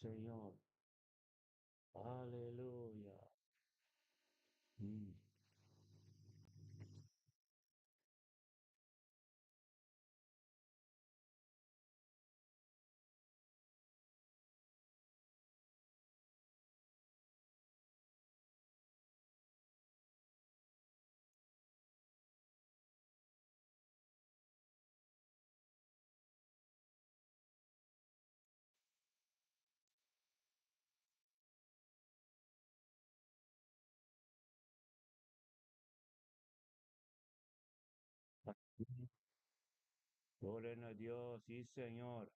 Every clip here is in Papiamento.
Señor. Aleluya. Gloria na Dios, sí, Señor.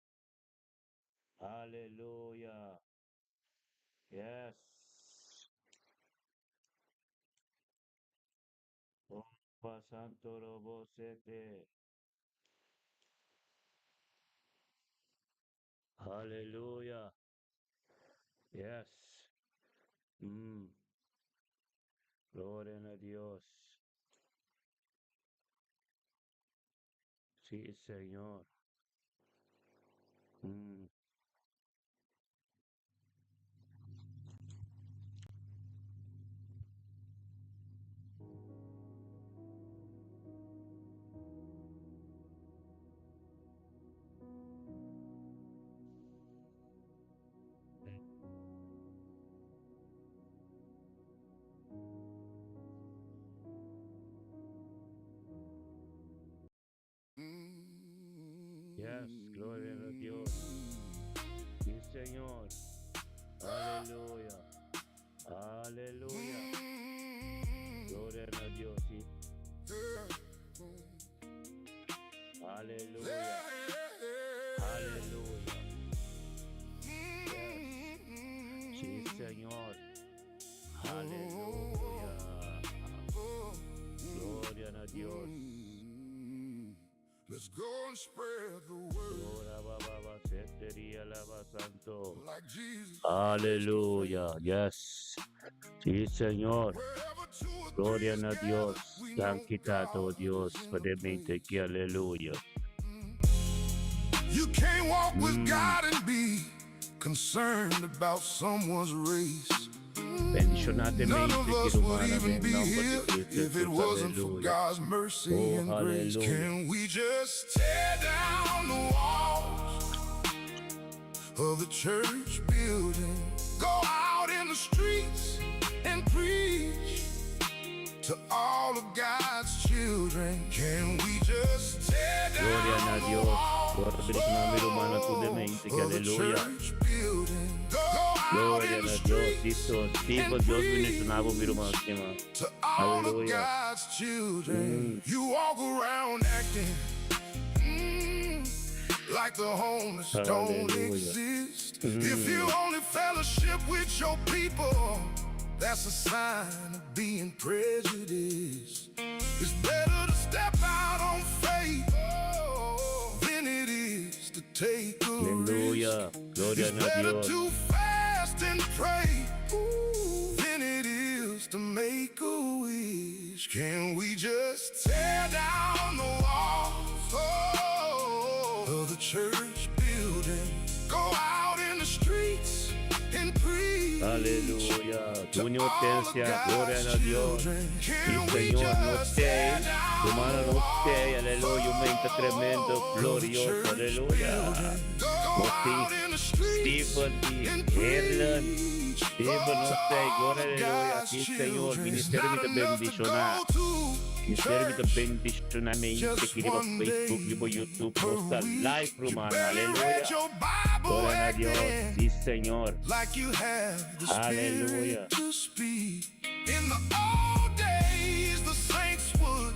Aleluya. Yes. Opa Santo Robo Sete. Aleluya. Yes. Gloria na Dios. Sí, Señor. Yes, gloria a Dios. Sí, Señor. Aleluya. Aleluya. Gloria a Dios. Sí. Aleluya. Aleluya. Yes. Sí, Señor. Aleluya. Gloria a Dios. Let's go and spread the word. Ora ba ba ba seteria lava santo. Like Jesus. Aleluya. Yes. Sí, Señor. Wherever two or Gloria three a is Dios. gathered, we know Sanquitado God Dios. is in the Podermente place. que aleluya. You can't walk with God and be concerned about someone's race. Bendicionate None of mente us would que even en be nombre de here Cristo if it Jesús. wasn't for Aleluya. God's mercy Oh, and grace. aleluya. Can we just tear down the walls of the church building? Go out in the streets and preach to all of God's children. Can we just tear Gloria down a the Dios. walls Gloria a mi hermano, tu de mente que of the aleluya. church building? Go out Gloria in the a Dios. streets Cristo, and tipo Dios bendicionado mi hermano. preach to all of Aleluya. God's children. You walk around acting like the homeless don't Aleluya. exist. If you only fellowship with your people, that's a sign of being prejudiced. It's better to step out on faith than it is to take a Aleluya. risk. Gloria It's a better Dios. to fast and pray than it is to make a wish. Can we just tear down the walls of the church building? Go out in the streets and preach Aleluya. to Tu all of inocencia. Gloria God's a Dios. children. Sí, Can we Señor, no just te, tear tu down mano the no te, walls aleluya, un momento tremendo, of the glorioso, church aleluya. building? Go out Motín, in the streets Stephen y and Erlen, preach Stephen, no to sé, all gloria, of aleluya, God's sí, Señor, children. It's ministerio not te enough to bendicionar. go to Ministerio te church bendicionar, me just que riba one Facebook, day riba YouTube, per no está week. live, You hermano, better read aleluya. your Bible Gloria a Dios, acting sí, Señor, like you have the aleluya. spirit to speak. In the old days, the saints would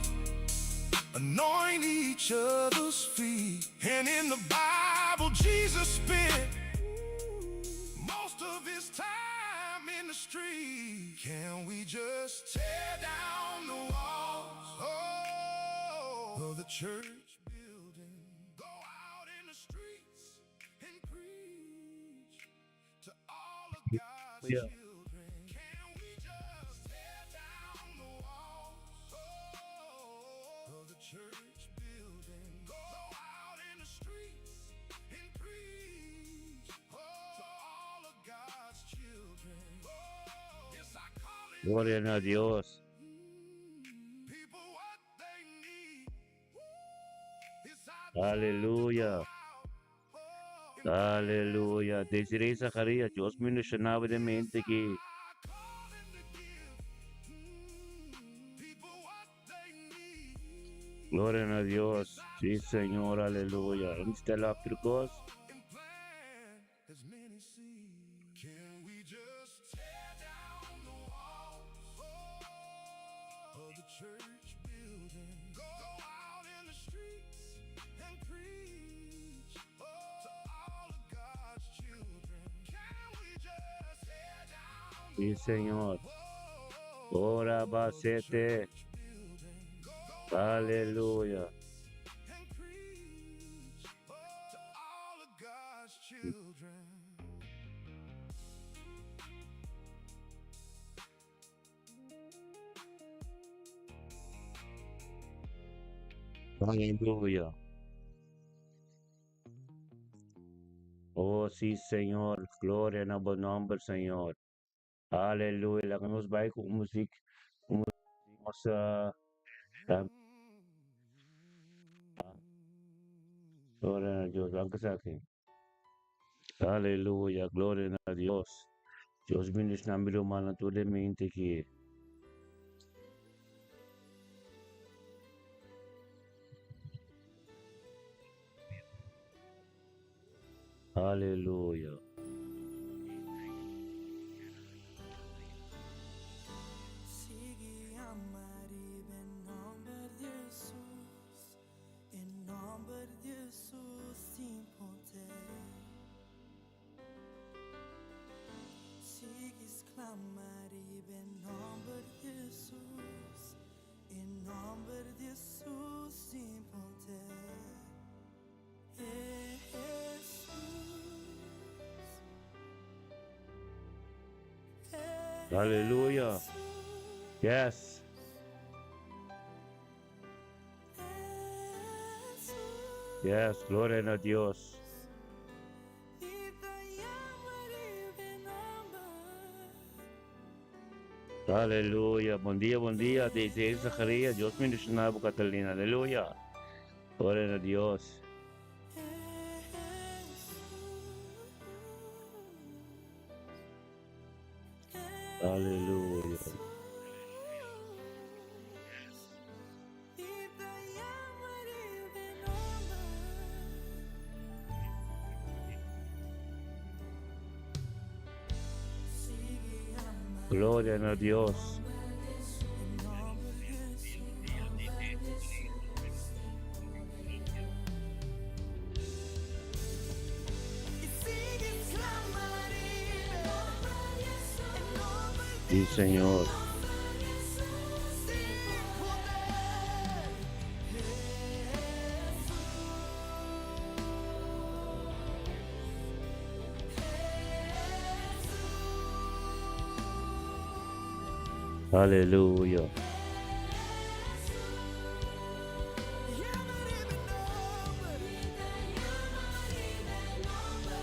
anoint each other's feet. And in the Bible, Jesus spent most of his time in the street. Can we just tear down the walls of the church building? Go out in the streets and preach to all of God's Aleluya. children. Can we just tear down the walls of the church building? Go out in the streets and preach to all Gloria na Dios. Aleluya. Aleluya. Desiree Zacarías, Dios bendiciona bo den mente aki. Gloria na Dios. Sí, Señor, aleluya. Stella Pircos. Sí, Señor. Ora basete. Aleluya. Aleluya. Oh, sí, Señor. Gloria na bo nomber, Señor. Aleluya. Laga nos bai ku muziek. Nos, Gloria na Dios. Ban aki. Aleluya. Gloria na Dios. Dios bendiciona mi rumannan tur den mente aki. Aleluya. Sigui ama riba e nomber di Jesus, e nomber di Jesus tin poder. Sigui sklama riba e nomber di Jesus, e nomber di Jesus tin poder. Jesus. Aleluya. Yes. Yes, gloria na Dios. Aleluya. Bon dia, bon dia. Desde Zacarías. Dios bendiciona bo, Catalina. Aleluya. Gloria na Dios. Aleluya. Gloria na Dios. Sí, Señor. Aleluya.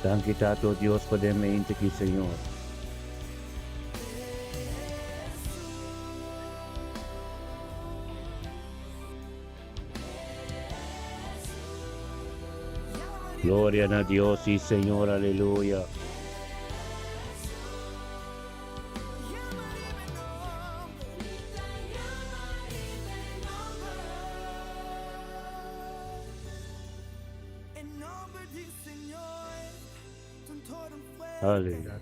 Danki Tato Dios pa den mente aki, Señor. Gloria na Dios, sí, Señor, aleluya. Aleluya.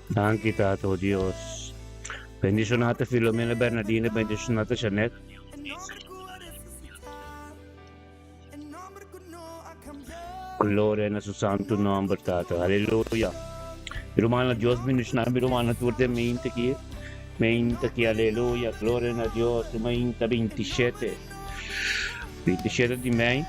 Danki Tato Dios. Bendicionate Filomena Bernardina, bendicionate Janet. Gloria na su santo nomber, Tata. Aleluya. Mi rumannan, Dios bendiciona mi rumannan tur den mente aki. Mente aki, aleluya. Gloria na Dios. Mainta 27. 27 di mei.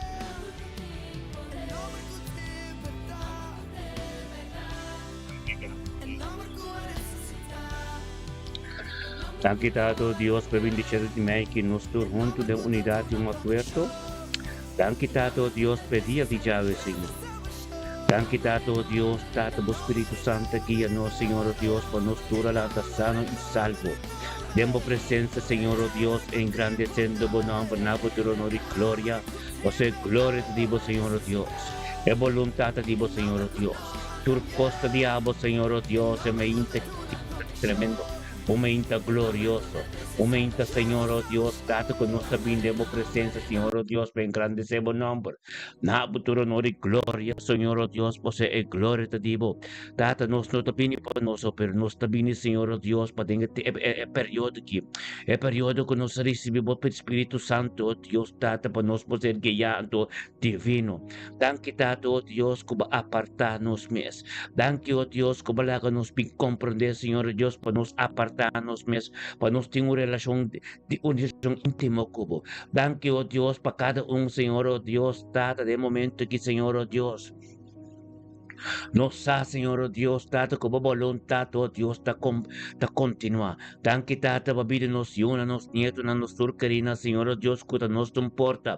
Danki Tato Dios pa 27 di mei ki nos tur huntu den unidad y un acuerdo. Danki Tata o Dios p'e dia di djawe Señor. Danki Tata o Dios, Tata bo Spiritu Santo a guia nos Señor o Dios pa nos tur a lanta sano y salvo den bo presencia Señor o Dios engrandecendo bo nomber na bo tur honor y gloria pasobra e gloria ta di bo Señor o Dios e boluntad ta di bo Señor o Dios tur cos ta di abo Señor o Dios e mainta tremendo. Un meinta glorioso, un meinta, Señor, oh Dios, Tata, cu nos ta bini den Bo presencia, Señor, oh Dios, pa engrandece Bo nomber. Na Bo tur honor y gloria, Señor, oh Dios, pasobra e gloria ta di Bo. Tata, nos no ta bini pa nos, oh, pero nos ta bini, Señor, oh Dios, pa den e, e, e periodo aki, e periodo cu nos a ricibi Bo Spiritu Santo, oh Dios, Tata, pa nos por ser guiá anto divino. Danki, Tata, oh Dios, cu Bo aparta nos mes. Danki, oh Dios, ku bo laga nos bin komprondé, Señor Dios, pa nos apartá nos mes, pa nos tin un relashon di un relashon íntimo ku bo. Danki, oh Dios, pa kada un, Señor, oh Dios, Tata, den momento aki, Señor, oh Dios. Nos sa, Señor, oh Dios, Tata, ku bo boluntat, oh Dios, ta kom ta kontinuá. Danki, Tata, pa bida nos yunan, nos nietonan, nos tur kerinan, Señor, oh Dios, ku ta nos ta importa.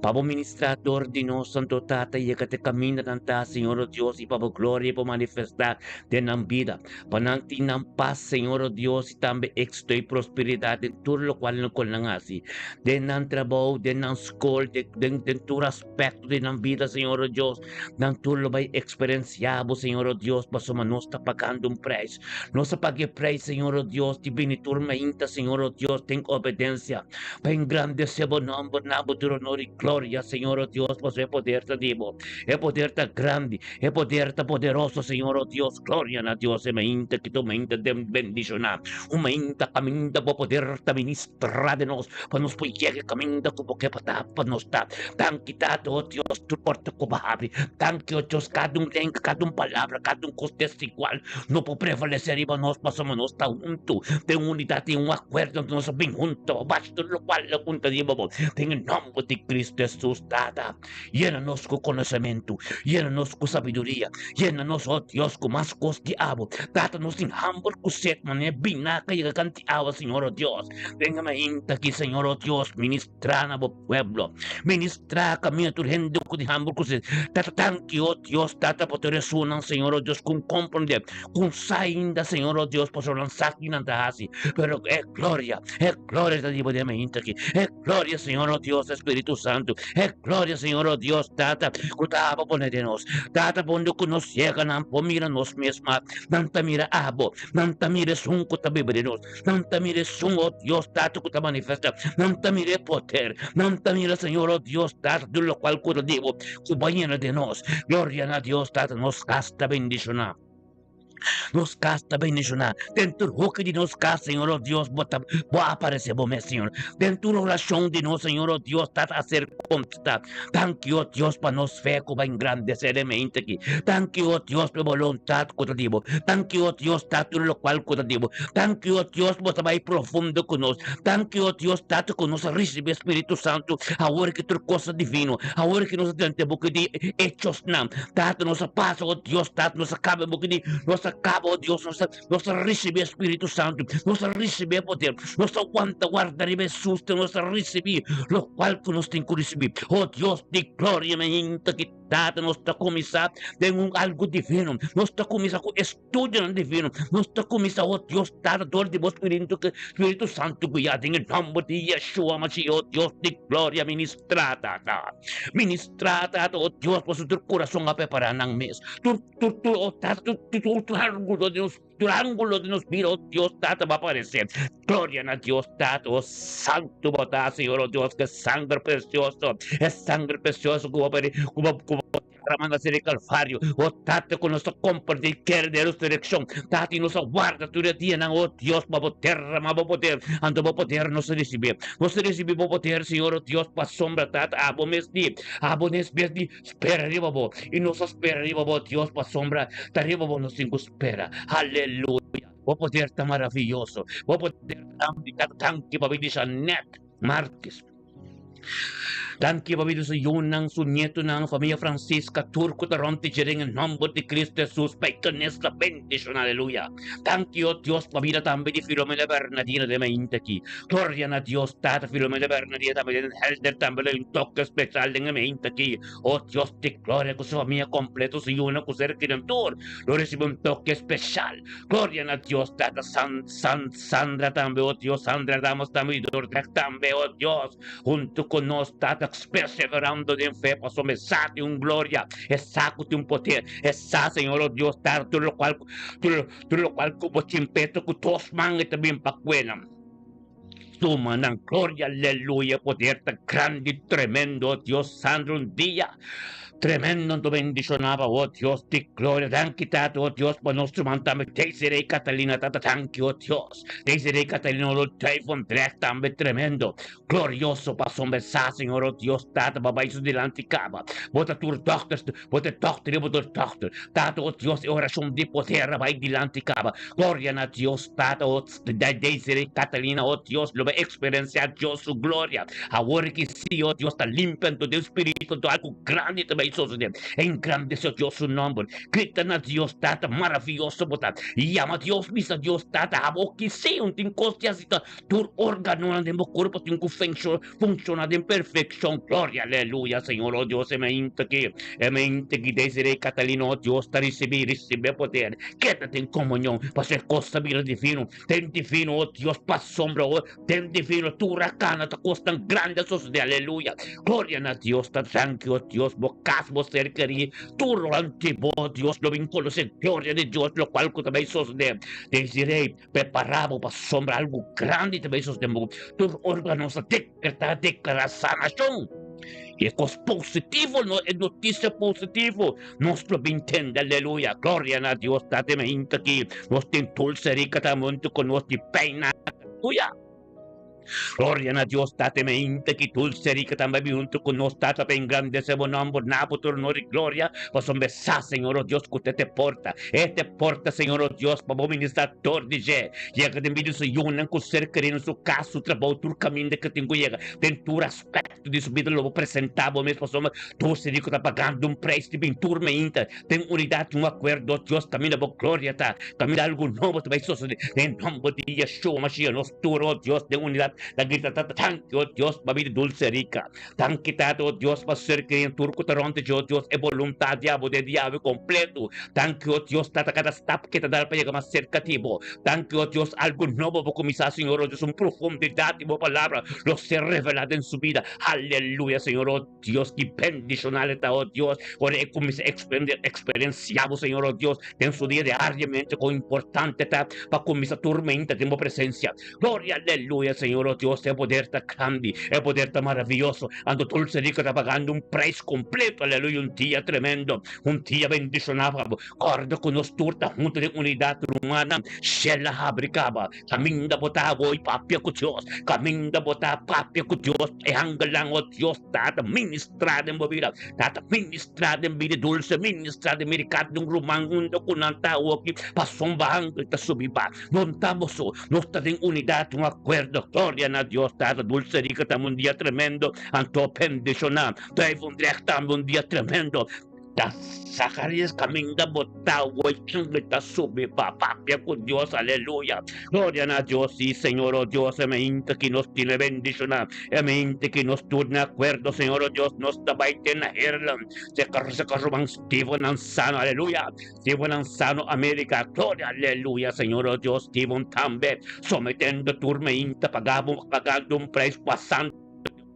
Pa bo ministrá dor di nos, Santo Tata, yega te kaminda nan ta, Señor o Dios, i pa bo gloria por manifestá den nan bida. Pa nan tin nan pas, Señor o Dios, i tambe éxito i prosperidat den tur lokual nan kon nan hasi, den nan trabou, den nan skol, den den tur aspekto di nan bida, Señor o Dios. Nan tur lo bai eksperensiá bo, Señor o Dios, pasobra nos ta pagando un preis. Nos a paga e preis, Señor o Dios, di bini tur mainta, Señor o Dios, den obedensia. Pa engrandesé bo nòmber, na bo tur onor i gloria, Señor, o Dios, pasobra e poder ta di bo. E poder ta grandi, e poder ta poderoso, Señor, o Dios. Gloria na Dios, e mainta ki ta un mainta den bendishoná, un mainta kaminda bo poder ta ministrá den nos, pa nos por yega e kaminda ku bo ke pa ta, pa nos ta. Danki, Tata, o Dios, tur porta ku bo habri. Danki, o Dios, kada un lenga, kada un palabra, kada un kos desigual no por prevalesé riba nos, pasobra nos ta huntu den unidat, den un akuerdo, nos a bin huntu pa bashi tur lokual lo kunta riba bo. Den e nòmber di Kristu Hesus, Tata, yena nos ku konosementu, yena nos ku sabiduria, yena nos, o Dios, ku mas kos di abo. Tata, nos tin hamber ku set manera binaka yega kanti awa, Señor, o Dios. Den e mainta aki, Señor, o Dios, ministrá na bo pueblo. Ministrá kaminda tur hende ku tin hamber ku set. Tata, danki, o Dios, Tata, pa tur esunnan, Señor, o Dios, ku komprendé. Ku sa ainda, Señor, oh Dios, pasobra nan sa ki nan ta hasi. Pero e gloria, e gloria ta riba di e mainta aki. E gloria, Señor, oh Dios, Spiritu Santu. E gloria, Señor, oh Dios, Tata, ku ta abo pone den nos. Tata, pone ku nos yega nan por mira nos mes mas. Nan ta mira abo. Nan ta mira esun ku ta biba den nos. Nan ta mira esun, oh Dios, Tata, ku ta manifesta. Nan ta mira e poder. Nan ta mira, Señor, oh Dios, Tata, tur lokual ku ta di bo, ku bo a yena den nos. Gloria na Dios, Tata, nos kas ta bendishoná. Nos kas ta bendishoná. Den tur hoki di nos kas, Señor, oh Dios, bo ta, bo a aparesé bo mes, Señor. Den tur orashon di nos, Señor, oh Dios, Tata a ser kontestá. Danki, oh Dios, pa nos fe ku bo a engrandesé den mente aki. Danki, oh Dios, pa e boluntat ku ta di bo. Danki, oh Dios, Tata, tur lokual ku ta di bo. Danki, oh Dios, bo ta bai profundo ku nos. Danki, oh Dios, Tata, ku nos a risibí e Spiritu Santu awor ki tur kos ta divino, awor ki nos a drenta e buki di Hechosnan. Tata, nos a pasa, oh Dios, Tata, nos a kaba e buki di, nos a kaba, oh Dios, nos a, nos a risibí e Spiritu Santu, nos a risibí e poder, nos a wanta warda riba e susto, nos a risibí lokual ku nos tin ku risibí. Oh Dios di gloria, mi hinta ki Tata, nos ta kuminsá den un algu divino, nos ta kuminsá ku estudionan divino, nos ta kuminsá, oh Dios, Tata, dor di bo Spiritu, Spiritu Santu guiá den e nòmber di Yeshua Mashiach, oh Dios di gloria, ministrá, Tata. Ministrá, Tata, oh Dios, pasobra tur kurason a prepará nan mes. Tur, tur, tur, oh Tata, tur, tur, tur, tur ángulo di nos, tur ángulo di nos bida, oh Dios, Tata, bo a aparesé. Gloria na Dios, Tata, oh Santu bo ta, Señor, oh Dios, ku e sangre presioso, e sangre presioso ku bo, ku bo, ku bo derramá na sede Kalvario, oh Tata, ku nos ta komprendé i kere den resurekshon, Tata, i nos a warda tur e dianan, oh Dios, pa bo derramá bo poder, anto bo poder nos a risibí. Nos a risibí bo poder, Señor, oh Dios, pasobra, Tata, abo mes di, abo mes mes di spera riba bo, i nos a spera riba bo, Dios, pasobra ta riba bo nos tin ku spera. Aleluya! Bo poder ta maraviyoso. Bo poder ta grandi. Tata, danki pa bendisha Ned Marques. Danki pa bida su yunan, su nietunan, famia Francisca, tur ku ta rònt di dje den e nòmber di Cristo Hesus, pa e kanes la bendishon, aleluya. Danki, o Dios, pa bida tambe di Filomena Bernadina den mainta aki. Gloria na Dios Tata, Filomena Bernadina tambe den Helder tambe lo un toke special den e mainta aki. O Dios di gloria, ku su famia kompleto, su yunan ku ser kerinan tur lo risibi un toke special. Gloria na Dios Tata, San, San, Sandra tambe, o Dios, Sandra Ramos tambe, y Dordrecht tambe, o Dios, hunto ku nos, Tata, perseverando den fe, pasobra e sa tin un gloria, e sa ku tin un poder, e sa, Señor, o Dios, Tata, tur lokual Tur, tur lokual ku bo tin peto ku dos man e ta bin pa kue nan. Tuma nan gloria, aleluya, poder ta grandi, tremendo, oh Dios santo, un dia tremendo anto bendiciona pa oh Dios di gloria. Danki Tata, oh Dios, pa nos ruman tambe Desiree Catalina, Tata, danki, oh Dios. Desiree Catalina, oh Duiven Drecht tambe tremendo. Glorioso pasobra sa, Señor, oh Dios, Tata, bo a bai su dilanti caba. Bo ta tur dokters, bo ta dokter i bo ta dokter. Tata, oh Dios, e oracion di poder a bai dilanti caba. Gloria na Dios, Tata, oh Desiree Catalina, oh Dios, lo bai experiencia Dios su gloria. Awor ki si, oh Dios, ta limpia anto den spiritu, anto algo grandi ta bai sosode. Engrandece Dios su nomber. Grita na Dios, Tata, maraviyoso bo ta. Yama Dios, bisa Dios, Tata, abo ki si, un tin cos di haci ta. Tur organonan den bo kurpo tin ku funshoná den perfekshon. Gloria, aleluya, Señor, oh Dios, e mainta aki, e mainta aki, Desiree Catalina, oh Dios, ta risibí, risibí e poder. Keda den komunion, pasobra e kos ta bira divino, den divino, oh Dios, pasobra, oh, den divino, tur a kana ta kosnan grandi a sosodé, aleluya. Gloria na Dios, ta danki, oh Dios, bo kas, bo ser kerí, tur rònt di bo, oh Dios, lo bin konosé gloria di Dios, lokual ku ta bai sosodé. Desiree. Prepará bo pasobra algu grandi ta bay sosodé bo. Tur órgano sa dekretá, deklará sanashon. I e kos positivo, no, e notisia positivo, nos lo bin tende, aleluya. Gloria na Dios, Tata mi hinta aki. Nos tin Dulce Rica tambe huntu ku nos di Peina. Aleluya. Gloria na Dios, Tata mi hinta aki. Dulce Rica tambe bin huntu ku nos, Tata, pa engrandesé bo nòmber. Na bo tur honor i gloria, pasobra sa, Señor, o Dios, ku te te porta. E te porta, Señor, o Dios, pa bo ministrá dor di dje. Yega den bida di su yunan ku ser kerí na su kas, su trabou, tur kaminda ke tin ku yega. Den tur aspekto di su bida lo bo presentá bo mes pasobra Dulce Rica ta pagando un preis di bin tur meinta. Den unidat i un akuerdo, Dios, kaminda bo gloria ta, kaminda algu nobo ta bai sosodé. Den nòmber di Yeshua Mashiach, nos tur, o Dios, den unidat ta grita, Tata, danki, o Dios, pa bida dulce rica. Danki, Tata, o Dios, pa ser keren tur ku ta rònt dje, o Dios, e boluntat di abo den di awe kompletu. Danki, o Dios, Tata, kada stap ke ta dal pa yega mas serka di bo. Danki, o Dios, algu nobo bo kuminsá, Señor, o Dios, un profundidat di bo palabra lo ser revelá den su bida. Aleluya, Señor, o. Dios ki bendishonal e ta, oh Dios, ora e kuminsá eksperensiá bo, Señor, oh Dios, den su dia diariamente kon importante ta pa kuminsá tur meinta den bo presensia. Gloria, aleluya, Señor, oh Dios, e poder ta grandi, e poder ta maravioso, anto Dulce Rica ta pagando un preis kompleto, aleluya, un dia tremendo, un dia bendishoná pa bo. Kòrda ku nos tur ta huntu den unidat, rumannan, shel a habri kaba. Kaminda bo ta awor papia ku Dios, kaminda bo ta papia ku Dios, e angelnan, o Dios, ta ta ministrá den bo bida, ta ta ministrá den bida dulce, ministrá den bida kada un ruman unda ku nan ta awor aki, pasobra angel ta subi ba. No ta bo so, nos ta den unidat, un akuerdo, gloria na Dios Tata, dulce rica ta un dia tremendo, anto bendishoná, Duivendrecht tambe un dia tremendo. Ta Zacarías caminda bo ta woy chunga ta subi pa papia cu Dios aleluya gloria na Dios si Señor oh Dios e mainta ki nos tin e bendiciona e mainta ki nos tur na acuerdo Señor oh Dios nos ta bay te na Heerlen seca seca ruman Steven Ansano aleluya Steven Ansano America gloria aleluya Señor oh Dios Steven tambe sometendo tur mainta pagabo pagando un prijs pasando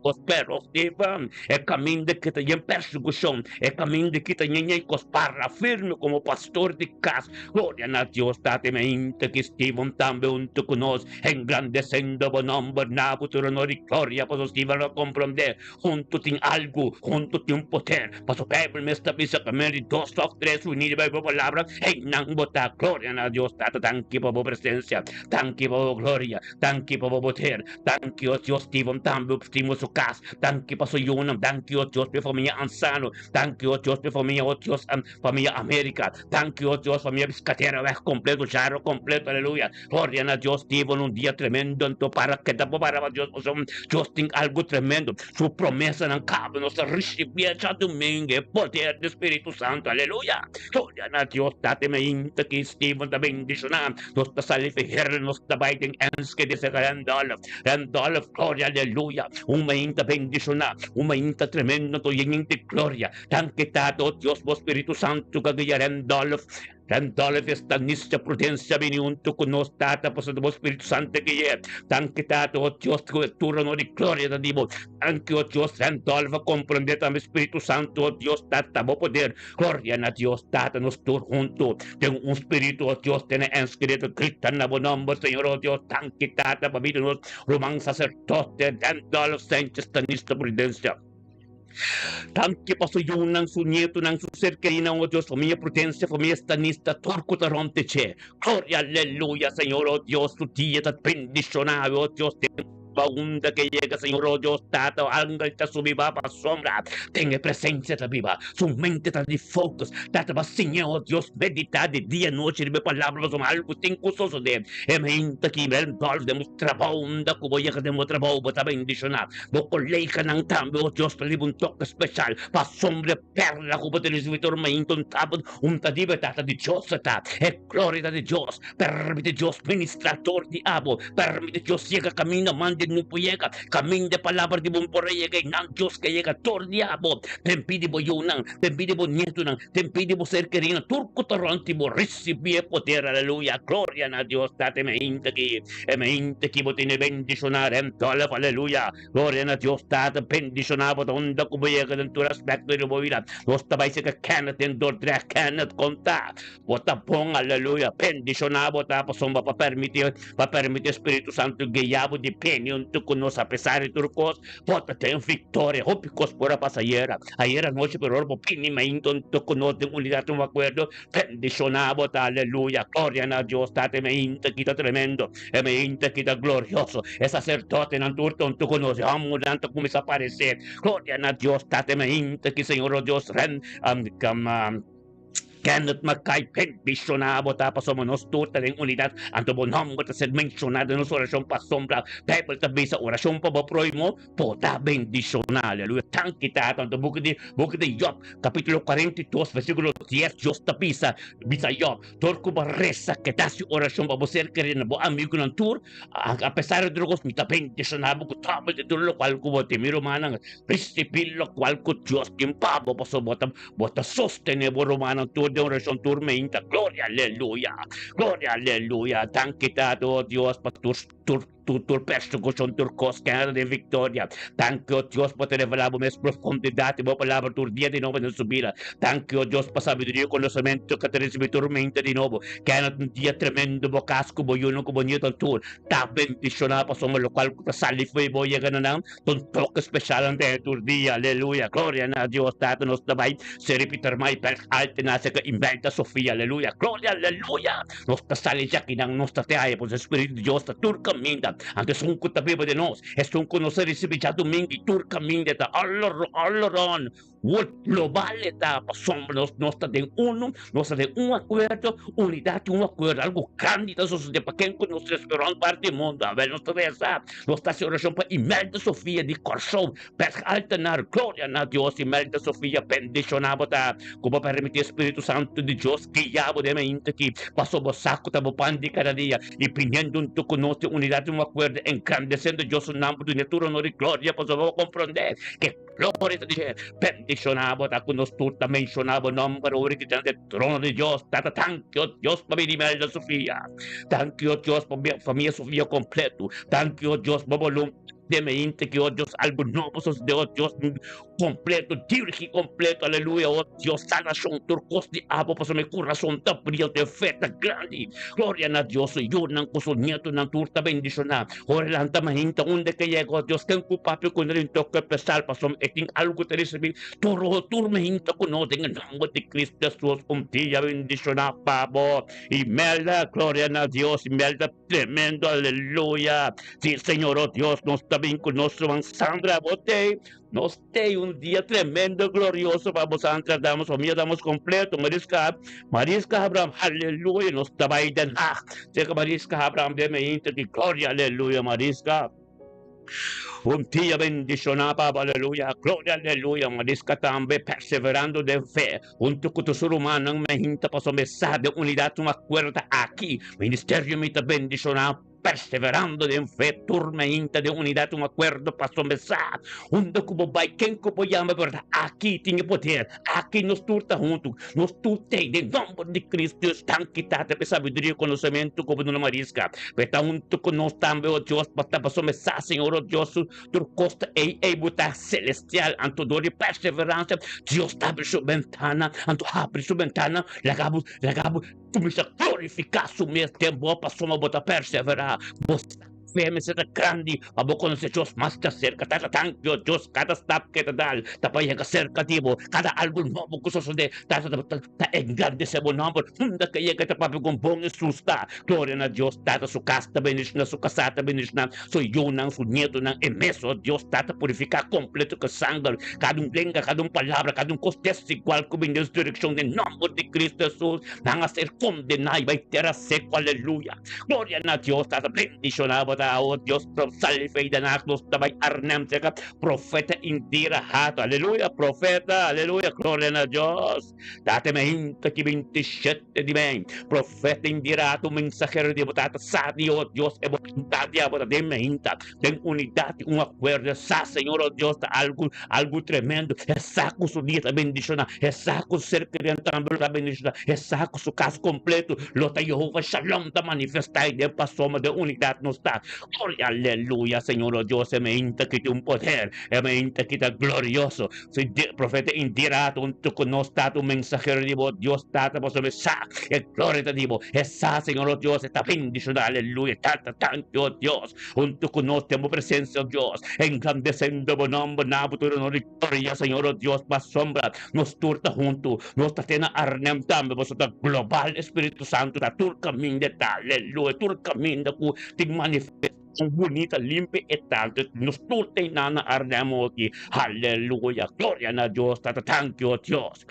Kos pero Steven, e kaminda ki ta yen persekushon, e kaminda ki ta ñeñe kos para firme komo pastor di kas. Gloria na Dios Tata i mainta ki Steven tambe huntu ku nos, engrandesendo bo nòmber na bo tur honor i gloria, pasobra Steven lo komprondé, huntu tin algu, huntu tin poder, pasobra Beibel mes ta bisa ku men di dos òf tres uní riba bo palabra, einan bo ta. Gloria na Dios Tata, danki pa bo presensia, danki pa bo gloria, danki pa bo poder. Danki o Dios Steven tambe op Steven su kas. Danki pa su yunan. Danki, o Dios, pa e famia Ansano. Danki, o Dios, pa e famia, o Dios, famia America. Danki, o Dios, famia Piscaterraweg kompleto, Jaro kompleto, aleluya. Gloria na Dios, Steven, un dia tremendo anto para keda bo para pa Dios pasobra Dios tin algu tremendo. Su promesanan kaba nos ta risibí e djadumingu e poder di Spiritu Santu, aleluya. Gloria na Dios, Tata mainta ki Steven ta bendishoná. Nos ta sali fi Heerlen, nos ta bai den Enschede serka Randolph. Randolph, gloria, aleluya. Un mainta bendishoná, un mainta tremendo anto yen di gloria. Danki Tata, o Dios, bo Spiritu Santu ka guia Randolph. Randolph esta nisha prudencia bini hunto ku nos, Tata, pasobra bo Spiritu Santu gui'é. Danki Tata, o Dios, ku e tur honor i gloria ta di bo. Danki, o Dios, Randolph a komprendé tambe Spiritu Santu, o Dios, Tata, bo poder. Gloria na Dios, Tata, nos tur hunto den un spiritu, o Dios, tene Enschede ta grita na bo nomber, Señor, o Dios. Danki, Tata, pa bida nos ruman sacerdote Randolph Sanchez ta nisha prudencia. Danki pa su yunan, su nietonan, su ser kerinan, o Dios, famia Prudencia, famia Stanista, tur ku ta rònt dje. Gloria, aleluya, Señor, o Dios, su dia ta bendishoná, o Dios, den pa unda ke yega, Señor, o Dios, Tata, angel ta subi ba pa sombra, den e presencia ta biba, su mente ta di focus, Tata, pa siña, o Dios, meditá di dia i nochi riba e palabra, pasobra algu tin ku sosodé. E mente ki Randolph den bo trabou, unda ku bo yega den bo trabou, bo ta bendishoná. Bo koleganan tambe, o Dios, ta riba un toke speshal pa asombra e perla ku bo ta risibí tur mainta un tabut un ta riba e Tata di Dios ta. E gloria ta di Dios. Permiti Dios ministrá dor di abo. Permiti Dios yega kaminda man di no por yega, kaminda e palabra di bo no por a yega i nan Dios ke yega dor di abo. Den pidi bo yunan, den pidi bo nietunan, den pidi bo ser kerinan, tur ku ta rònt di bo risibí e poder. Aleluya! Gloria na Dios Tata e mainta aki. E mente ki bo tene bendishoná rem tòlf, aleluya! Gloria na Dios Tata, bendishoná bo ta unda ku bo yega den tur aspekto di bo bida. Nos ta bai seka Kenneth den Dordrecht, Kenneth, kon ta? Bo ta bon, aleluya! Bendishoná bo ta pasobra bo a permití, bo a permití Spiritu Santu guia bo di bini huntu ku nos apesar di tur kos. Bo ta den viktoria. Hopi kos por a pasa ayera, ayera anochi, pero ora bo bini mainta huntu ku nos den unidat, un akuerdo, Bendiciona bo ta, aleluya, gloria na Dios Tata, e meinta ki ta tremendo, e meinta ki ta glorioso, e sacerdotenan tur tonto ku nos, e hombernan ta cuminsa aparece, gloria na Dios Tata, e meinta ki Señor o Dios ren, Kenneth Mackay, bendiciona bo ta, pasobra nos tur ta den unidad, anto bo nomber ta ser menciona den nos oracion pasobra Bijbel ta bisa oracion pa bo prohimo, Bo ta bendishoná, aleluya. Tanki Tata. Anto buki di buki di Job, kapítulo 42, versíkulo 10, Dios ta bisa, bisa Job, Dor ku bo resa, keda hasi orashon pa bo ser kerí na bo amigunan tur, apesar di tur kos, mi ta bendishoná bo ku dòbel di tur lokual ku bo tin. Mi rumannan, risibí lokual ku Dios tin pa bo, pasobra bo ta bo ta sostené bo rumannan tur den orashon tur meinta. Gloria, aleluya! Gloria, aleluya! Danki Tata, o Dios, pa tur tur. Tur tur persekushon, tur kos kende den viktoria. Danki, o Dios, bo ta revelá bo mes profundidat di bo palabra tur dia di nobo den su bida. Danki, o Dios, pa sabiduria i konosementu ku ta risibí tur mente di nobo. Kende ta un dia tremendo, bo kas ku bo yunan ku bo nieton tur ta bendishoná pasobra lokual ku ta sali fo'i bo yega na nan ta un toke speshal ante tur dia. Aleluya! Gloria na Dios Tata nos ta bai Seri Pietermaai Berg Altena serka Imelda Sofia. Aleluya! Gloria! Aleluya! Nos ta sali djakinan, nos ta te haya, pues e Spiritu di Dios ta tur kaminda. Anto esun ku ta biba den nos, esun ku nos a risibi djadumingu i tur kaminda e ta all all around world global e ta pasobra nos nos ta den unu, nos ta den un akuerdo, unidat i un akuerdo, algu grandi ta sosode pa ken ku nos resibi rònt parti di mundu. Awel nos ta resa, nos ta hasi orashon pa Imelda Sofia di Kòrsou, Berg Altenar, gloria na Dios. Imelda Sofia, bendishoná bo ta ku bo permití Spiritu Santu di Dios guia bo den mainta aki, paso bo sa ku ta bo pan di kada dia, i biniendo huntu ku nos den unidat i un akuerdo, engrandesiendo Dios su nomber, dun'é tur honor i gloria, pasobra bo komprondé ke gloria ta di dje. Bendishoná bo ta ku nos tur ta menshoná bo nomber ora ki ta na e trono di Dios. Tata, danki, o Dios, pa bini Imelda Sofia. Danki, o Dios, pa famia Sofia kompletu. Danki, o Dios, pa bo voluntad. Den mente ki, oh Dios, algo nobo sosode, oh Dios, completo, dirigi completo, aleluya, oh Dios, salvacion, tur cos di abo, pasobra mi curason ta bria, te fe ta grandi, gloria na Dios, su yunan cu su nietonan tur ta bendiciona, ora lanta mainta, unda ke yega, oh Dios, ken cu papia cu nan toca especial, pasobra e tin algo ta ricibi, tur, oh, tur mainta cu nos, den e nomber di Cristo Jesus, un dia bendiciona pa bo, Imelda, gloria na Dios, Imelda, tremendo, aleluya. Sí, Señor, oh Dios, nos ta. ta bin ku nos ruman Sandra bo tei nos tei un dia tremendo glorioso pa bo Sandra damos famia damos kompleto Mariska Mariska Abraham aleluya nos ta bai Den Haag seka Mariska Abraham den mi inter di gloria aleluya Mariska. Un dia bendishoná pa bo, aleluya, gloria, aleluya. Mariska tambe perseverando den fe, huntu ku tur su rumannan mehinta pasobra e sa den unidat un akuerdo ta aki. Ministerio mi ta bendishoná perseverando den fe, tur mehinta den unidat un akuerdo pasobra e sa unda ku bo bai, ken ku bo yama, pero ta aki tin e poder, aki nos tur ta huntu, nos tur t'ei den nomber di Cristo. Danki Tata pa e sabiduria i konosementu ku bo duna Mariska. Pe ta huntu ku nos tambe, o Dios, pa ta pasobra sa, Señor, o Dios, su tur kos ta ei, ei bo ta selestial. Anto dor di perseveransia, Dios ta habri su bentana, anto habri su bentana, laga bo, laga bo kuminsá glorifiká su mes den bo, pasobra bo ta perseverá. Bo sa. Fe mester ta grandi pa bo konosé Dios mas djaserka. Tata danki, o Dios, kada stap ke ta dal ta pa yega serka di bo. Kada algu nobo ku sosodé ta ta engrandesé bo nòmber. Unda ke yega ta papia kon bon Hesus ta. Gloria na Dios, Tata su kas ta bendishoná, su kasá ta bendishoná, su yunan, su nietonan, e mes, o Dios, Tata purifiká kompleto ku sanger kada un lenga, kada un palabra, kada un kos desigual ku bini den su direkshon den nòmber di Kristu Hesus. Nan a ser kondená i bai tera seku. Aleluya! Gloria na Dios tata bendiciona bo ta awo Dios pro sali fei den ak nos ta bai Arnhem cerca profeta Indira Hato aleluya profeta aleluya gloria na Dios tata me hinta ki 27 di mei profeta Indira Hato mensahero di bo tata sa di oh Dios e bo ta di abo ta den me hinta den unidad y un acuerdo sa Señor oh Dios ta algo algo tremendo e sa cu su dia ta bendiciona e sa cu su ser querido tambe lo ta bendiciona e sa cu su cas completo lo ta Jehovah Shalom ta manifesta y den pasobra den unidad nos ta gloria aleluya Señor oh Dios e meinta ki tin un poder e meinta ki ta glorioso si profeta Indira hunto cu nos tata un mensahero di bo Dios tata pasobra e sa e gloria ta di bo e sa Señor oh Dios e ta bendiciona aleluya tata tanki oh Dios Huntu ku nos den bo presensia, o Dios, engrandesendo bo nomber na bo tur honor i gloria, Señor, o Dios, pasobra nos tur ta huntu, nos ta te na Arnhem tambe, pasobra ta global, e Spiritu Santu ta tur kaminda e ta, aleluya, tur kaminda ku tin manifestashon bunita, limpi e ta, nos tur ta einan na Arnhem oki, aleluya, gloria na Dios, Tata, tanki, o Dios,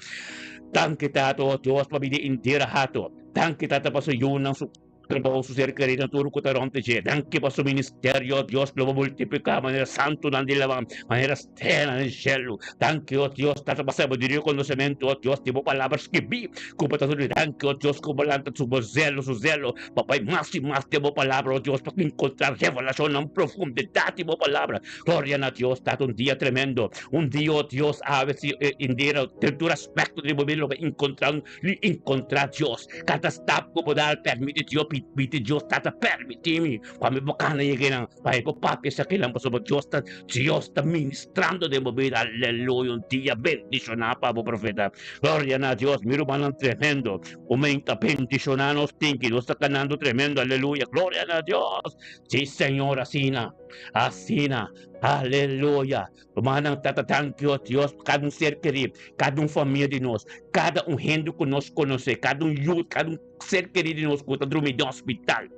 tanki, Tata, o Dios, pa bida entera hato, tanki, Tata, pa su yunan, su. Trabou su ser kerí na tur ku ta rònt dje. Danki pa su ministerio, Dios lo bo multipliká manera santunan di laman, manera streanan den shelu. Danki, o Dios, Tata, pa sabiduria i konosementu, o Dios, di bo palabra skibí ku bo ta duna. Danki, o Dios, ku bo lanta su bo zelo, su zelo, pa bai mas i mas den bo palabra, o Dios, pa enkontrá revelashonnan profundidat di bo palabra. Gloria na Dios, Tata, un dia tremendo, un dia, o Dios, awe si Indira den tur aspekto di bo bida lo bai enkontrá un Li encontra Dios. Cada stap cu bo dal permiti Dios, pidi Dios, Tata permiti mi pa mi por cana yega einan, pa mi por papia esakinan, pasobra Dios ta, Dios ta ministrando den bo bida. Aleluya, un dia bendiciona pa bo profeta. Gloria na Dios, mi rumannan tremendo. Omen ta bendiciona nos tinki, nos ta canando tremendo, aleluya, gloria na Dios. Si Señor, asina, asina, aleluya. Rumannan, Tata danki o Dios pa kada un ser kerí, kada un famia di nos, kada un hende ku nos konosé, kada un yu, kada un ser kerí di nos ku ta drumi den hospital,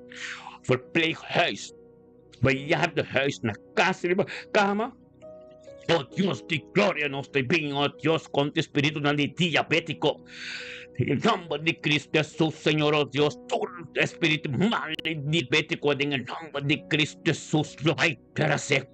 verpleeghuis, bejaardenhuis, na kas riba kama. O Dios di gloria, nos ta bin, o Dios, kontra espiritunan di diabétiko. Den e nòmber di Cristo Hesus, Señor, o Dios, tur espiritu mal i diabétiko den e nòmber di Cristo Hesus lo bai peresé.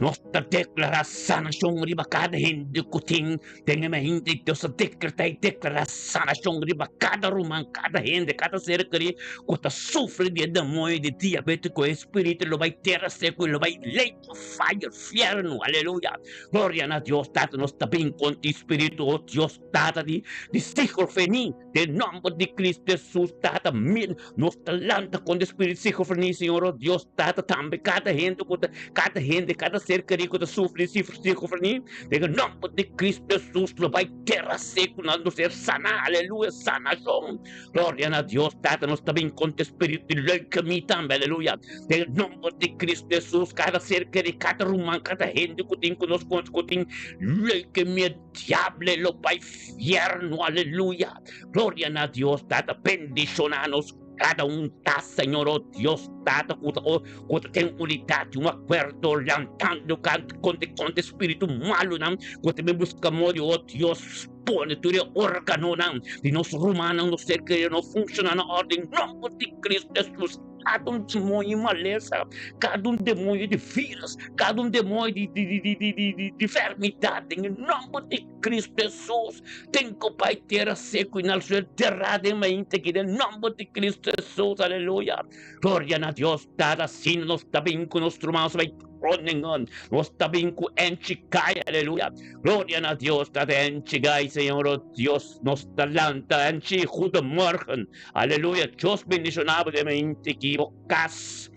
Nos ta deklará sanashon riba kada hende ku tin den e mente. Dios ta dekretá i deklará sanashon riba kada ruman, kada hende, kada ser kerí ku ta sufri di e demoño di diabete ku e spiritu lo bai tera seku i lo bai lake of fire, fièrnu. Aleluya! Gloria na Dios Tata. Nos ta bin kontra e spiritu, o Dios Tata, di schizofrenia. Den nòmber di Cristo Hesus, Tata, mi nos ta lanta kontra e spiritu di schizofrenia, Señor, o Dios, Tata, tambe kada hende ku ta, kada hende, kada ser kerí ku ta sufri di schizofrenia, den e nòmber di Cristo Hesus, lo bai tera seku, nan lo ser saná, aleluya, sanashon, gloria na Dios, Tata, nos ta bin kontra e spiritu di leukemia tambe, aleluya, den e nòmber di Cristo Hesus, kada ser kerí, kada ruman, kada hende ku tin ku nos konosé ku tin leukemia, Diable lo bai fierno, aleluya. Gloria na Dios, Tata, bendiciona nos. Kada un ta, Señor, oh Dios, Tata, ku ta, oh, ku ta den unidat di un akuerdo, lantando kontra kontra spiritu malunan ku ta bin buska moda, oh Dios, pone tur e órganonan di nos rumannan, nos ser kerido no funshoná na órden, nòmber di Kristu Hesus. Kada un demonio di malesa, kada un demonio di virus, kada un demonio di di di di di di di enfermidat, den e nòmber di Kristu Hesus, ten ku bai tera seku i na suel derá den mainta aki, den nòmber di Kristu Hesus, aleluya. Gloria na Dios Tata, asina nos ta bin ku nos rumannan bai tronen, nos ta bin ku enchi kai, aleluya. Gloria na Dios Tata, enchi gai, Señor, oh Dios, nos ta lanta enchi, goedemorgen. Aleluya Dios bendiciona bo den mente ki bo cas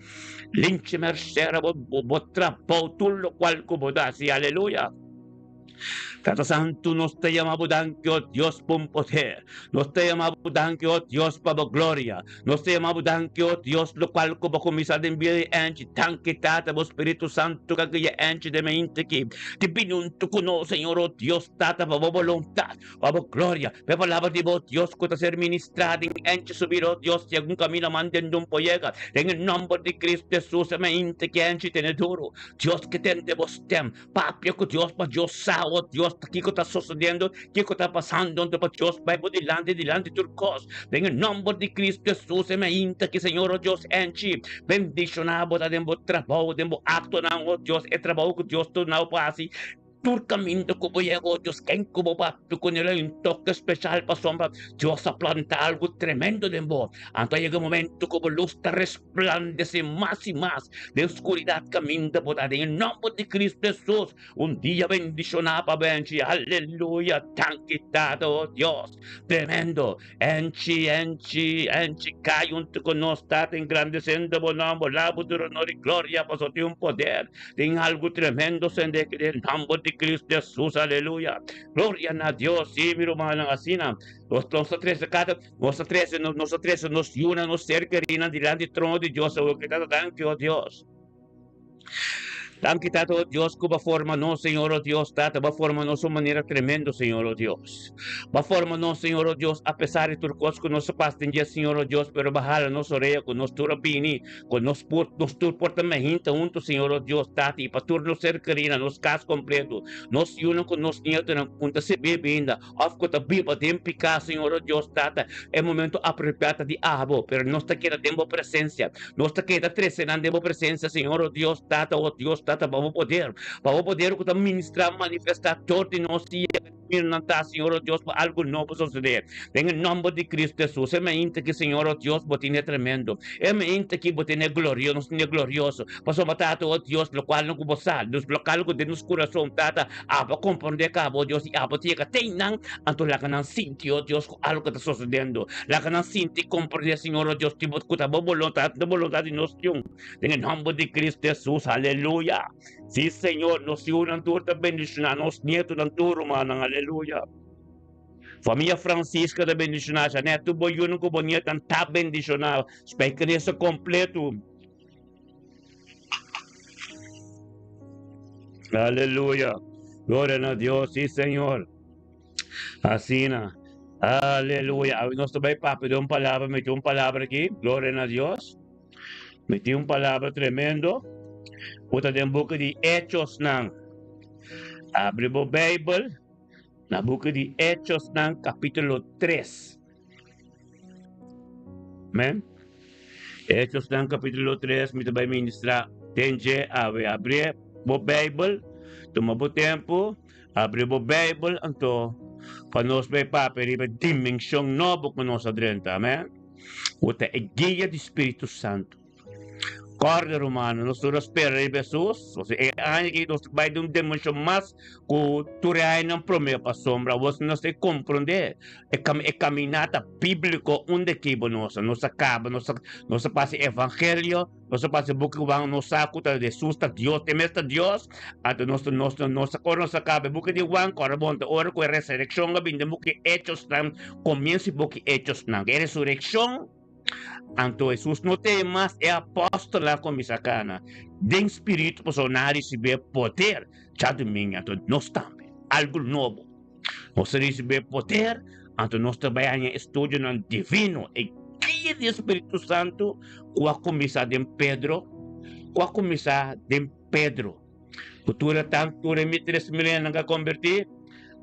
linchi mercera bo bo trabou tur locual cu bo ta haci aleluya Tata Santo nos ta yama bo danki oh Dios pa un poder nos ta yama bo danki oh Dios pa bo gloria nos ta yama bo danki oh Dios locual cu bo cuminsa den bida di enchi danki Tata bo Spiritu Santo ka guia enchi den mente ki di bini hunto cu nos Señor oh Dios Tata pa bo boluntad Pa bo gloria, pa e palabra di bo Dios ku ta ser ministrá den enchi su bida, o Dios, si algun kaminda manden dun por yega, den e nòmber di Kristu Hesus, e mainta ki enchi tene duru. Dios ke tende bo stèm. Papia ku Dios pa Dios sa, o Dios, ta kiko ta sosodiendo, kiko ta pasando, anto pa Dios bai bo dilanti, dilanti tur kos. Den e nòmber di Kristu Hesus, e mainta ki Señor, o Dios, enchi bendishoná bo ta den bo trabou, den bo aktonan, o Dios, e trabou ku Dios duna bo pa hasi. Tur kaminda ku bo yega, oh Dios, ken ku bo papia ku nel un toke spesial pasobra Dios a planta algu tremendo den bo. Anto a yega e momento ku bo lus ta resplandesé mas i mas den skuridat kaminda bo ta. Den e nòmber di Kristu Hesus, un dia bendishoná pa bo enchi. Aleluya! Danki Tata, oh Dios. Tremendo! Enchi, enchi, enchi, kai huntu ku nos, Tata, engrandesiendo bo nòmber. Laga bo tur honor i gloria pasobra tin un poder. Tin algu tremendo sende aki den nomber di Cristo Jesus, aleluya. Gloria na Dios, sí, mi rumannan, asina nos nos ta trese kada, nos ta trese, nos ta trese nos yunan, nos ser kerinan dilanti trono di Dios, awor ki Tata, danki, oh Dios. Danki, Tata, oh Dios, ku bo a forma nos, Señor, oh Dios, Tata, bo a forma nos un manera tremendo, Señor, oh Dios. Bo a forma nos, Señor, oh Dios, apesar di tur kos ku nos a pasa den dje, Señor, oh Dios, pero bo a hala nos orea ku nos tur a bini. Ku nos por, nos tur por ta mehinta huntu, Señor, o Dios, Tata, i pa tur nos ser kerí na nos kas kompleto, nos yunan ku nos nietonan ku ta sirbi binda òf ku ta biba den piká, Señor, o Dios, Tata, e momento apropiá ta di abo, pero nos ta keda den bo presensia. Nos ta keda trese nan den bo presensia, Señor, o Dios, Tata, o Dios, Tata, pa bo poder, pa bo poder ku ta ministrá, manifestá dor di nos i yega Mira nan ta, Señor, o Dios, pa algu nobo sosodé. Den e nomber di Cristo Jesus, e mainta aki, Señor, o Dios, bo tene tremendo. E mainta aki bo tene glorio, nos tene glorioso. Pasobra, Tata, o Dios, lokualnan ku bo sa, nos lokal ku den nos kurason, Tata, abo a komprondé kaba, o Dios, i abo ta yega te einan, anto laga nan sinti, o Dios, ku algu ta sosodendo. Laga nan sinti i komprondé, Señor, o Dios, ku ta bo boluntat, ta boluntat di nos Dios. Den e nomber di Cristo Jesus, aleluya. Sí, Señor, nos yunan tur ta bendishoná, nos nietonan tur, rumannan, aleluya. Familia Francisca ta bendishoná, Janet, tur bo yunan ku bo nietonan ta bendishoná. Spijkenisse kompleto. Aleluya. Gloria na Dios, sí, Señor. Asina. Aleluya. Awe nos ta bai papia de un palabra, meti un palabra aki. Gloria na Dios. Mi tin un palabra tremendo ku ta den buki di Hechosnan. Abri bo Beibel na buki di Hechosnan kapítulo 3. Amen. Hechosnan kapítulo 3, mi ta bai ministrá den dje awe. Abri bo Beibel, tuma bo tempu, abri bo Beibel, anto pa nos bai papia riba dimenshon nobo ku nos a drenta. Amen. Bo ta e guia di Spiritu Santu. Kòrda, rumannan, nos tur a spera riba Hesus. Osea, e aña aki nos ta bai den un dimenshon mas ku tur e añanan promé, pasobra awor nos ta komprondé e e kaminata bíbliko unda ki bo nos a. Nos a kaba, nos a nos a pasa e evangelio, nos a pasa e buki Juan, nos sa ku ta Hesus ta Dios, e mes ta Dios. Anto nos nos nos ora nos a kaba e buki di Juan, kòrda bon ta ora ku e resurekshon a bini den buki Hechosnan. Komienso di buki Hechosnan, e resurekshon, anto Hesus no tene mas e apòstelnan kuminsá kana den spiritu pasobra nan a risibí e poder djadumingu, anto nos tambe, algu nobo. Nos a risibí e poder, anto nos ta bai haña estudionan divino, e guia. guia di Spiritu Santu ku a kuminsá den Pedro, ku a kuminsá den Pedro. Ku tur e tan tur e mi 3000 hendenan ku a kombertí,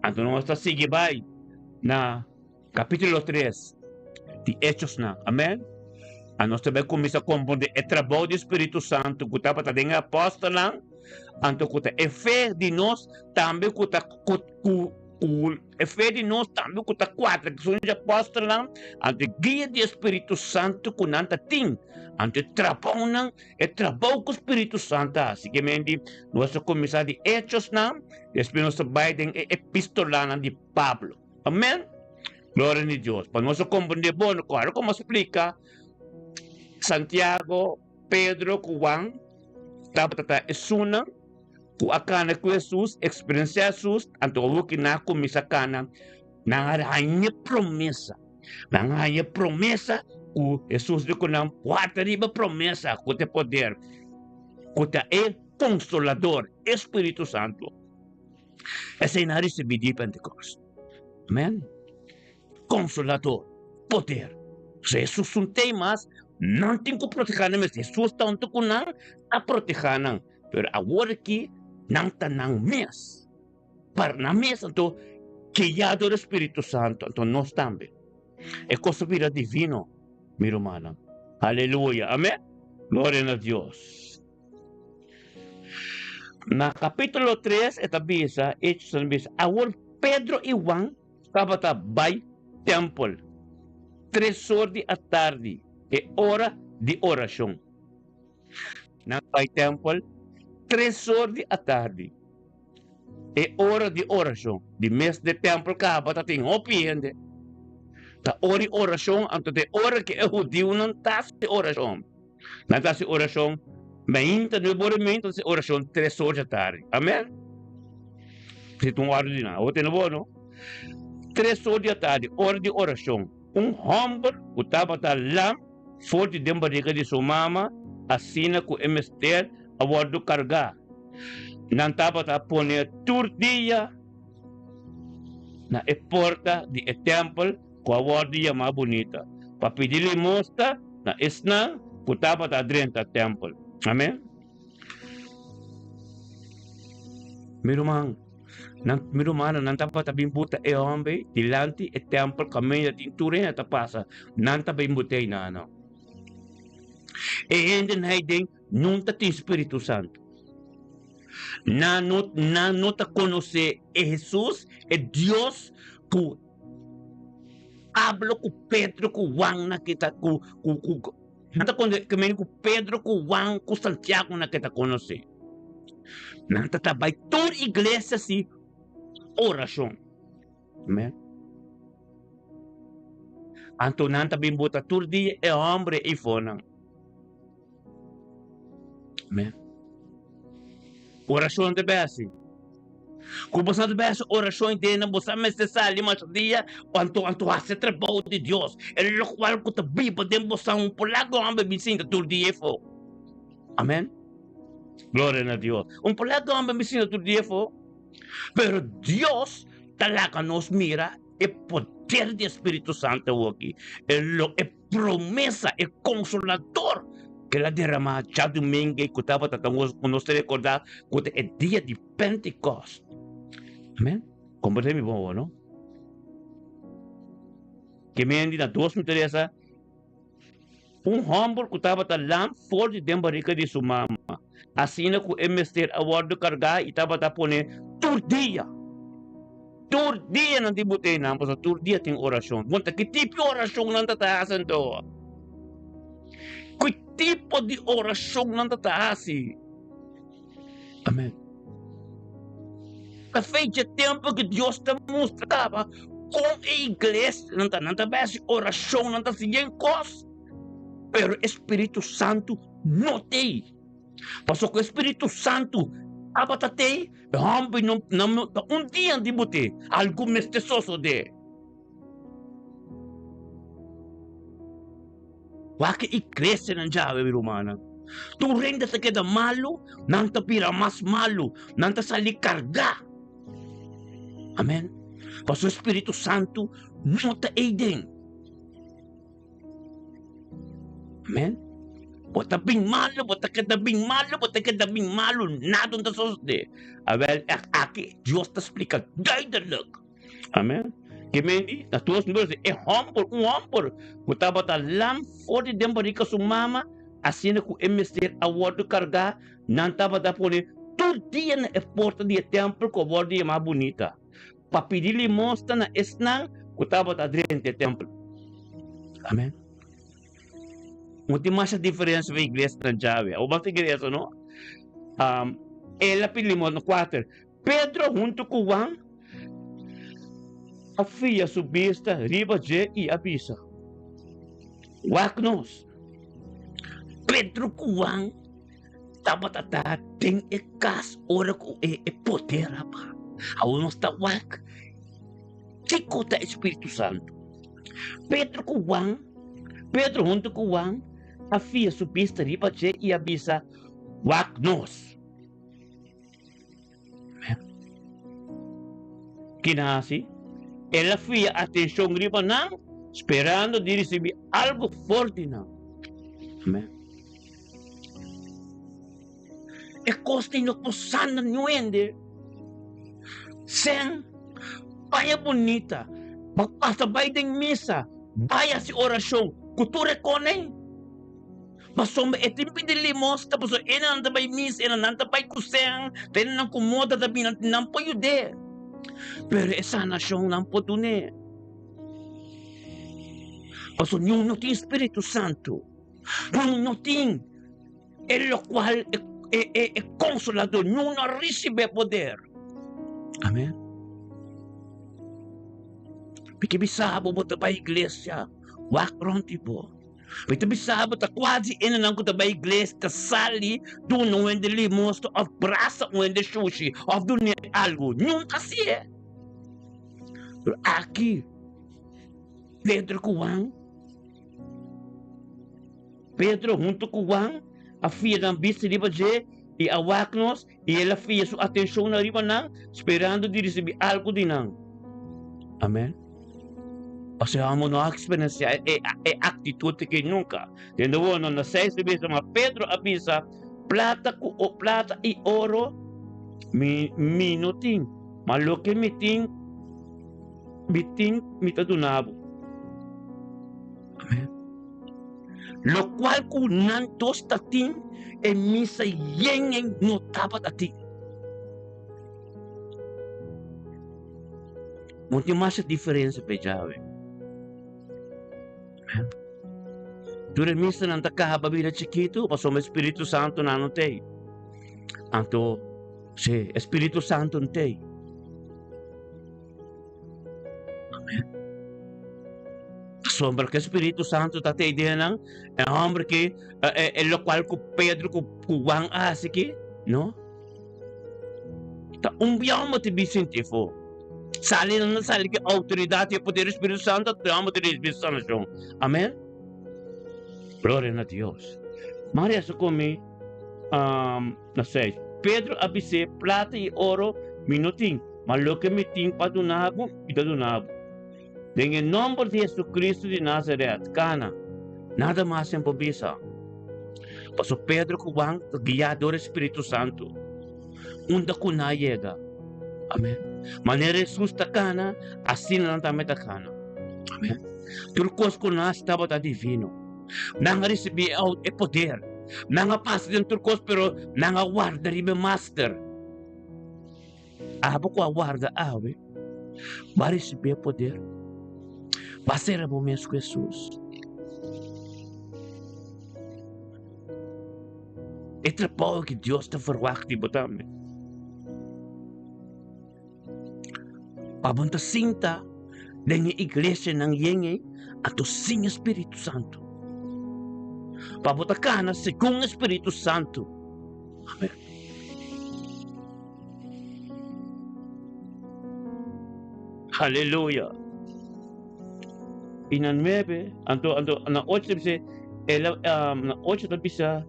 anto nos ta sigui bai na Kapítulo 3 di Hechosnan. Amèn. Anos ta bai kuminsá komprondé e trabou di Spiritu Santu ku tabata den e apòstelnan, anto ku ta e fe di nos tambe ku ta ku ku ku e fe di nos tambe ku ta kuadra ku esun di apòstelnan, anto e guia di e Spiritu Santu ku nan ta tin, anto e trabounan, e trabou ku Spiritu Santu a hasi. Ke men di nos ta kuminsá di Hechosnan, despues nos ta bai den e epistolanan di Pablo. Amen. Gloria na Dios. Pa nos a comprende bon, claro como splica Santiago, Pedro cu Juan tabata ta esunnan cu a cana cu Jesus, experiencia Jesus, anto awor ki nan a cuminsa cana, nan a haña promesa. Nan a haña promesa cu Jesus di cu nan warda riba promesa cu ta e poder, cu ta e Consolador, e Spiritu Santo. Esei nan a risibí di Pentekost. Amen. Konsolador, poder. So Hesus un tei mas, nan tin ku protehá nan mes. Hesus ta huntu ku nan, a protehá nan. Pero awor aki nan ta nan mes. Para nan mes anto guiá dor e Spiritu Santu, anto nos tambe. E kos a bira divino, mi rumannan. Aleluya. Amen. Gloria na Dios. Na kapítulo 3 e ta bisa, Hechos ta bisa, awor Pedro i Juan tabata bai tèmpel tres or di atardi, e ora di orashon. Nan bai tèmpel tres or di atardi, e ora di orashon. Di mes den tèmpel kaba ta tin hopi hende. Ta ora di orashon, anto ta e ora ku e hudiunan ta hasi orashon. Nan ta hasi orashon mainta nuebe ora i mei, ta hasi orashon tres ora dja tardi. Amen. Si ta un ora di nan, awor tene bo no. Tres ora dja tardi, ora di orashon, un hòmber ku tabata lam for di den bariga di su mama, asina ku e mester a wòrdu kargá. Nan tabata pone tur dia na e porta di e tèmpel ku a wòrdu yamá Bunita, pa pidi limosna na esnan ku tabata drenta tèmpel. Amèn. Mi ruman, nan, mi rumannan, nan tabata bin buta e hòmber dilanti e tèmpel kaminda tin tur hende ta pasa, nan ta bin buta einan. E hendenan ei den nunta tin Spiritu Santu. Nan no, nan no ta konosé e Hesus, e Dios ku Pablo ku Pedro ku Juan na ke ta ku ku ku nan ta konosé ke meni ku Pedro ku Juan ku Santiago na ke ta konosé. Nan ta ta bai tur iglesia si orashon. Amen. Anto nan ta bin bota tur dia e hombre ei for nan. Amen. Orashon ta besi. Ku bo sa ta besi orashon den nan bo sa mester sali masha dia anto anto hasi trabou di Dios. E lokual ku ta biba den bo sa un por laga homber bin sinta tur dia efo. Amen. Gloria na Dios. Un por laga homber bin sinta tur dia efo. Pero Dios ta laga nos mira e poder di e Spiritu Santo awoki. E lo e promesa, e Consolador ku el a derama djadumingu ku tabata ta ku nos ta rekordá ku ta e dia di Pentekost. Amen. Komprendé mi bon awor, no? Ke men di na dos mi ta resa, Un hòmber ku tabata lam for di den barika di su mama, asina ku e mester a wòrdu kargá i tabata pone tur dia. Tur dia nan tin bot'é nan, pasobra tur dia tin orashon. Bon, ta ki tipo di orashon nan ta ta hasi anto? Ki tipo di orashon nan ta ta hasi? Amen. Ta fecha tempu ku Dios ta mustra kaba kon e iglesia nan ta. Nan ta bai hasi orashon, nan ta hasi yen kos, pero e Spiritu Santu no t'ei. Pasobra ku e Spiritu Santu tabata t'ei, e hòmber no no ta un dia di bot'é, algu mester sosodé. Wak e iglesianan djawe, mi rumannan. Tur hende ta keda malu, nan ta bira mas malu, nan ta sali kargá. Amen. Pasobra e Spiritu Santu no ta ei den. Amen. Bo ta bin malu, bo ta keda bin malu, bo ta keda bin malu, nada no ta sosodé. Awel, aki Dios ta splika duidelijk. Amen. Ke men di, na tur nos e hòmber, un hòmber ku tabata lam for di den barika su mama, asina ku e mester a wòrdu kargá, nan tabata pone tur dia na e porta di e tèmpel ku a wòrdu yamá Bunita, pa pidi limosna na esnan ku tabata drenta e tèmpel. Amen. No tin masha diferensia pa iglesia nan djawe. Abo basta iglesia, no? Um, el a pidi limosna kuater. Pedro huntu ku Juan a fia su bista riba dje i a bisa, Wak nos. Pedro ku Juan tabata ta den e kas ora ku e e poder a baha. Awor nos ta wak kiko ta e Spiritu Santu. Pedro ku Juan, Pedro huntu ku Juan a fia su bista riba dje i a bisa, Wak nos. Kina hasi? El a fia atenshon riba nan, sperando di risibí algu for di nan. Amen. E kos di no por sana niun hende. Sen, paña bunita, pa pasa bai den misa, bai hasi orashon ku tur e konen. Pasobra e tin pidi limosna, pasobra enan ta bai misa, enan ta bai ku sen, ta enan ku moda ta bini, nan por yud'é. Pero e sanashon nan por dun'é. Pasobra niun no tin Spiritu Santu, niun no tin e lokual e Konsolador, niun no a risibí e poder. Amen. Mi ke bisa bo, bo ta bai iglesia, wak rònt di bo. Mi ta bisa bo ta kuasi hendenan ku ta bai iglesia ta sali duna un hende limosna òf brasa un hende shushi òf dun'é algu. Niun ta hasié. Pero aki Pedro ku Juan, Pedro huntu ku Juan a fia nan bista riba dje i a wak nos i el a fia su atenshonnan riba nan sperando di risibí algu di nan. Amen. Pasobra amo no a eksperensiá e e aktitut aki nunka. Tende bo, no na seis ta bisa, ma Pedro a bisa, Plata ku o plata i oro mi mi no tin, ma loke mi tin, mi tin mi ta duna bo. Amen. Lokual ku nan dos ta tin, e misa yen en no tabata tin. No tin masha diferensia pe djawe. Tur e misanan ta kaba bira chikitu pasobra e Spiritu Santu nan no t'ei. Anto, si, e Spiritu Santu no t'ei. Amen. Pasobra ku e Spiritu Santu ta t'ei den nan, e hòmber ki, e lokual ku Pedro ku Juan a hasi aki, no. Ta un biaha bo ta bin sinti afó. Sali nan ta sali ku e outoridat i e poder di Spiritu Santu, anto bo ta risibi sanashon. Amen. Gloria na Dios. M'a resa ku mi na seis. Pedro a bis'é, Plata i oro mi no tin, ma loke mi tin pa duna bo, mi ta duna bo. Den e nòmber di Jesucristo di Nazaret, kana! Nada mas en por bisa. Pasobra Pedro ku Juan ta guiá dor e Spiritu Santu. Unda ku nan a yega. Amen. Manera Hesus ta kana, asina nan tambe ta kana. Amen. Tur kos ku nan hasi tabata divino. Nan a risibí e poder. Nan a pasa den tur kos, pero nan a warda riba e Master. Abo ku a warda awe, bo a risibí e poder. Bo a sera bo mes ku Hesus. E trabou ku Dios ta ferwagt di bo tambe. Pa bo ta sinta den e iglesianan yen ei, anto sin e Spiritu Santu. Pa bo ta kana segun e Spiritu Santu. Amen. Aleluya. I na nuebe, anto, anto, na ocho ta bisa, el a, um, na ocho ta bisa,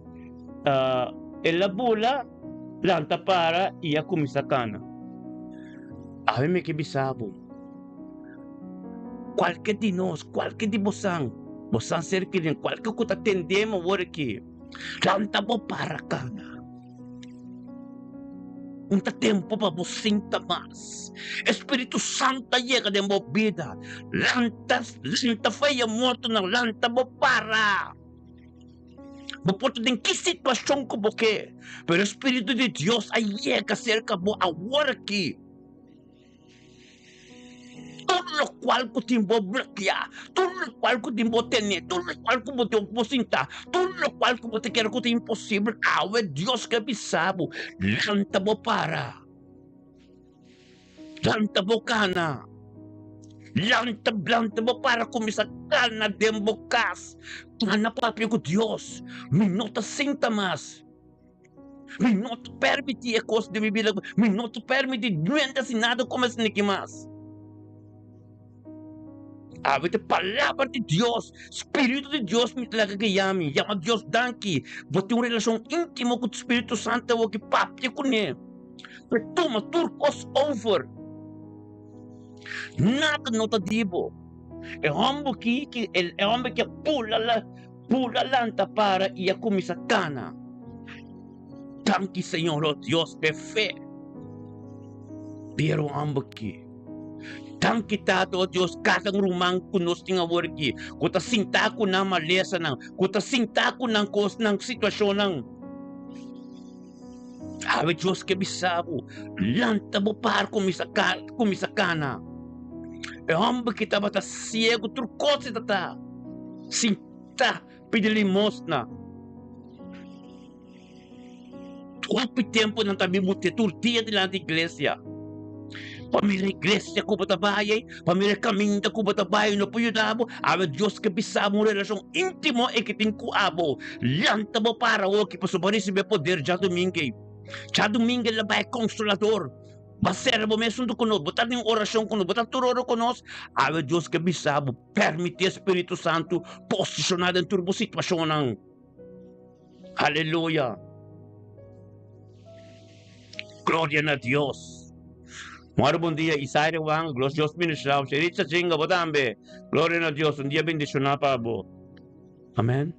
uh, el a bula, lanta para i a kuminsá kana. Awe mi ke bisa bo, kualke di nos, kualke di bosan. Bo sa ser keren kualke ku ta tendé mi awor aki, lanta bo para kana. Un ta tempu pa bo sinta mas. E Spiritu Santu a yega den bo bida. Lanta, lanta fei e mortonan, lanta bo para. Bo por ta den ki situashon ku bo ke, pero e Spiritu di Dios a yega serka bo awor aki. Tur lokual ku tin bo blokeá, tur lokual ku tin bo tené, tur lokual ku bo tin bo sintá, tur lokual ku bo ta kere ku ta imposibel, awe Dios ke bisa bo, lanta bo para, lanta bo kana, lanta, lanta bo para kuminsá kana den bo kas, kana papia ku Dios, mi no ta sinta mas. Mi no ta permití e kos den mi bida, mi no ta permití nuenta si nada kome esaki mas. Awe ta palabra di Dios, Spiritu di Dios mi ta laga guia mi. Yama Dios danki. Bo tin un relashon íntimo ku Spiritu Santu awor ki papia kuné. Pe tuma tur kos over. Nada no ta di bo. E hòmber ki, e hòmber ki a bula la. Pura lanta para i a kuminsá kana. Danki Señor, oh Dios, p'e fe di e ruman aki. Danki Tata, oh Dios, kada un ruman ku nos tin awor aki, ku ta sintá ku nan malesanan, ku ta sintá ku nan kosnan, situashonnan. Awe Dios ke bisa bo, lanta bo par kuminsá kuminsá kana. E hòmber ki tabata siegu tur kos e ta ta sinta pidi limosna. Hopi tempu nan ta bin bute tur dia dilanti iglesia. Pa mira iglesia ku bo ta bai ei, pa mira e kaminda ku bo ta bai no por yuda bo. Awe Dios ke bisa bo un relashon íntimo e ke tin ku abo. Lanta bo para awoki pasobra bo a risibí e poder djadumingu ei. Djadumingu el a bai e Konsolador. Bo a sera bo mes huntu ku nos, bo ta den orashon ku nos, bo ta tur ora ku nos. Awe Dios ke bisa bo, permití e Spiritu Santu posishoná den tur bo situashonnan. Aleluya! Gloria na Dios! Mora bon dia, Isaire Wang, Glos Dios ministrá bo. Sheritza Chinga, bo tambe. Gloria na Dios, un dia bendishoná pa bo. Amen.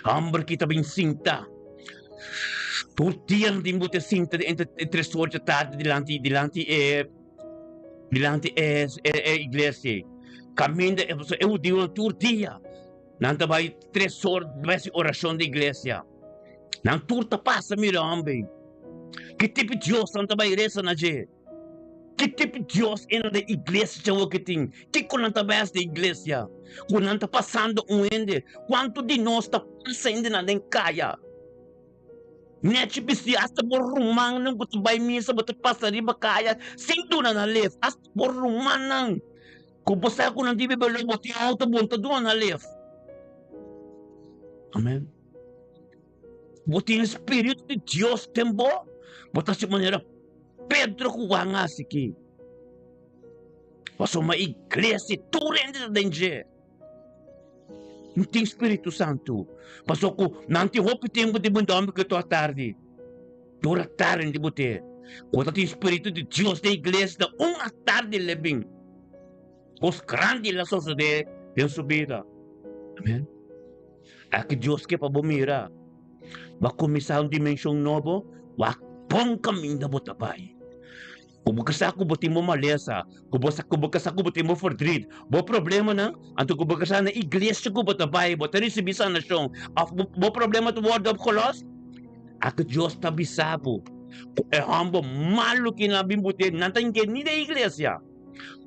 Hamber ki ta bin sinta. Tur dia nan tin bo te sinta entre tres or dje tardi dilanti dilanti e dilanti e e iglesia. Kaminda e e hudiunan tur dia. Nan ta bai tres or bai hasi orashon di iglesia. Nan tur ta pasa mira hombre. Ki tipo Dios nan ta bai resa na dje? Ki tipo Dios e na den iglesia djawo ki tin? Kiko nan ta bai hasi den iglesia? Ku nan ta pasando un hende? Kuantu di nos ta pasa hende nan den kaya? Nechi bisti hasta bo rumannan ku ta bai misa bo ta pasa riba kaya sin duna nan lef. Hasta bo rumannan. Ku bo sa ku nan dibi belo bo tin auto bon ta duna nan lef. Amen. Bo tin spiritu di Dios den bo, bo ta hasi manera Pedro ku Juan a hasi aki. Pasobra iglesia tur hende ta den dje. No tin spiritu santu. Pasobra ku nan tin hopi tempu di bunda homber ku e tor tardi. Tur atardi di bo te. Ku ta tin spiritu di Dios den iglesia ta un atardi le bin. Kos grandi la sosode den su bida. Amen. Aki Dios ke pa bo mira. Bo a kuminsá un dimenshon nobo, wak bon kaminda bo ta bai. Ku bo sa ku bo tin bo malesa, ku bo sa ku bo sa ku bo tin bo verdriet, bo problemanan, anto ku bo sa na iglesia ku bo ta bai, bo ta risibí sanashon, òf bo bo problema ta wòrdu opgelost, aki Dios ta bisa bo ku e hòmber malu ki nan a bin but'é, nan ta inke ni den iglesia,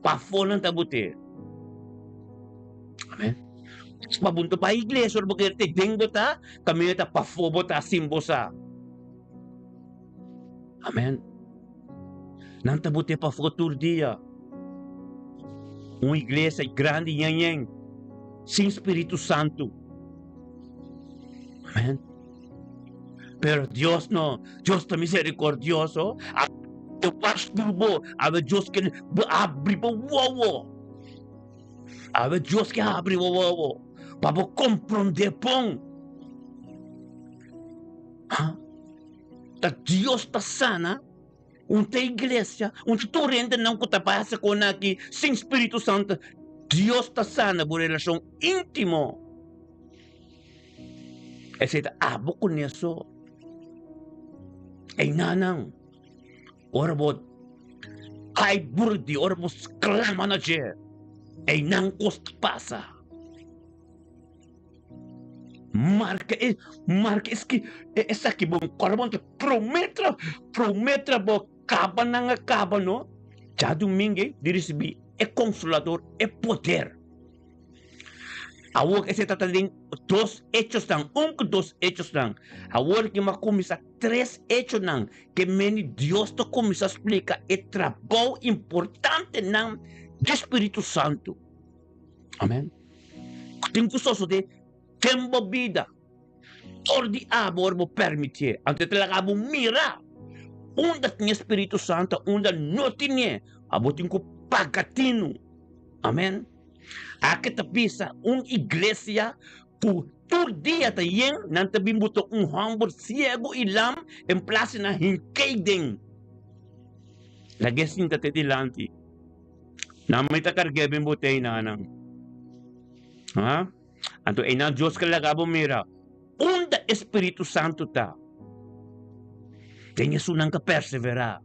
pafó nan ta but'é. Amen. Pa bo no ta bai iglesia ora bo kere te den bo ta, kaminda ta pafó bo ta sin bo sa. Amen. Nan ta bote pafó tur dia. Un iglesia grandi yen yen, sin Spiritu Santu. Amen. Pero Dios no, Dios ta misericordioso. A te was bo, a Dios ke abri bo wowo. A Dios ke abri bo wowo pa bo comprende bon. Ha? Ta Dios ta sana un ta iglesia, un ta tur hendenan ku ta pasa kon aki sin Spiritu Santu. Dios ta sana bo relashon íntimo. Esei ta abo kuné so. Einanan, ora bo kai burdi, ora bo sklama na dje, einan kos ta pasa. Marka e, marka eski, esaki bon, ora bo ta promé tra, promé trabou kaba nan a kaba no, djadumingu di risibí e Konsolador, e poder. Awor esei ta ta den dos hechosnan, un ku dos hechosnan. Awor ki m'a kuminsá tres hechonan ke meni Dios ta kuminsá splika e trabou importantenan di Spiritu Santu. Amen. Ku tin ku sosodé den bo bida dor di abo ora bo permitié. Anto e ta laga bo mira unda tin e Spiritu Santu, unda no tin'é. Abo tin ku paga tinu. Amen. Aki ta bisa un iglesia ku tur dia ta yen, nan ta bin buta un hòmber siegu i lam en plas di nan hink'é den. Lag'é sinta te dilanti. Nan mi ta karg'é bin bot'é einanan. Ha? Anto einan Dios ke laga bo mira unda e Spiritu Santu ta. Den esunnan ka perseverá.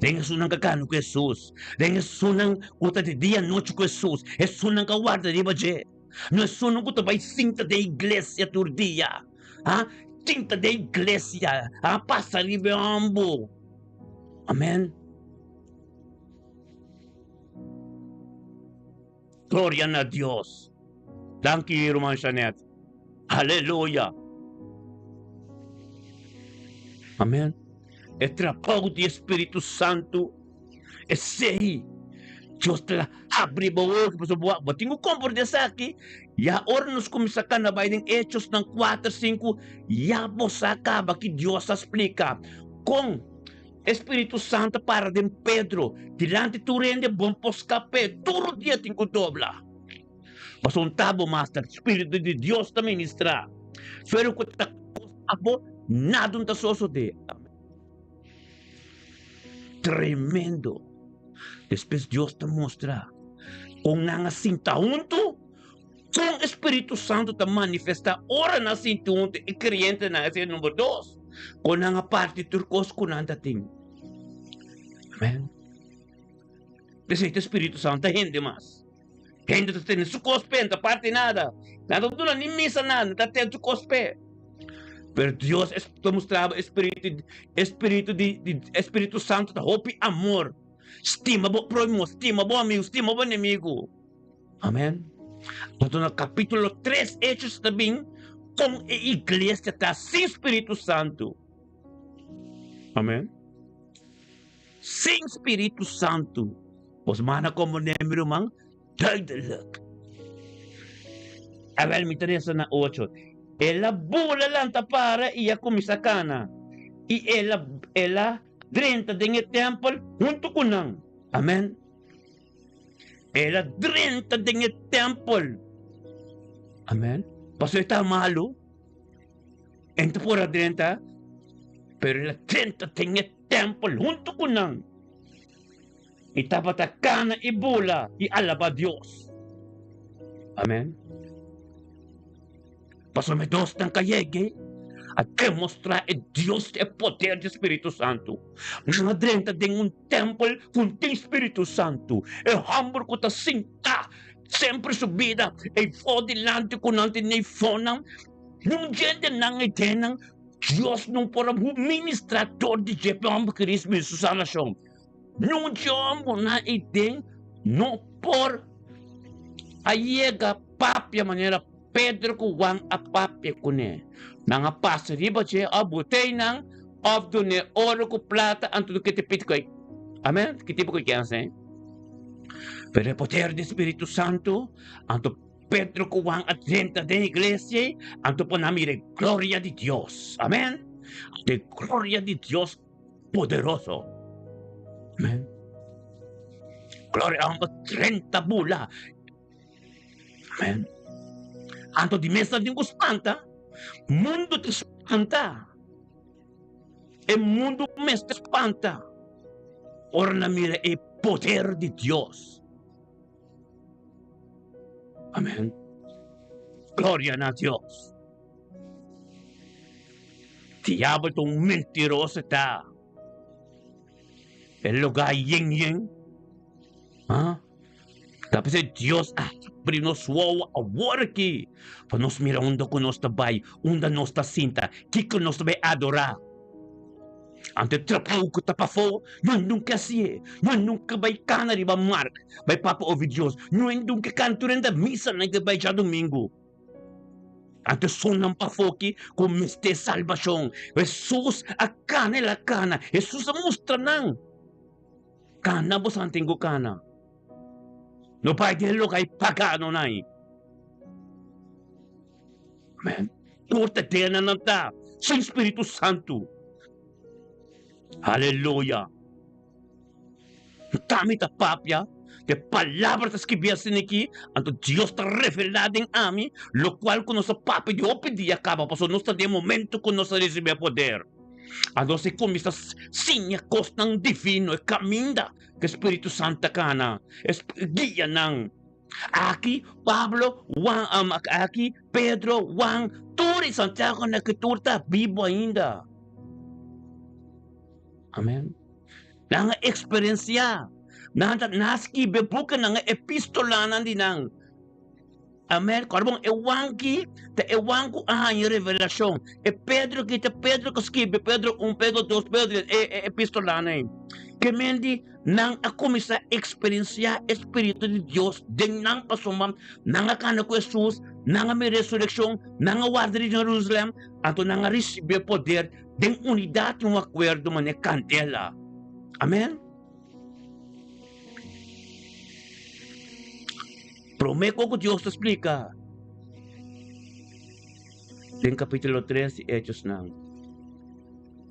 Den esunnan ka kana ku Hesus. Den esunnan ku ta di dia nochi ku Hesus. Esunnan ka warda riba dje. No esunnan ku ta bai sinta den iglesia tur dia. Ha? Sinta den iglesia. Ha? Pasa riba e hombo. Amen. Gloria na Dios. Danki ruman Janet. Aleluya. Amen. E trabou di Espíritu Santu esei. Dios ta abri bo ojo pasobra bo bo tin ku komprende esaki. Ya ora nos kuminsá kana bai den Hechosnan kuater, sinku, ya bo sa kaba ki Dios a splika kon E Spiritu Santu para den Pedro dilanti tur hende bon por skap'é tur dia tin ku dobla. Pasobra un ta bo master, Spiritu di Dios ta ministrá. Pero ku ta kosta bo, nada un ta sosodé. Amén. Tremendo. Despues Dios ta mustra kon nan a sinta huntu, kon e Spiritu Santu ta manifestá ora nan sinti huntu e kreyentenan, esei e number dos, kon nan a parti tur kos ku nan ta tin. Amén. P'esei ta Spiritu Santu ta hende mas. Hende ta tene su kos p'e, no ta parti nada. Nan ta duna ni misa nada, nan ta tene su kos p'e. Pero Dios ta mustra bo e spiritu, e spiritu di, di e Spiritu Santu ta hopi amor. Stima bo próhimo, stima bo amigu, stima bo enemigu. Amen. Anto na kapítulo 3 Hechos ta bin kon e iglesia ta sin Spiritu Santu. Amen. Sin Spiritu Santu. Bos mana komprendé mi ruman? Duidelijk. Awel mi ta resa na ocho. El a bula lanta para i a kuminsá kana. I el a el a drenta den e tèmpel huntu ku nan. Amen. El a drenta den e tèmpel. Amen. Pasobra e ta malu. E ta por a drenta, pero el a drenta den e tèmpel huntu ku nan. I tabata kana i bula i alabá Dios. Amen. Pasobra mi dosnan ka yega a demostrá e Dios e poder di Spiritu Santu. Nan a drenta den un tèmpel ku tin Spiritu Santu. E hòmber ku ta sintá semper su bida ei for dilanti ku nan tin eifonan, niun djentenan ei den nan, Dios no por a ministrá dor di dje p'e hòmber ki risibí su sanashon. Niun dje hòmbernan ei den no por a yega papia manera Pedro ku Juan a papia kuné. Nan a pasa riba dje òf bot'ei nan òf dun'é oro ku plata anto ke te pidi ku ei. Amen. Ki tipo ku kens ei? Pero e poder di Spiritu Santu, anto Pedro ku Juan a drenta den iglesia ei, anto por nan mira e gloria di Dios. Amen. E gloria di Dios poderoso. Amen. Gloria a homber 30 bula. Amen. Anto di mesa tin ku spanta. Mundo te spanta. E mundo mester spanta. Ora na mira e poder di Dios. Amen. Gloria na Dios. Diabel ta un mentiroso e ta. E lugá yen yen. Ha? Ta p'esei Dios a habri nos wowo awor aki pa nos mira unda ku nos ta bai, unda nos ta sinta, kiko nos ta bai adorá. Anto e trabou ku ta pafó, no nunka hasié, no nunka bai kana riba mark, bai papia ovi Dios, no nunka kana tur hende misanan ke bai djadumingu. Anto esunnan pafó ki ku mester salbashon. Hesus a kana, el a kana. Hesus a mustra nan, Kana boso tin ku kana. No bai den loke ai paganonan ai. Amen. Tur ta dena nan ta sin Spiritu Santu. Aleluya. Tami ta papia, e palabra ta skibí asina aki, anto Dios ta revelá den ami lokual ku nos a papia di hopi dia kaba, pasobra nos ta den e momento ku nos a risibí e poder. Anto nos a kuminsá siña kosnan divino, e kaminda ku e Spiritu Santu ta kana, e guia nan. Aki Pablo, Juan, aki Pedro, Juan, tur i Santiago na ki tur ta bibu ainda. Amen. Nan a eksperensiá. Nan ta nan a skibi e bukinan, e epístolanan di nan. Amen. Kòrda bon, e Juan ki ta e Juan ku a haña revelashon. E Pedro ki ta Pedro ku skibi Pedro un, Pedro dos, Pedro tres, e e epístolanan ei. Ke men di nan a kuminsá eksperensiá e spiritu di Dios den nan pasobra nan a kana ku Hesus, nan a mira resurekshon, nan a warda di Jerusalèm, anto nan a risibí e poder Den unidat tin un akuerdo manera kandela. Amen. Promé ku Dios ta splika den kapítulo 3 di Hechosnan.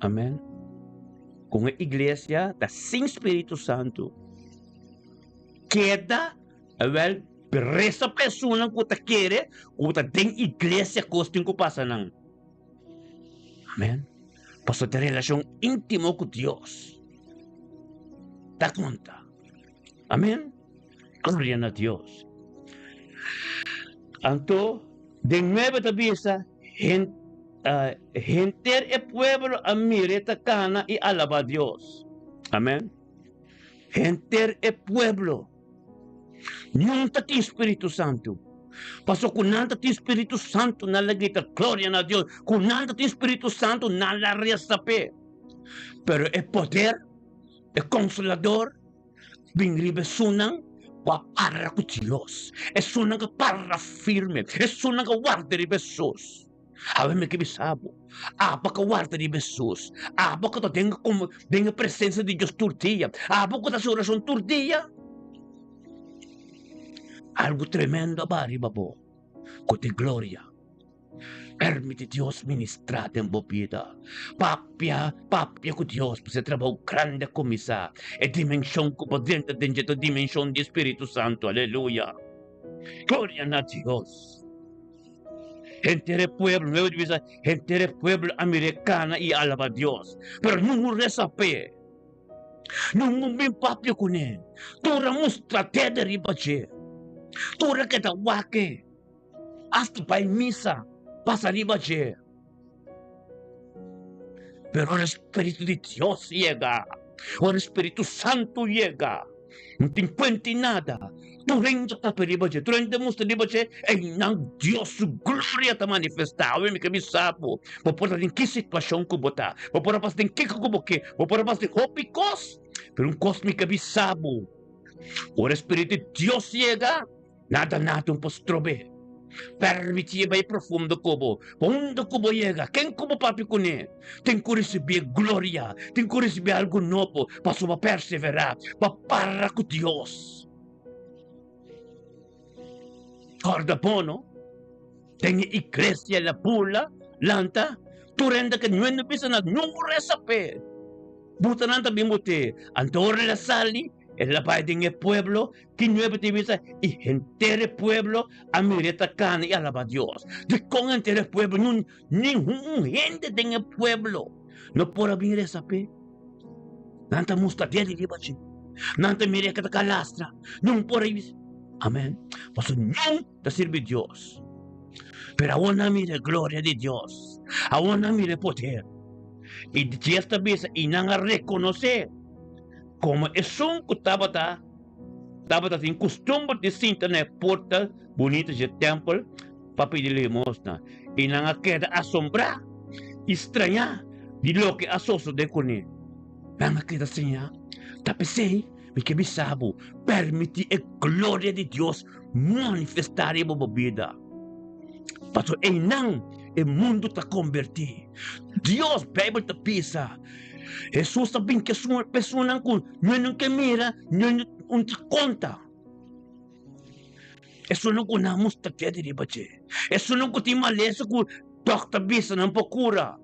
Amen. Kon e iglesia ta sin Spiritu Santu keda awel resa pa esunnan ku ta kere ku ta den iglesia kos tin ku pasa nan. Amen. Pasobra ta relashon íntimo ku Dios ta konta. Amen. Gloria na Dios. Anto, den nuebe ta bisa, henter e pueblo a mira e ta kana i alabá Dios. Amen. Henter e pueblo. Niun ta tin Spiritu Santu. Paso ku nan ta tin Spiritu Santu, nan la grita gloria na Dios. Ku nan ta tin Spiritu Santu, nan la resa p'e. Pero e poder, e Konsolador, bin riba esunnan ku a para ku Dios, esunnan ku a para firme, esunnan ku a warda riba Hesus. Awe mi ke bisa bo, abo ku warda riba Hesus, abo ku ta den den e presensia di Dios tur dia, abo ku ta hasi orashon tur dia, algu tremendo a baha riba bo ku tin gloria. Permiti Dios ministrá den bo bida. Papia, papia ku Dios, pasobra e trabou grandi a kuminsá. E dimenshon ku bo drenta den dje ta dimenshon di e Spiritu Santu. Aleluya! Gloria na Dios! Henter e pueblo, nuevo di bisa, henter e pueblo a mira e kana i a alaba Dios. Pero ningun resa p'e. Ningun bin papia kuné. Tur a mustra dede riba dje. Tur a keda wak e. Asta bai misa pasa riba dje. Pero ora e Spiritu di Dios yega, ora e Spiritu Santu yega, no tin kuenta i nada. Tur hende ta papia riba dje, tur hende ta mustra riba dje, einan Dios su gloria ta manifestá. Awe mi ke bisa bo, bo por ta den ki situashon ku bo ta, bo por a pasa den kiko ku bo ke, bo por a pasa den hopi kos, pero un kos mi ke bisa bo, ora e Spiritu di Dios yega, Nada nada un por strob'é. Permitié bai profundo ku bo. Pa unda ku bo yega, ken ku bo papia kuné, tin ku risibí e gloria, tin ku risibí algu nobo pasobra bo perseverá, bo para ku Dios. Kòrda bon no, den e iglesia la bula lanta, tur hende ke no bisa nada, no resa p'e. Buta nan ta bin bot'é. Anto ora el a sali, el a bai den e pueblo, Ki nuebe ta bisa, i henter e pueblo a mira e ta kana i alaba Dios. Dikon henter e pueblo? Nun, ningun hende den e pueblo no por a bin resa p'e. Nan ta mustra dede riba dje. Nan ta mira e ta kalastra. Nun por a bisa. Amen. Pasobra nun ta sirbi Dios. Pero awor nan mira e gloria di Dios. Awor nan mira e poder. I djes ta bisa, i nan a rekonosé komo esun ku tabata tabata tin kustumber di sinta na e porta bunita dje tèmpel pa pidi limosna, i nan a keda asombrá i strañá di loke a sosodé kuné. Nan a keda siñá, Ta p'esei mi ke bisa bo, permití e gloria di Dios manifestá riba bo bida. Pasobra einan e mundu ta kombertí. Dios, Beibel ta bisa, Hesus ta bin ku esun personanan ku ño no ke mira, ño no ta konta. Esunnan ku nan mustra keda riba dje. Esunnan ku tin malesa ku dòkter bisa nan por kura.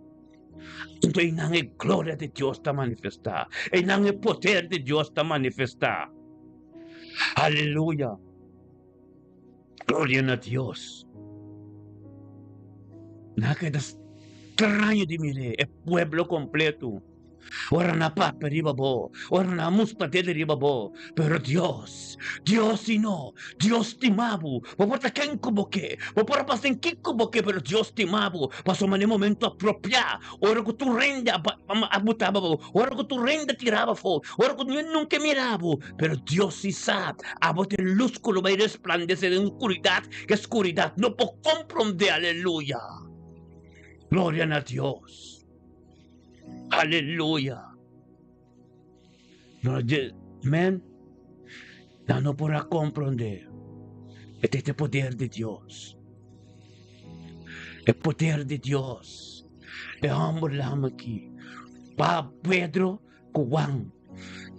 Anto einan e gloria di Dios ta manifestá. Einan e poder di Dios ta manifestá. Aleluya! Gloria na Dios. Nan a keda straño di mir'é, e pueblo kompleto. Ora nan a papia riba bo, ora nan a mustra dede riba bo, pero Dios, Dios si no, Dios stima bo. Bo por ta ken ku bo ke, bo por a pasa den kiko bo ke, pero Dios stima bo. Pasobra na e momento apropiá, ora ku tur hende a a butaba bo, ora ku tur hende a tiraba afó, ora ku niun nunka a mira bo, pero Dios si sa, abo ta e lus ku lo bai resplandesé den skuridat, ku e skuridat no por komprondé. Aleluya! Gloria na Dios! Aleluya! No, men, nan no por a komprondé. E ta e poder di Dios. E poder di Dios. E hòmber lam aki, pa Pedro ku Juan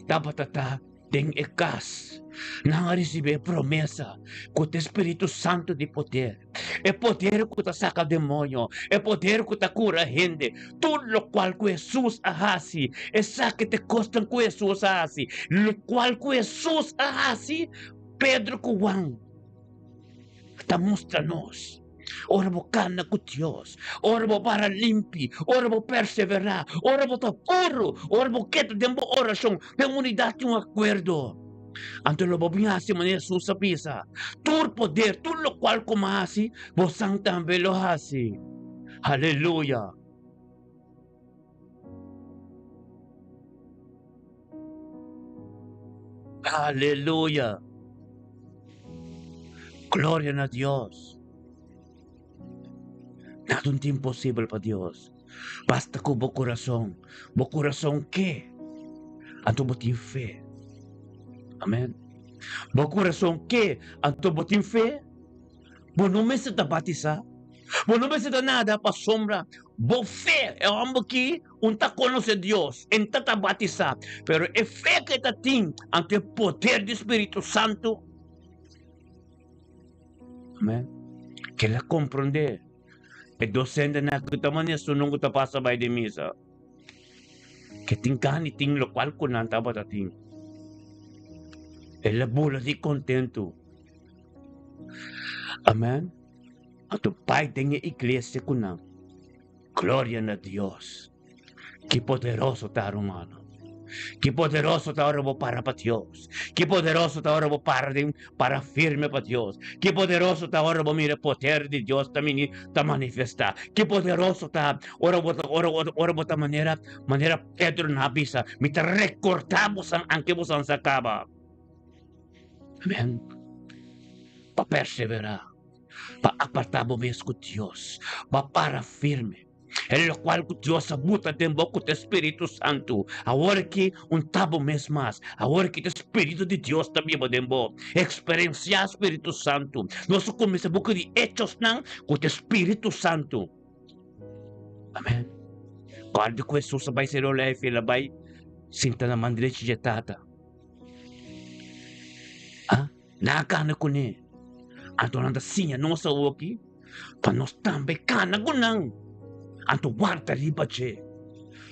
tabata ta den e kas, nan a risibí e promesa ku ta e spiritu santu di poder, e poder ku ta saka demoño, e poder ku ta kura hende. Tur lokual ku Hesus a hasi, esaki ta e kosnan ku Hesus a hasi. Lokual ku Hesus a hasi, Pedro ku Juan ta mustra nos. Ora bo kana ku Dios, ora bo para limpi, ora bo perseverá, ora bo ta puru, ora bo keda den bo orashon, den unidat i un akuerdo, anto lo bo bin hasi manera Hesus a bisa, Tur poder, tur lokual ku mi a hasi, bosan tambe lo hasi. Aleluya! Aleluya! Gloria na Dios! Nada un ta imposibel pa Dios. Basta ku bo kurason, bo kurason ke, anto bo tin fe. Amen. Bo kurason ke, anto bo tin fe. Bo no mester ta batisá. Bo no mester ta nada pasobra bo fe, e hòmber ki un ta konosé Dios, e ta ta batisá, pero e fe ku e ta tin anto e poder di Spiritu Santu, amen, kel a komprondé e dosentenan ku ta manera su nunka ta pasa bai den misa, ke tin gana di tin lokual ku nan tabata tin. El a bula di kontentu. Amen. Anto bai den e iglesia ku nan. Gloria na Dios. Ki poderoso ta, rumano. Ki poderoso ta ora bo para pa Dios. Ki poderoso ta ora bo para den para firme pa Dios. Ki poderoso ta ora bo mira poder di Dios ta mini ta manifestá. Ki poderoso ta ora bo ta ora ora bo ta manera manera Pedro na bisa, mi ta rekordá bosan anke bosan sa kaba. Amen. Pa perseverá, pa apartá bo mes ku Dios, pa para firme. E lokual ku Dios a buta den bo ku ta e Spiritu Santu. Awor ki un ta bo mes mas, awor ki ta e Spiritu di Dios ta biba den bo. Eksperensiá Spiritu Santu. Nos a kuminsá buki di Echosnan ku ta e Spiritu Santu. Amen. Kòrda ku Hesus a bai Seru Olijfi, el a bai sinta na man drechi dje Tata. Ah, nan a kana kuné. Anto nan ta siña nos awoki pa nos tambe kana ku nan. Anto warda riba dje.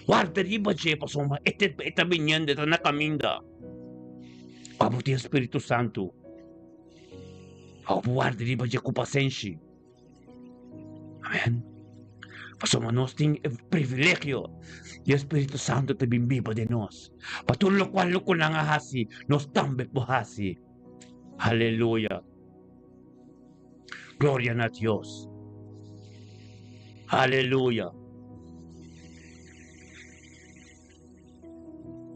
Warda riba dje pasobra e ta e ta biniendo, e ta na kaminda. Pa bo tin Spiritu Santu. Awor bo warda riba dje ku pasenshi. Amen. Pasobra nos tin e privilegio di e Spiritu Santu ta bin biba den nos. Pa tur lokual ku nan a hasi, nos tambe por hasi. Aleluya. Gloria na Dios. Aleluya.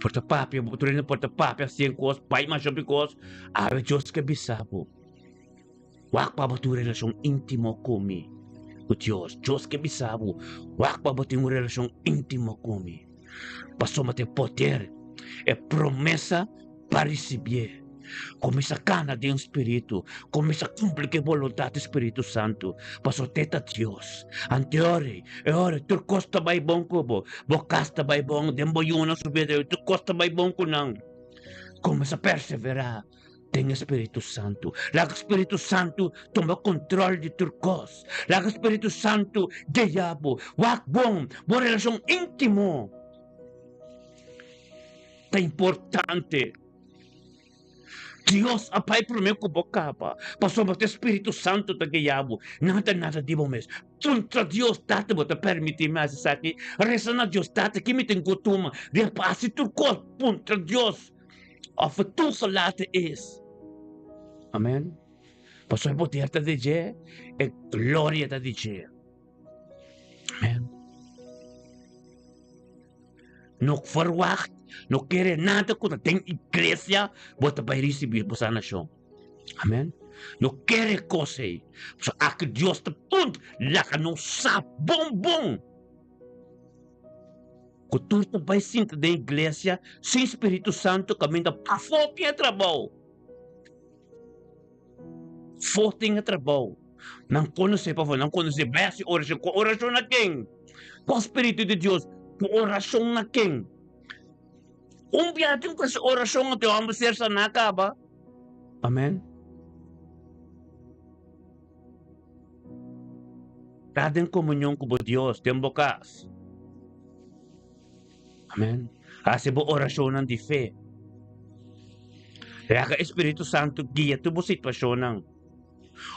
Por ta papia, bo tur hende por ta papia hasi kos, bai masha hopi kos. Awe Dios ke bisa bo, wak pa bo tin un relashon íntimo ku mi, ku Dios. Dios ke bisa bo, wak pa bo tin un relashon íntimo ku mi. Pasobra ta e poder, e promesa pa risibié. Kuminsá kana den spiritu, kuminsá kumpli ku e boluntat di Spiritu Santu, pasobra te ta Dios. Anto e ora ei, e ora ei tur kos ta bai bon ku bo, bo kas ta bai bon, den bo yunan su bida tur kos ta bai bon ku nan. Kuminsá perseverá den e Spiritu Santu. Laga Spiritu Santu tuma kontrol di tur kos. Laga Spiritu Santu guia bo. Wak bon bo relashon íntimo ta importante. Dios a bai promé ku bo kaba, pasobra ta e Spiritu Santu ta guia bo. Nada nada di bo mes. Puntra Dios, Tata, bo ta permití mi hasi esaki? Resa na Dios, Tata, ki mi tin ku tuma di hasi tur kos? Puntra Dios òf e toegelaten is. Amen. Pasobra e poder ta di dje, e gloria ta di dje. Amen. No verwacht, no kere nada ku ta den iglesia, bo ta bai risibí bo sanashon. Amen. No kere kos ei. So aki Dios ta punt laga nos sa bon bon ku tur ta bai sinta den iglesia sin Spiritu Santu kaminda pafó tin e trabou. Fó tin e trabou. Nan konosé pafó, nan konosé bai hasi orashon. Ku orashon na ken? Kua Spiritu di Dios? Ku orashon na ken? Un bia tin ku hasi orashon anto e hòmber ser saná kaba. Amen. Ta den komunion ku bo Dios den bo kas. Amen. Hasi bo orashonnan di fe. Laga e Spiritu Santu guia tur bo situashonnan.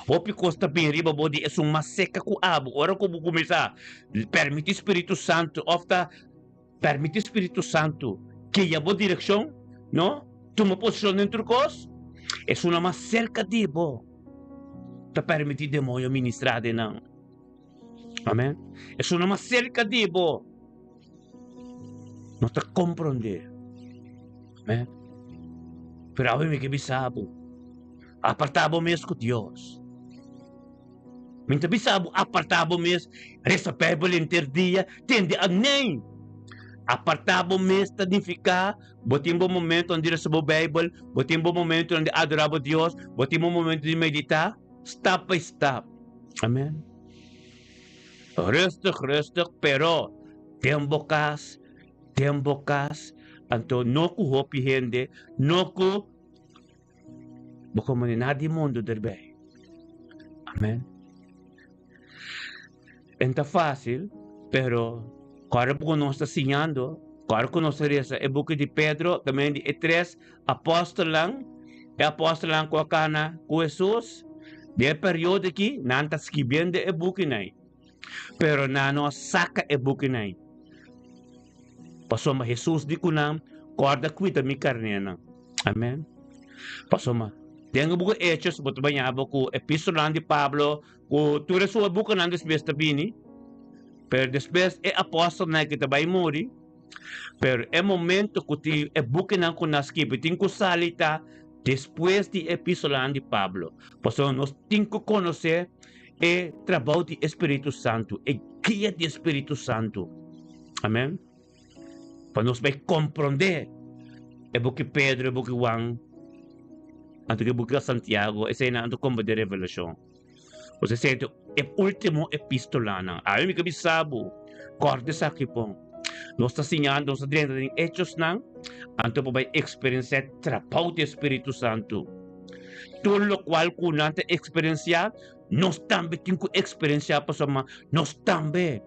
Hopi kos ta bin riba bo di esun mas seka ku abo. Ora ku bo kuminsá permití Spiritu Santu òf ta permití Spiritu Santu guia bo direkshon, no? Tuma posishon den tur kos, esunnan mas serka di bo ta permití demoño ministrá den nan. Amen. Esunnan mas serka di bo no ta komprondé. Amen. Pero awe mi ke bisa bo, apartá bo mes ku Dios. Mi ta bisa bo, apartá bo mes, resa Bijbel henter dia, tende a ney. Apartá bo mes ta nifiká bo tin bo momentonan di resa bo Bijbel, bo tin bo momentonan di adorá bo Dios, bo tin bo momento di meditá. Stap by stap. Amen. Rustig, rustig, pero den bo kas, den bo kas, anto no ku hopi hende, no ku bo komunidat di mundu derbei. Amen. En ta fácil, pero kòrda ku nos ta siñando, kòrda ku nos ta resa e buki di Pedro, también di e tres apòstelnan, e apòstelnan ku a kana ku Hesus, den e periodo aki nan ta skibiendo e bukinan, pero nan no a saka e bukinan, pasobra Hesus di ku nan, Kòrda kuida mi karnénan. Amèn. Pasobra den e buki Hechos bo ta baña bo ku epístolanan di Pablo, Ku tur e sua bukanan despues ta bini, pero despues e apòstelnan aki ta bai muri, pero e momento ku tin e bukinan ku nan skibi tin ku sali ta despues di e epístolanan di Pablo, pasobra nos tin ku konosé e trabou di e Spiritu Santu, e guia di e Spiritu Santu. Amèn. Pa nos bai komprondé e buki Pedro, e buki Juan, anto ku e buki Santiago, eseinan anto komprondé Revelashon. Bo ta senti e último epístolanan. Awe mi ke bisa bo, kòrda esaki bon. Nos ta siñando, nos ta drenta den Hechosnan, anto bo bai eksperensiá e trabou di e Spiritu Santu. Tur lokual ku nan ta eksperensiá, nos tambe tin ku eksperensiá pasobra nos tambe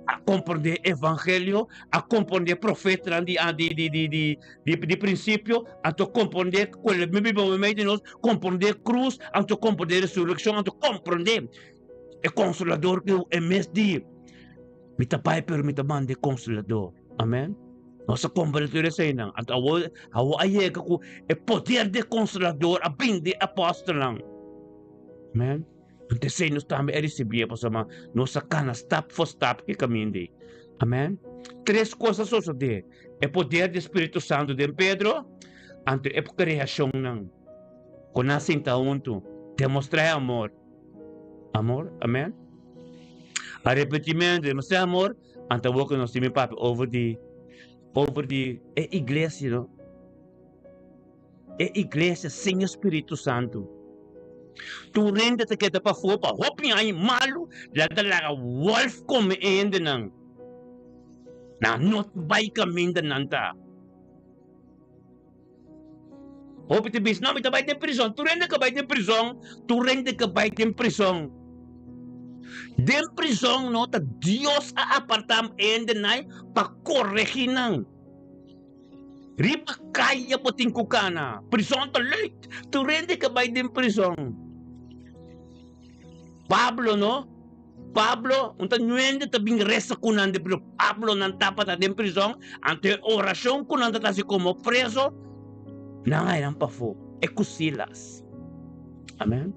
a komprondé evangelio, a komprondé profetanan di di di di di di di prinsipio, anto komprondé ku el a biba meimei di nos, komprondé krus, anto komprondé resurekshon, anto komprondé e konsolador ku e mes di mi ta bai pero mi ta manda e konsolador. Amen. Nos a komprondé tur eseinan. Anto awor awor a yega ku e poder di e konsolador a bin di e apòstelnan. Amen. P'esei nos tambe a risibié, pasobra nos a kana stap for stap e kaminda ei. Amèn. Tres kos a sosodé, e poder di Spiritu Santu den Pedro, anto e kreashonnan ku nan sinta huntu demostrá e amor. Amor, amen. Arepentimentu, demostrá amor, anto awor ku nos tin mi papia over di over di e iglesia, no? E iglesia sin e Spiritu Santu. Tur hende ta keda pafó pa hopi aña malu, nan ta laga wòlf kome e hendenan. Nan no ta bai kaminda nan ta. Hopi ta bisa, no, mi ta bai den prizòn. Tur hende ka bai den prizòn, tur hende ka bai den prizòn. Den prizòn no ta Dios a apartá hendenan pa koregí nan. Riba kaya bo tin ku kana. Prison ta leuk. Tur hende ke bai den prison. Pablo no. Pablo, un ta nuende ta bin resa ku nan den prison. Pablo nan tabata den prison, anto e orashon ku nan ta hasi komo preso, nan a nan pafó. E ku Silas. Amen.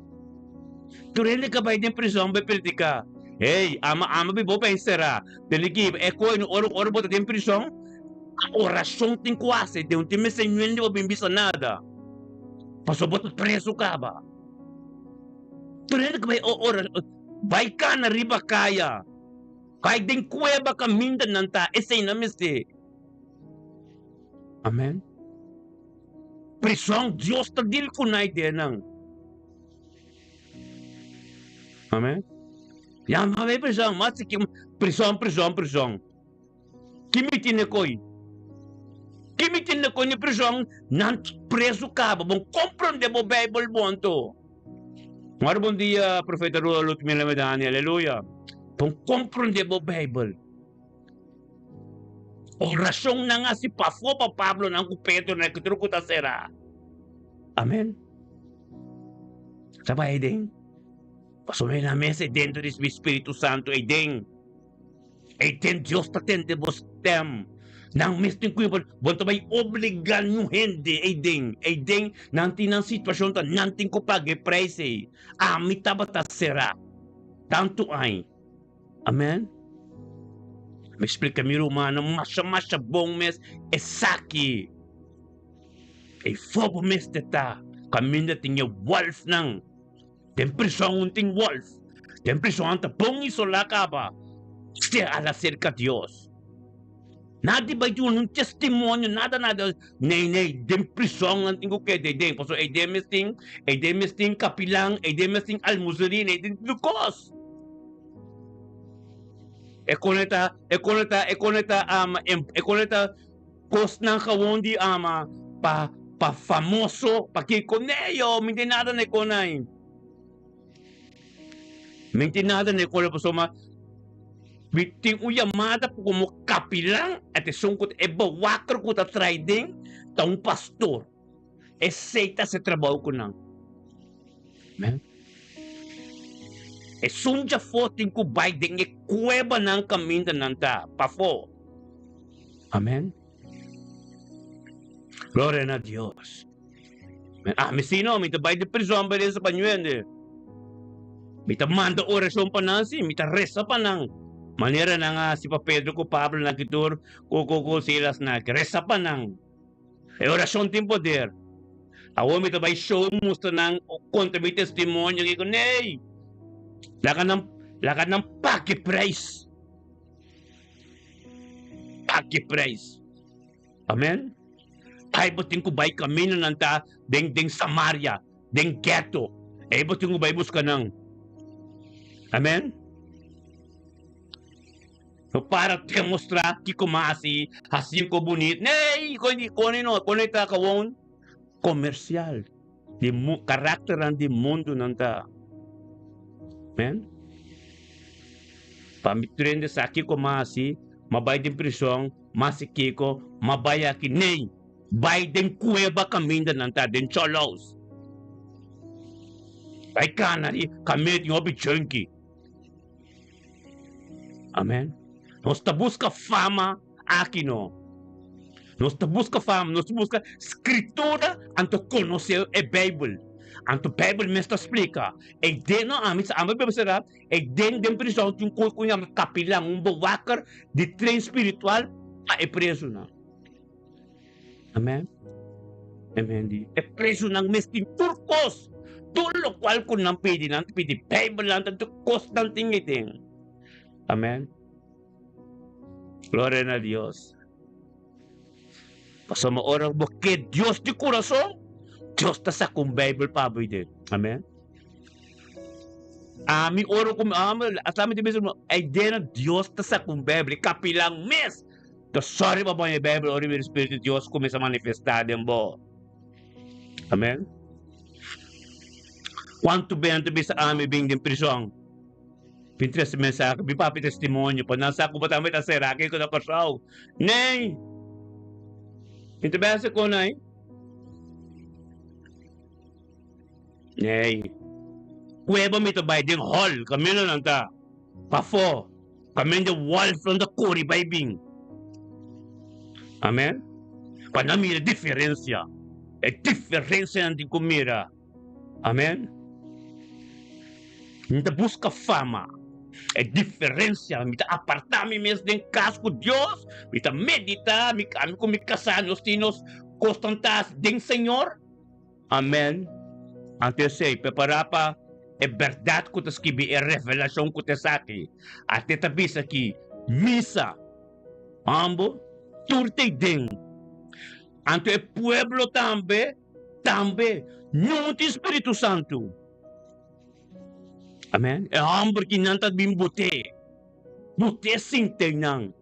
Tur hende ke bai den prison bai prediká. Hey, ama ama bi bo pensera. Tene ki e koi no ora ora bo ta den prison, Oracion tin cu haci den un tin mester ñuende bo bin bisa nada pasobra bo ta preso caba. Tur hende cu bay ora bay cana riba caya bay den cueba caminda nan ta esey nan mester. Amen. Prison Dios ta deal cu nan ideanan. Amen. Ya no bay prison mas prison prison prison. Ki mi tene koi? Ki mi tene koi na prison? Nan preso kaba. Bon komprende bo Bijbel bon anto. Mora bon dia, Profeta Ruth Mila Medani. Aleluya. Bon komprende bo Bijbel. Oracion nan hasi pafó pa Pablo nan ku Pedro nan ku tur ku ta será. Amen. Ta bai den. Pasobra nan mes e dentro di Spiritu Santo ei den. Ei ten Dios ta tende bo stem. Nan mes tin ku bo ta bai obliga niun hende ei den. Ei den nan tin nan situashon ta nan tin ku paga e preis ei. Ami tabata sera tantu aña. Amen. Mi splika mi rumannan masha masha bon mes esaki. Ei fogo mester ta kaminda tin e wòlfnan. Den prison un tin wolf. Den prison an ta bon isolá kaba. Ste ala serka Dios. Nadi bai duna un testimonio, nada nada. Nee nee, den prison nan tin ku keda ei den. Pasobra ei den mes tin, ei den mes tin kapilan, ei den mes tin almuserin, ei den tur kos. E konekta, e konekta, e konekta, e konekta. Kosnan gewoon di ama pa pa famoso pa kiko nee yo mi tin nada ne kon ai mi tin nada ne kon pasobra mi tin un yamada komo kapilan atencion ku e bewaker ku ta trai den ta un pastor esei ta hasi trabou ku nan amen esun djafó tin ku bai den e kuebanan kaminda nan ta pafó. Amen. Gloria na Dios. Ah, mi si no, mi ta bai di prison bai resa pa ñuende. Mi ta manda oracion pa nan, si, mi ta resa pa nan. Manera nan a hasi pa Pedro ku Pablo na ki tur ku ku ku Silas na ki resa pa nan. E oracion tin poder. Awor mi ta bai show mustra nan konta mi testimonio ki ku nei. Laga nan laga nan pake prijs. Pake prijs. Amen. Ai bo tin ku bai kaminonan ta den den Samaria, den ghetto. Ei bo tin ku bai buska nan. Amen. No para demostrá kiko mas hasi, hasi ko bunit. Nee, koni koni no, koni ta gewoon komersial. Di mu karakternan di mundunan ta. Amen. Pa mi prende sa kiko m'a hasi, m'a bai den prison, m'a hasi kiko, m'a bai aki. Nee, bai den kueba kaminda nan ta, den chòlòs. Bai kana di kaminda tin hopi junkie. Amen. Nos ta buska fama aki no. Nos ta buska fama, nos ta buska skritura anto konosé e Beibel. Anto Bijbel mes ta splika, e den no ami sa ami bebe sera, e den den prison tin un kos ku yama kapilan, un bewaker di tren spiritual pa e prezunan. Amen. Amen di. E prezunan mes tin tur kos, tur lokual ku nan pidi, nan ta pidi Bijbel, nan ta tur kos nan tin ei den. Amen. Gloria na Dios. Pasobra ora bo ke Dios di kurason, Dios ta saka un Bijbel pa bo den. Amen. Ami ora ku ami ata mi ta bisa ei den Dios ta saka un Bijbel, e kapilan mes ta sòri pa bo haña e Bijbel ora e Spiritu di Dios kuminsá manifestá den bo. Amen. Kuantu bia nan ta bisa ami bin den prison? Bin trese mensahe, bin papia testimonio, pa nan sa ku bo tambe ta será kiko ta Kòrsou. Ney! Mi ta bese ku nan. Ney! Kueba mi ta bai den hòl, kaminda nan ta pafó, kaminda wòlfnan ta kore bai bin. Amen. Pa nan mira diferensia, e diferensia nan tin ku mira. Amen. Mi ta buska fama. E diferencia, mi ta aparta mi mes den cas cu Dios, mi ta medita, mi, ami cu mi casá nos tin nos cosnan ta haci den Señor. Amen. Anto esey, prepara pa e berdad cu ta skibi, e revelacion cu ta esaki. Ate ta bisa aki, misa, ambo, tur ta den. Anto e pueblo tambe. Tambe no tin Spiritu Santu. Amen. E hòmber ki nan ta bin bot'é, bot'é sinta einan.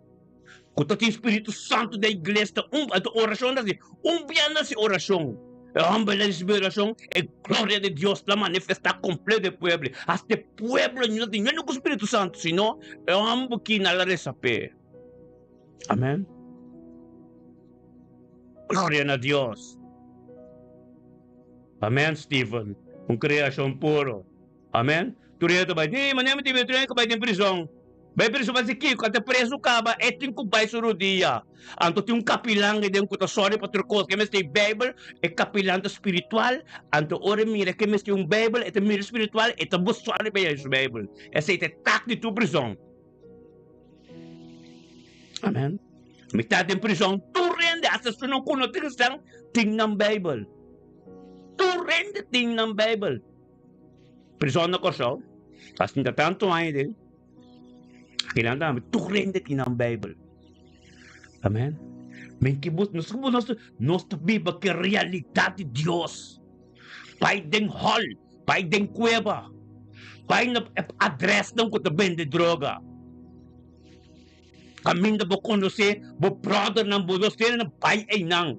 Ku ta tin Spiritu Santu den iglesia ta un, anto orashon ta hasi, un bia nan hasi orashon. E hòmber la risibí orashon, e gloria di Dios ta manifestá kompleto den e pueblo. Hasta e pueblo no ta tin niun ku Spiritu Santu, sino e hòmber ki nan la resa p'e. Amen. Gloria na Dios. Amen, Steven. Un creacion puro. Amen. Tur hende ta bai, Di manera mi tin tur hende ku bai den prison. Bai prison pa hasi kiko? Ante preso kaba e tin ku bai su rodia. Anto tin un kapilan ei den ku ta sòri pa tur kos. Ke mester e Bijbel, e kapilan ta spiritual. Anto ora e mira ke mester un Bijbel, e ta mira spiritual, e ta bo sòri pa e su Bijbel. Esei ta e tak di tur prison. Amen. Mi ta den prison, tur hende, hasta su no ku no tin cristian, tin nan Bijbel. Tur hende tin nan Bijbel. Prison na Kòrsou, hasta mi ta tantu aña den, kinan tambe, tur hende tin nan Bijbel. Amen. Men ki bus, nos, nos, nos ta biba ke realidat di Dios. Bai den hòl, bai den kueba, bai na e adrèsnan ku ta bende droga. Kaminda bo konosé bo bròdernan, bo dosenan, bai einan.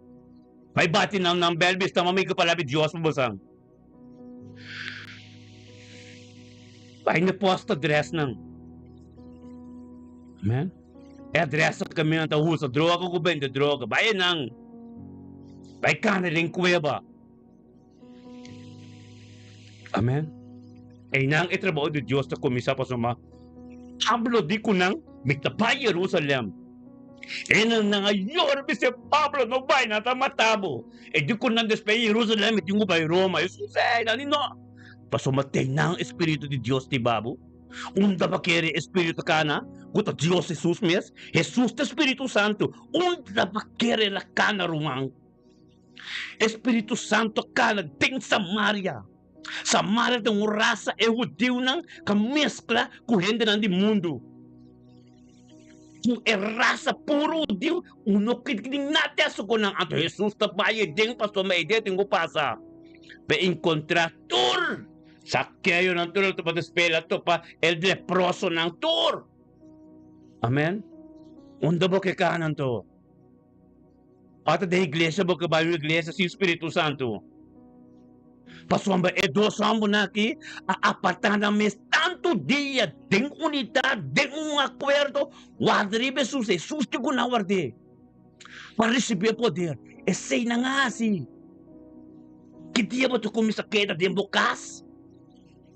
Bai bati nan nan bèl bisa mami ku palabra di Dios pa bosan. Bai na pòst adrèsnan. Amen. E adrèsnan kaminda ta usa droga ku bende droga, bai einan. Bai kana den kueba. Amen. Einan e trabou di Dios ta kuminsá pasobra Pablo di ku nan, Mi ta bai Jerusalèm. Einan nan a yora bis'é, Pablo, no bai, nan ta mata bo. E di ku nan, Despues di Jerusalèm mi tin ku bai Roma. Hesus ei nan di, No, pasobra ta einan e spiritu di Dios ta hiba bo. Unda bo kere e spiritu kana, ku ta Dios Hesus mes? Hesus ta Spiritu Santu. Unda bo kere el a kana, ruman? E Spiritu Santu a kala den Samaria. Samaria ta un rasa e hudiunan ka meskla ku hendenan di mundu. Ku e rasa puru hudiu, no tin nada di hasi ku nan. Anto Hesus ta bai aden pasobra e dia tin ku pasa pa e enkontrá tur Sakeonan, tur el topa despela, topa e leprosonan, tur. Amen. Unda bo ke kana anto? Ota den iglesia bo ke bai un iglesia sin Spiritu Santu. Pasobra e dos hombernan aki a apartá nan mes tantu dia den unidat, den un akuerdo, warda riba Hesus. Hesus tin ku nan ward'é pa risibí e poder. Esei nan a hasi. Ki dia bo ta kuminsá keda den bo kas?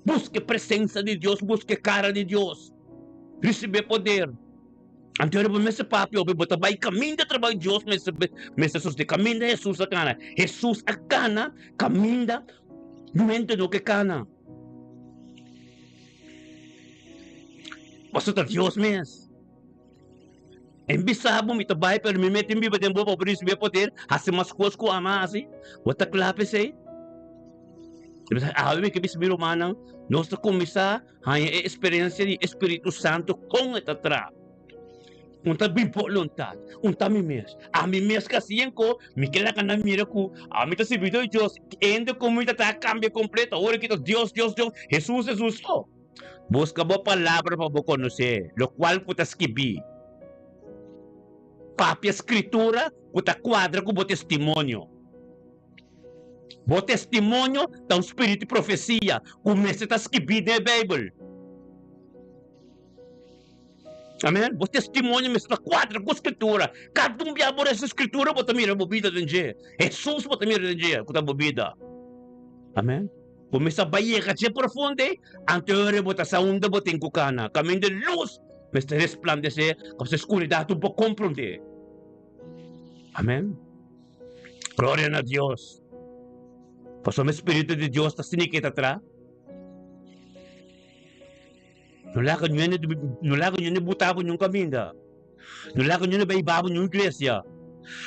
Buska e presensa di Dios, buska e kara di Dios, risibí e poder. Anto ora bo mester papia obi bo ta bai kaminda trabou Dios mester mester soste kaminda Hesus a kana. Hesus a kana kaminda. Niun hende no ke kana. Pasobra ta Dios mes. En bisa bo mi ta bai pero mi mete biba den bo pa bo risibi e poder hasi mas kos ku ami a hasi. Bo ta kla p'esei? Awe mi ke bisa mi rumannan, nos ta kuminsá haña e eksperensia di e Spiritu Santu kon e ta traha. Un ta bin boluntat, un ta mi mes. Ami mes ka hasi enko, mi ke laga nan mira ku ami ta sirbidor di Dios. Hende ku mi ta traha kambia kompleto. Awor aki ta Dios, Dios, Dios, Hesus, Hesus so. Buska bo palabra pa bo konosé lokual ku ta skibí. Papia Skritura ku ta kuadra ku bo testimonio. Bo testimonio ta un spiritu di profesia ku mester ta skibí den e Beibel. Amen. Bo testimonio mester ta kuadra ku Skritura. Kada un bia bo resa Skritura bo ta mira bo bida den dje. Hesus bo ta mira den dje ku ta bo bida. Amen. Bo mester bai yega dje profundo ei, anto e ora bo ta sa unda bo tin ku kana. Kaminda lus mester resplandesé, pasobra skuridat un por komprondé. Amen. Gloria na Dios. Pasobra e Spiritu di Dios ta sini ke ta tra. No laga niun no laga niun buta bo niun kaminda. No laga niun bai hiba bo niun iglesia.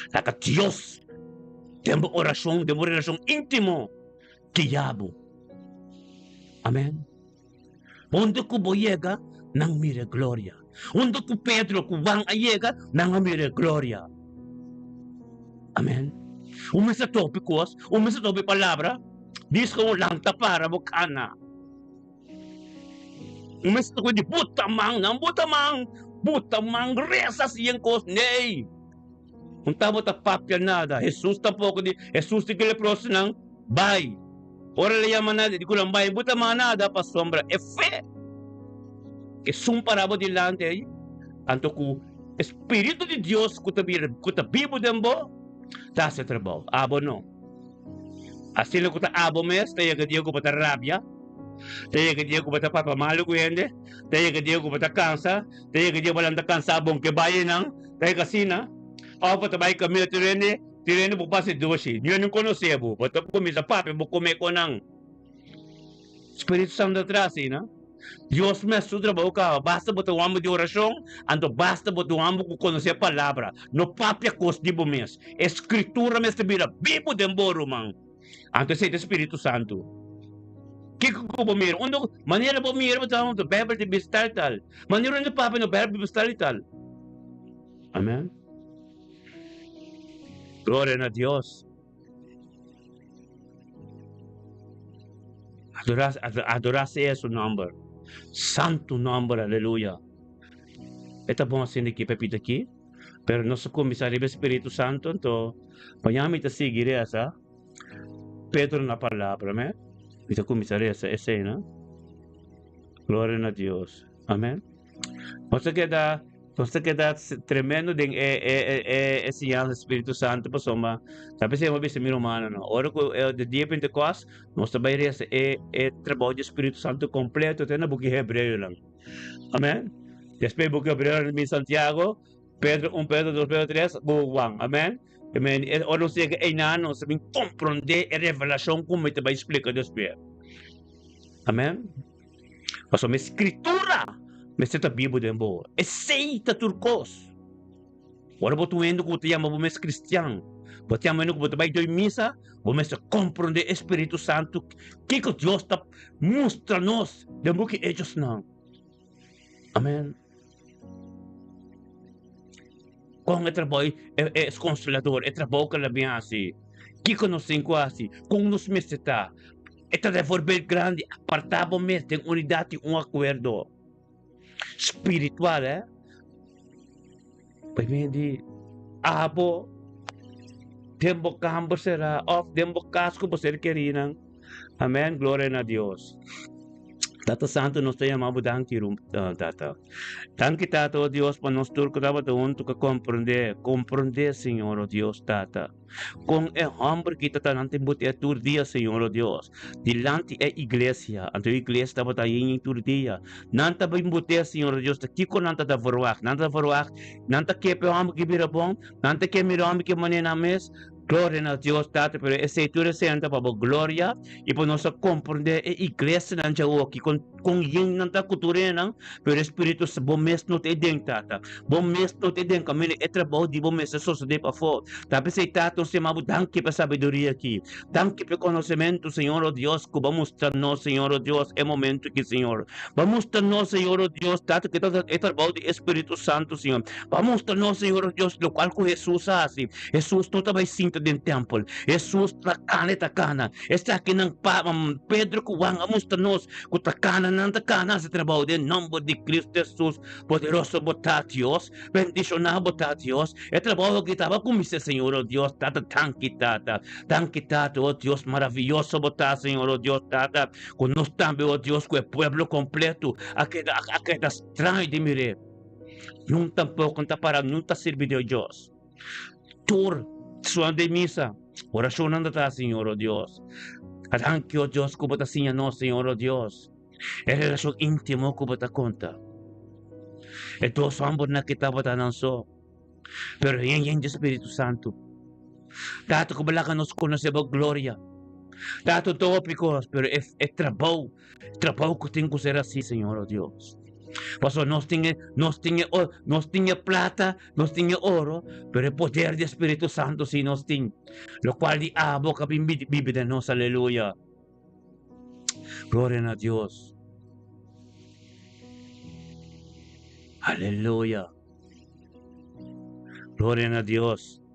Laga Dios den bo orashon, den bo relashon íntimo guia bo. Amen. Unda ku bo yega, nan mira e gloria. Unda ku Pedro ku Juan a yega, nan a mira e gloria. Amen. Un mester topi kos, un mester topi palabra, dis ku un lanta para bo kana. Un mester topi di buta man, nan buta man, buta man, resa si en kos, nee. Un tabata papia nada. Hesus tampoko di, Hesus di ki leprosonan, Bai. Ora el a yama nan, el di ku nan, Bai, bo ta manda nada pasobra e fe esun pará bo dilanti ei, anto ku e Spiritu di Dios ku ta bira, ku ta bibu den bo, ta hasi e trabou. Abo no. Asina ku ta abo mes, ta yega dia ku bo ta rabia, ta yega dia ku bo ta papia malu ku hende, ta yega dia ku bo ta kansa, ta yega dia bo lanta kansa bon ke bai einan. Ta e kasina, òf bo ta bai kaminda tur hende, tur hende bo pasa dushi, niun no konosé bo, bo ta kuminsá papia, bo kome ku nan. Spiritu Santu ta traha asina. Dios mes su trabou kaba, basta bo ta un hòmber di orashon, anto basta bo ta un hòmber ku konosé palabra. No papia kos di bo mes. E Skritura mester bira bibu den bo, ruman. Anto esei ta Spiritu Santu. Kiko ku bo mira? Unda manera bo mira bo ta unda Bijbel ta bisa tal tal. Manera unda papia no Bijbel bisa tal i tal. Amen. Gloria na Dios. Adora, adora sea su nomber. Santo nomber, aleluya. E ta bon asina ki pepita ki. Pero nos a kuminsá riba e Spiritu Santu, anto mañana mi ta sigui resa Pedro na palabra, amén. Mi ta kuminsá resa esei, no? Gloria na Dios, amén. Nos ta keda, nos ta keda tremendo den e e e e e siñansa di Spiritu Santu pasobra ta p'esei mi a bisa mi rumannan, no? Ora ku e di dia Pentekòst nos ta bai resa e e trabou di Spiritu Santu kompleto te na buki Hebreonan. Amen. Despues buki Hebreo bin Santiago, Pedro un Pedro dos Pedro tres, bu Juan. Amen. Amen. E ora nos yega einan nos ta bin komprondé e revelashon ku mi ta bai splika despues. Amen. Pasobra mi skritura mester ta bibu den bo. Esei ta tur kos. Ora bo ta un hende ku bo ta yama bo mes kristian, bo ta yama hende ku bo ta bai doi misa, bo mester komprondé e Spiritu Santu, kiko Dios ta mustra nos den buki Hechosnan. Amen. Kon e trabou e e konsolador, e trabou ku el a bin hasi, kiko nos tin ku hasi, kon nos mester ta. E ta den voorbeeld grandi, apartá bo mes den unidat i un akuerdo. Spiritual, eh? Primer di abo den bo kamber será of den bo kas ku bo ser kerinan. Amen. Gloria na Dios. Tata Santo, nos ta yama bo danki, Tata. Danki, Tata, oh Dios, pa nos tur ku tabata huntu ku komprondé, komprondé, Señor, oh Dios, Tata. Kon e hòmber ki ta talanti butea tur dia, Señor, o Dios, dilanti e iglesia, anto e iglesia tabata yin tur dia, nan ta bin butea, Señor, o Dios, ta kiko nan ta ta verwagt? Nan ta verwagt, nan ta kepa e hòmber ki bira bon, nan ta ke mira e hòmber ki manera nan mes. Gloria na Dios Tata, pero esei tur esei ta pa bo gloria i pa nos a komprendé e iglesianan djawoki kon kon yen nan ta ku tur enan, pero e Spiritu bo mes no ta eden Tata, bo mes no ta eden kaminda e trabou di bo mester sosodé pafó. Ta p'esei Tata nos yama bo danki pa e sabiduria aki, danki pa e konosementu Señor o Dios ku bo a mustra nos Señor o Dios e momentu aki Señor. Bo a mustra nos Señor o Dios Tata ku e trabou di e Spiritu Santu Señor. Bo a mustra nos Señor o Dios lokual ku Hesus a hasi. Hesus no ta bai sinta den tèmpel. Hesus ta kana e ta kana. Esakinan pa Pedro ku Juan a mustra nos ku ta kana nan ta kana hasi trabou den nòmber di Kristu Hesus. Poderoso bo ta Dios. Bendishoná bo ta Dios. E trabou aki tabata kuminsá Señor o Dios Tata. Danki Tata. Danki Tata o Dios maraviyoso bo ta Señor o Dios Tata. Ku nos tambe o Dios ku e pueblo kompleto a keda a keda straño di mir'é. Nun tampoko no ta para nun ta sirbi Dios. Tur suan den misa, orashonnan ta ta, Señor, o Dios. Danki, o Dios, ku bo ta siña nos, Señor, o Dios, e relashon íntimo ku bo ta konta. E dos hòmbernan ki tabata nan so, pero yen yen di Spiritu Santu. Tata, ku bo laga nos konosé bo gloria. Tata, un ta hopi kos, pero e e trabou Trabou ku tin ku ser así, Señor, oh Dios. Pasobra nos tin e, nos tin e, nos tin e plata, nos tin e oro, pero e poder di Spiritu Santo sí nos tin. Lokual di abo ka bin bibi den nos, aleluya. Gloria na Dios. Aleluya. Gloria na Dios.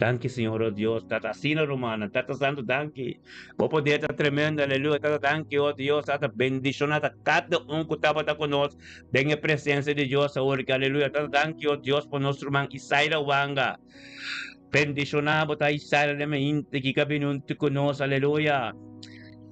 Danki Señor oh Dios, tata asina rumannan, tata santo danki, bo poder ta tremendo, aleluya, tata danki oh Dios, tata bendiciona ta cada un cu tabata cu nos den e presencia di Dios awor aki, aleluya, tata danki oh Dios pa nos ruman Isaira Wanga, bendiciona bo ta Isaira den mainti ki ka bini hunto cu nos, aleluya.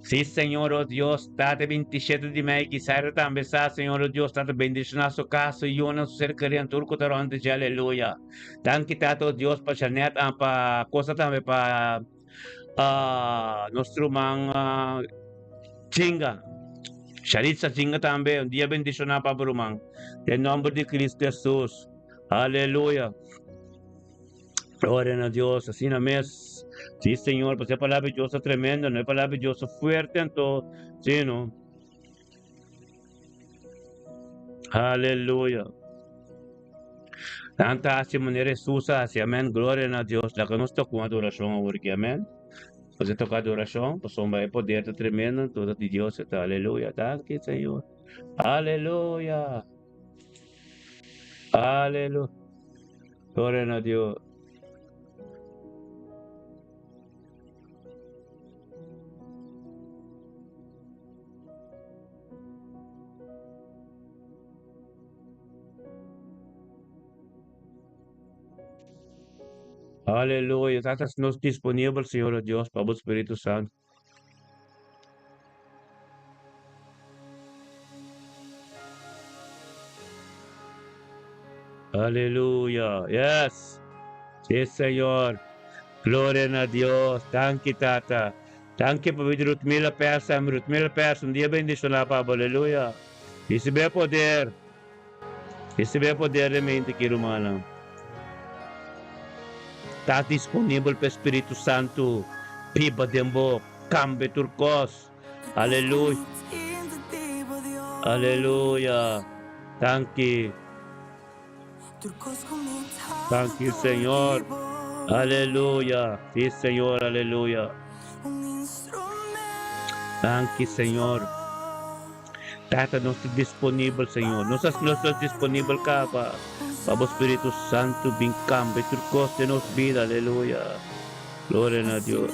Sí, Señor, oh Dios, Tata, 27 di mei, Kisaira tambe sa, Señor, oh Dios, Tata, bendiciona su casa, su yunan, su ser kerinan, tur cu ta rond dje, aleluya. Danki, Tata, oh Dios, pa Janet, ah, pa cosa tambe, pa ah, nos ruman ah, Chinga. Sharitza Chinga tambe, un dia bendiciona pa bo ruman. Den nomber di Cristo Jesus. Aleluya. Gloria na Dios, asina mes. Sí, Señor, pues e palabra di Dios ta tremendo, no? E palabra di Dios ta fuerte, anto, sí, no? Aleluya. Nan ta hasi manera Jesús a hasi, amén. Gloria na Dios. Laga nos toca un adoración awor aquí, amén. Nos a toca adoración, pasobra e poder ta tremendo, anto ta di Dios ta, aleluya. Danki, Señor. Aleluya. Aleluya. Gloria na Dios. Aleluya. Tata, nos disponibel, Señor Dios, pa bo Spiritu Santo. Aleluya. Yes. Sí, Señor. Gloria na Dios. Danki, Tata. Danki pa bida Rutmila Persa. Rutmila Persa, un dia bendicioná pa bo. Aleluya. Recibe poder. Recibe poder den mente ki rumannan. Ta disponibel pa e Spiritu Santu biba den bo, kambia tur kos. Aleluya. Aleluya. Danki. Danki Señor. Aleluya. Si Señor, aleluya. Danki Señor. Tata, nos ta disponibel, Señor. Nos a nos ta disponibel caba pa bo Spiritu Santu bin cambia tur cos den nos bida. Aleluya. Gloria na Dios.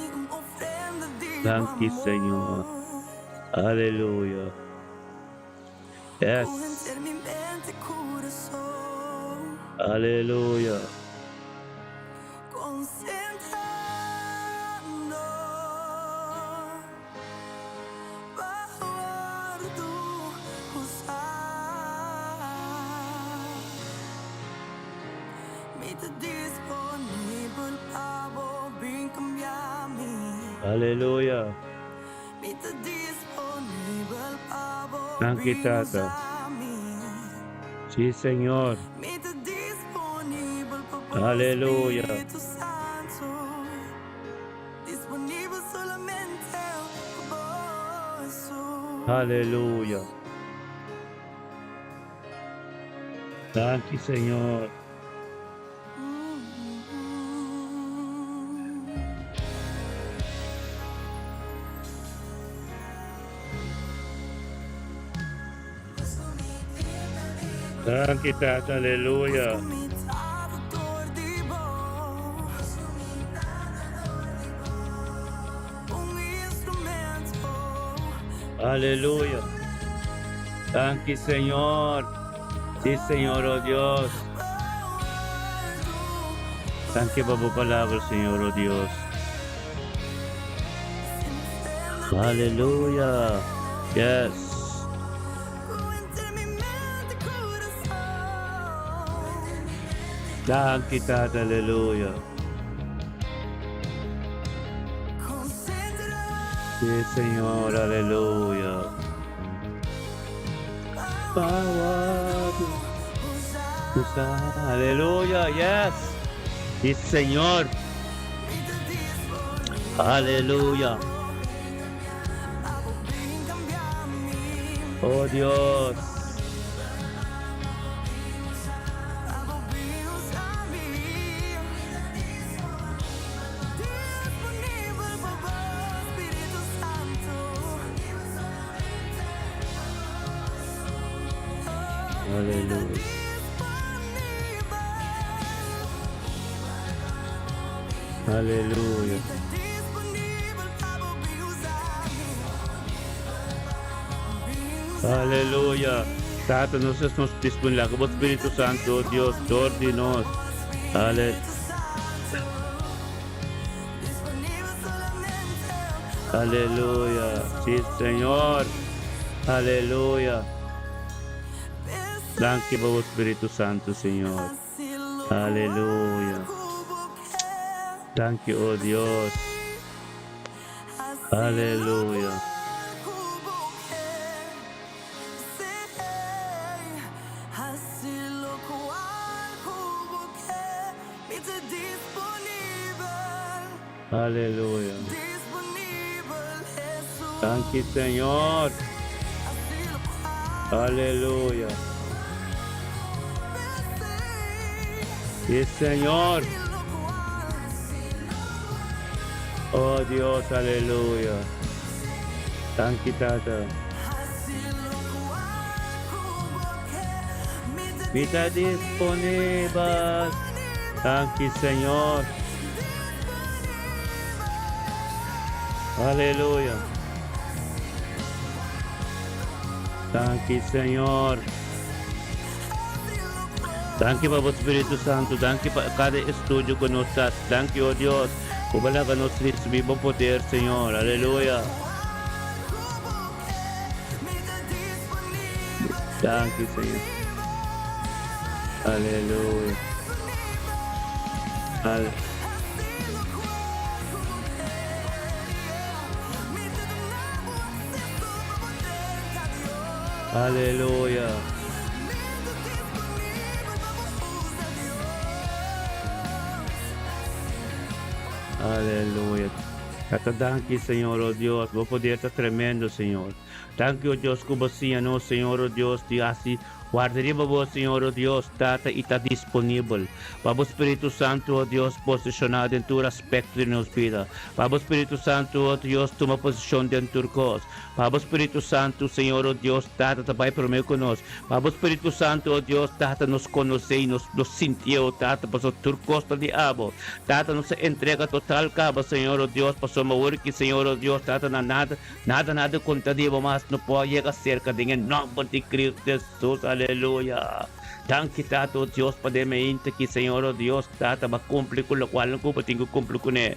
Danki, Señor. Aleluya. Yes. Aleluya. Aleluya. Danki Tata. Si Señor. Aleluya. Aleluya. Danki Señor. Danki Tata, aleluya. Aleluya. Danki Señor. Sí, Señor, oh Dios. Danki pa bo palabra, Señor, oh Dios. Aleluya. Yes. Danki, Tata, aleluya. Sí, Señor, aleluya. Aleluya, yes. Sí, Señor. Aleluya. Oh Dios. Aleluya. Aleluya. Aleluya. Tata, nos nos disponibel. Ku bo Spiritu Santo, Dios, dor di nos. Ale Aleluya. Sí, Señor. Aleluya. Danki pa bo Spiritu Santo, Señor. Aleluya. Danki, oh Dios. Aleluya. Aleluya. Danki, Señor. Aleluya. Sí, Señor. Oh Dios, aleluya. Danki, Tata. Mi ta disponibel. Danki, Señor. Aleluya. Danki, Señor. Danki pa bo Spiritu Santu. Danki pa kada estudio ku nos ta. Danki, oh Dios, ku bo laga nos risibi bo poder, Señor. Aleluya. Danki, Señor. Aleluya. Ale Aleluya. Aleluya. Tata danki Señor oh Dios, bo poder ta tremendo Señor. Danki oh Dios ku bo siña nos Señor oh Dios di hasi warda riba bo Señor oh Dios Tata i ta disponibel pa bo Spiritu Santu oh Dios posishoná den tur aspekto di nos bida. Pa bo Spiritu Santu oh Dios tuma posishon den tur kos. Pa bo Spiritu Santu, Señor, o Dios, Tata, ta bai promé ku nos. Pa bo Spiritu Santu, o Dios, Tata, nos konosé i nos nos sintié, o Tata, pasobra tur kos ta di abo. Tata, nos a entrega total kaba, Señor, o Dios, pasobra awor ki, Señor, o Dios, Tata, na nada, nada, nada kontra di bo mas no por yega serka den e nòmber di Cristo Jesus. Aleluya! Danki, Tata, o Dios, pa den meinta ki, Señor, o Dios, Tata, bo a kumpli ku lokual ku bo tin ku kumpli kuné.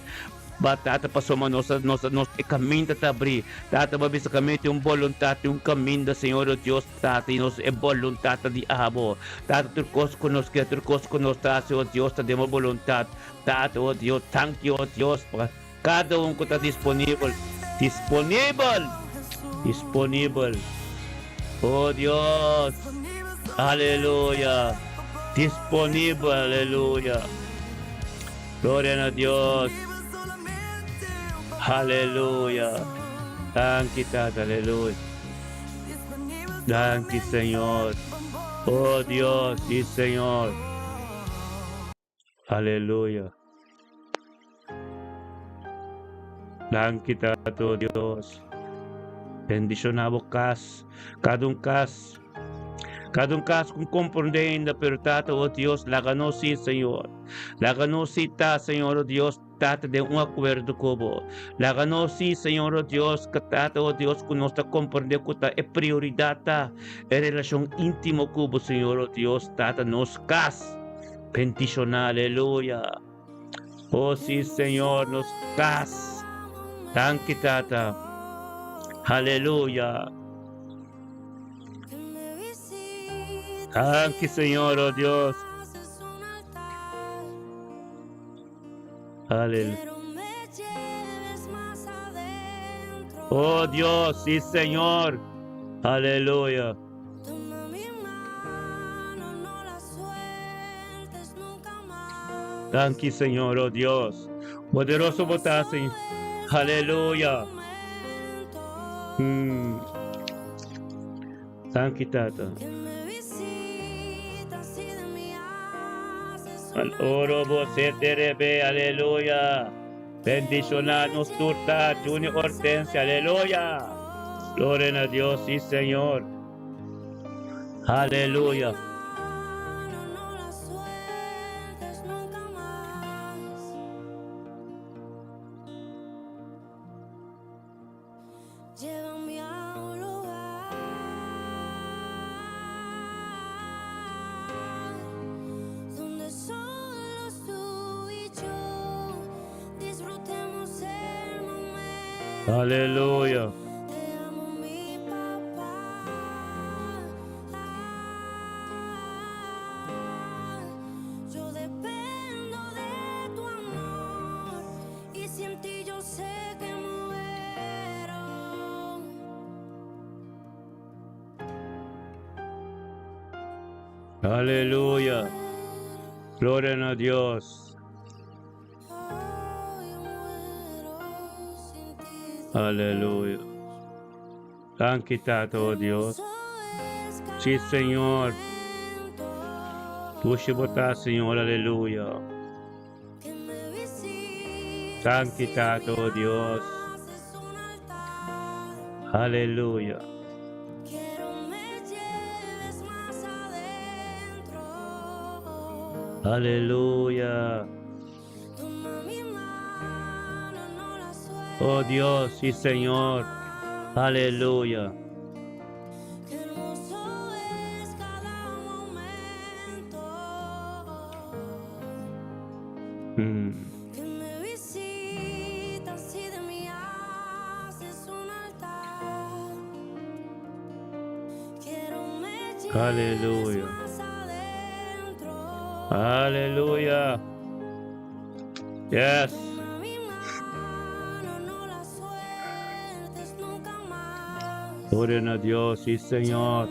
Ba Tata pasobra nos a nos a nos e kaminda ta abrí. Tata bo a bisa kaminda tin un boluntat tin un kaminda Señor o Dios Tata i nos e boluntat ta di abo. Tata tur kos ku nos ke tur kos ku nos ta hasi o Dios ta den bo boluntat. Tata o Dios tanki o Dios pa kada un ku ta disponibel disponibel disponibel o Dios aleluya disponibel aleluya. Gloria na Dios. Aleluya. Danki Tata, aleluya. Danki Señor. Oh Dios, si Señor. Aleluya. Danki Tata, oh Dios. Bendiciona bo cas, cada un cas. Cada un cas con comprende ainda, pero Tata, oh Dios, laga nos sí, Señor. Laga nos sí, ta, Señor, oh Dios, Tata, den un acuerdo cu bo. Laga nos sí, Señor, oh Dios, que Tata, oh Dios, cu nos ta comprende cu ta e prioridad ta e relacion íntimo cu bo, Señor, oh Dios, Tata, nos cas. Bendiciona, aleluya. Oh sí, Señor, nos cas. Danki, Tata. Aleluya. Danki, Señor, oh Dios. Aleluya. Oh Dios, sí, Señor. Aleluya. Danki, Señor, oh Dios. Poderoso bo ta, Señor. Aleluya. Danki, Tata. Al oro bo se terebe, aleluya. Bendiciona nos tur ta, Junior Hortensia, aleluya. Gloria na Dios, sí, Señor. Aleluya. Aleluya. Aleluya. Gloria na Dios. Aleluya. Danki Tata, oh Dios. Sí, Señor. Dushi bo ta, Señor, aleluya. Danki Tata, oh Dios. Aleluya. Aleluya. Oh Dios, sí Señor. Aleluya. Aleluya. Aleluya. Yes. Gloria na Dios, sí Señor.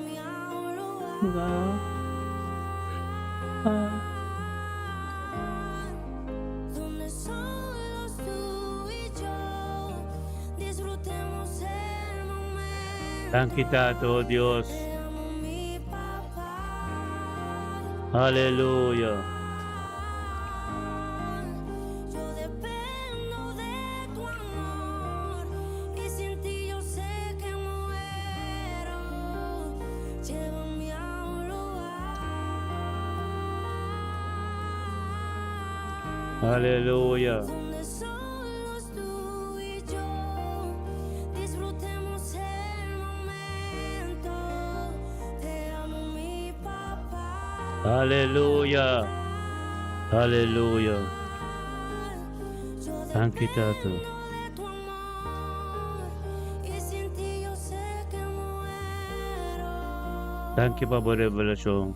Danki Tata, oh Dios. Aleluya. Aleluya. Aleluya. Aleluya. Danki Tata. Danki pa bo revelashon.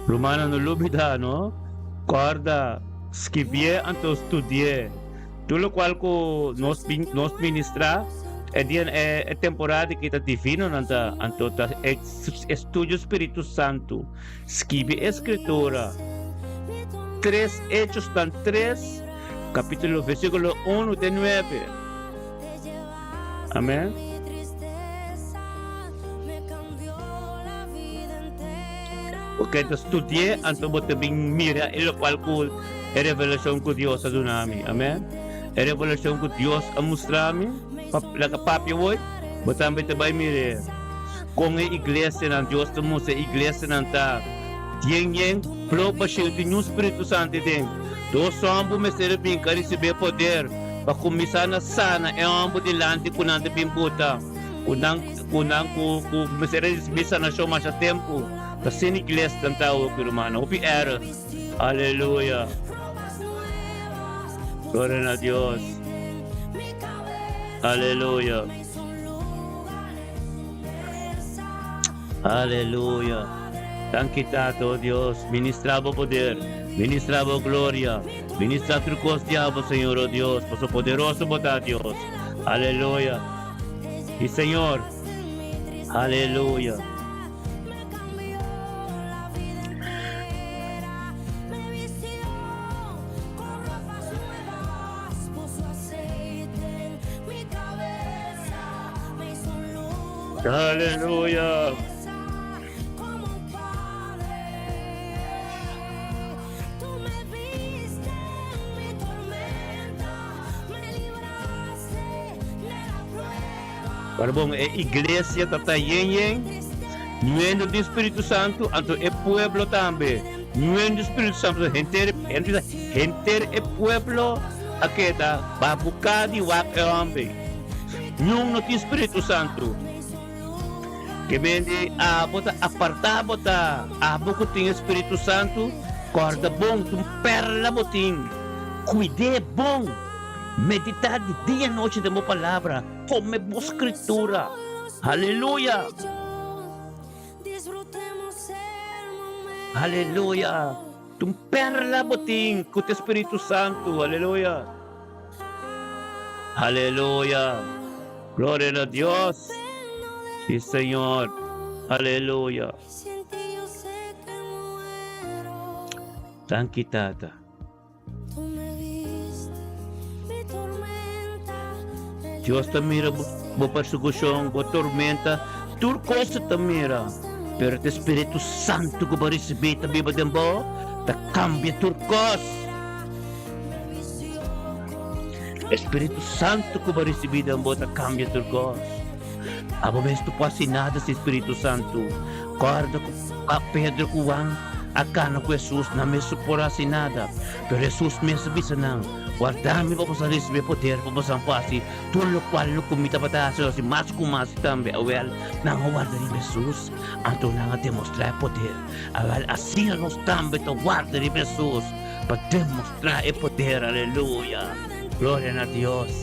Rumannan no lubida no. Kòrda, skibié anto studié. Tur lokual ku nos bin nos ministrá e dia e e temporada aki ta divino nan ta anto ta e estudio Spiritu Santu. Skibi e skritura. Tres Hechosnan tres kapitulo versíkulo unu te nuebe. Amèn. Bo ke ta studi'é, anto bo ta bin mira e lokual ku e revelashon ku Dios a duna mi. Amèn. E revelashon ku Dios a mustra mi pa laga papia woi, bo tambe ta bai mir'é. Kon e iglesianan, Dios ta mustra e iglesianan ta yen yen, plo bashí, no tin niun Spiritu Santu den. Dos hòmber mester a bin ka risibí e poder pa kuminsá na sana e hòmber dilanti ku nan ta bin buta. Ku nan ku nan ku ku mester a risibí sanashon masha tempu. Ta sin igles nan ta awo ki rumannan. Hopi erg. Aleluya. Gloria na Dios. Aleluya. Aleluya. Danki Tata, oh Dios. Ministra bo poder. Ministra bo gloria. Ministra tur kos di abo, Señor, oh Dios. Paso poderoso bo ta, Dios. Aleluya. Y Señor. Aleluya. Aleluya. Pero bon, e iglesia ta ta yen yen, nuendo di Spiritu Santu, anto e pueblo tambe, nuendo di Spiritu Santu, henter, henter, henter e pueblo a keda babuká di wak e hòmber. Niun no tin Spiritu Santu. Ke men di abo ta apartá bo ta, abo ku tin e Spiritu Santu, kòrda bon, ta un pèrla bo tin, kuid'é bon. Meditá di dia i nochi den bo Palabra, kome bo Skritura. Aleluya! Aleluya! Ta un pèrla bo tin ku ta e Spiritu Santu. Aleluya! Aleluya! Gloria na Dios! Sí, Señor! Aleluya! Danki, Tata. Dios ta mira bo persekushon, bo tormenta, tur kos e ta mira. Pero te Spiritu Santu ku bo risibí ta biba den bo, ta kambia tur kos. E Spiritu Santu ku bo risibí den bo ta kambia tur kos. Abo mes no por hasi nada sin Spiritu Santu. Kòrda ku Pedro ku Juan a kana ku Hesus, nan mes no por hasi nada. Pero Hesus mes a bisa nan, Warda mi pa boso risibí e poder pa boso por hasi tur lokual lo ku mi tabata hasi, hasi mas ku mas tambe. Awèl, nan a warda riba Hesus, anto nan a demostrá e poder. Awèl, asina nos tambe ta warda riba Hesus pa demostrá e poder. Aleluya! Gloria na Dios!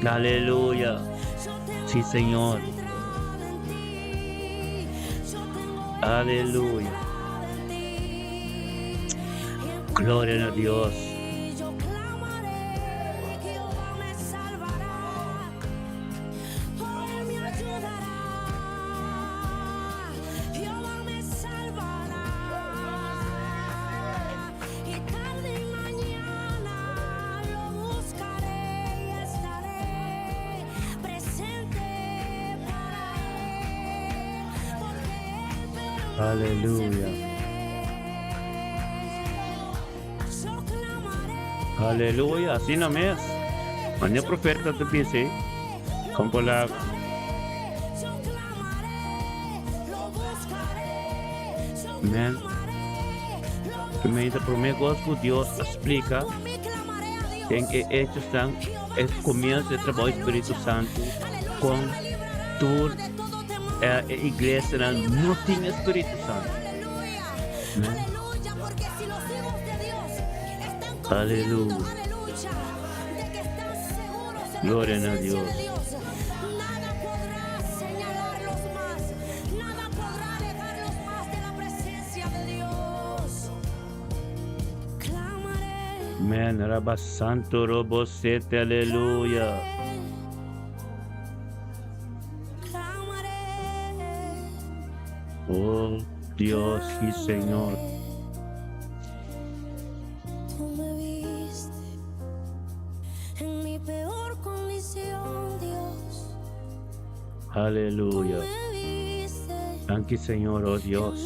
Aleluya! Sí, Señor. Aleluya. Gloria a Dios. Aleluya. Aleluya, asina mes. Mane profeta ta bisa, con palabra. Amen. Primero, promé cos ku Dios a splika den e hechosnan e comienzo e trabou di Spiritu Santu con tur e iglesianan no tin e Spiritu Santu. Amen. Aleluya. Gloria na Dios. Amen. Raba Santo Robo Sete. Aleluya. Oh Dios y Señor. Aleluya. Danki Señor, oh Dios.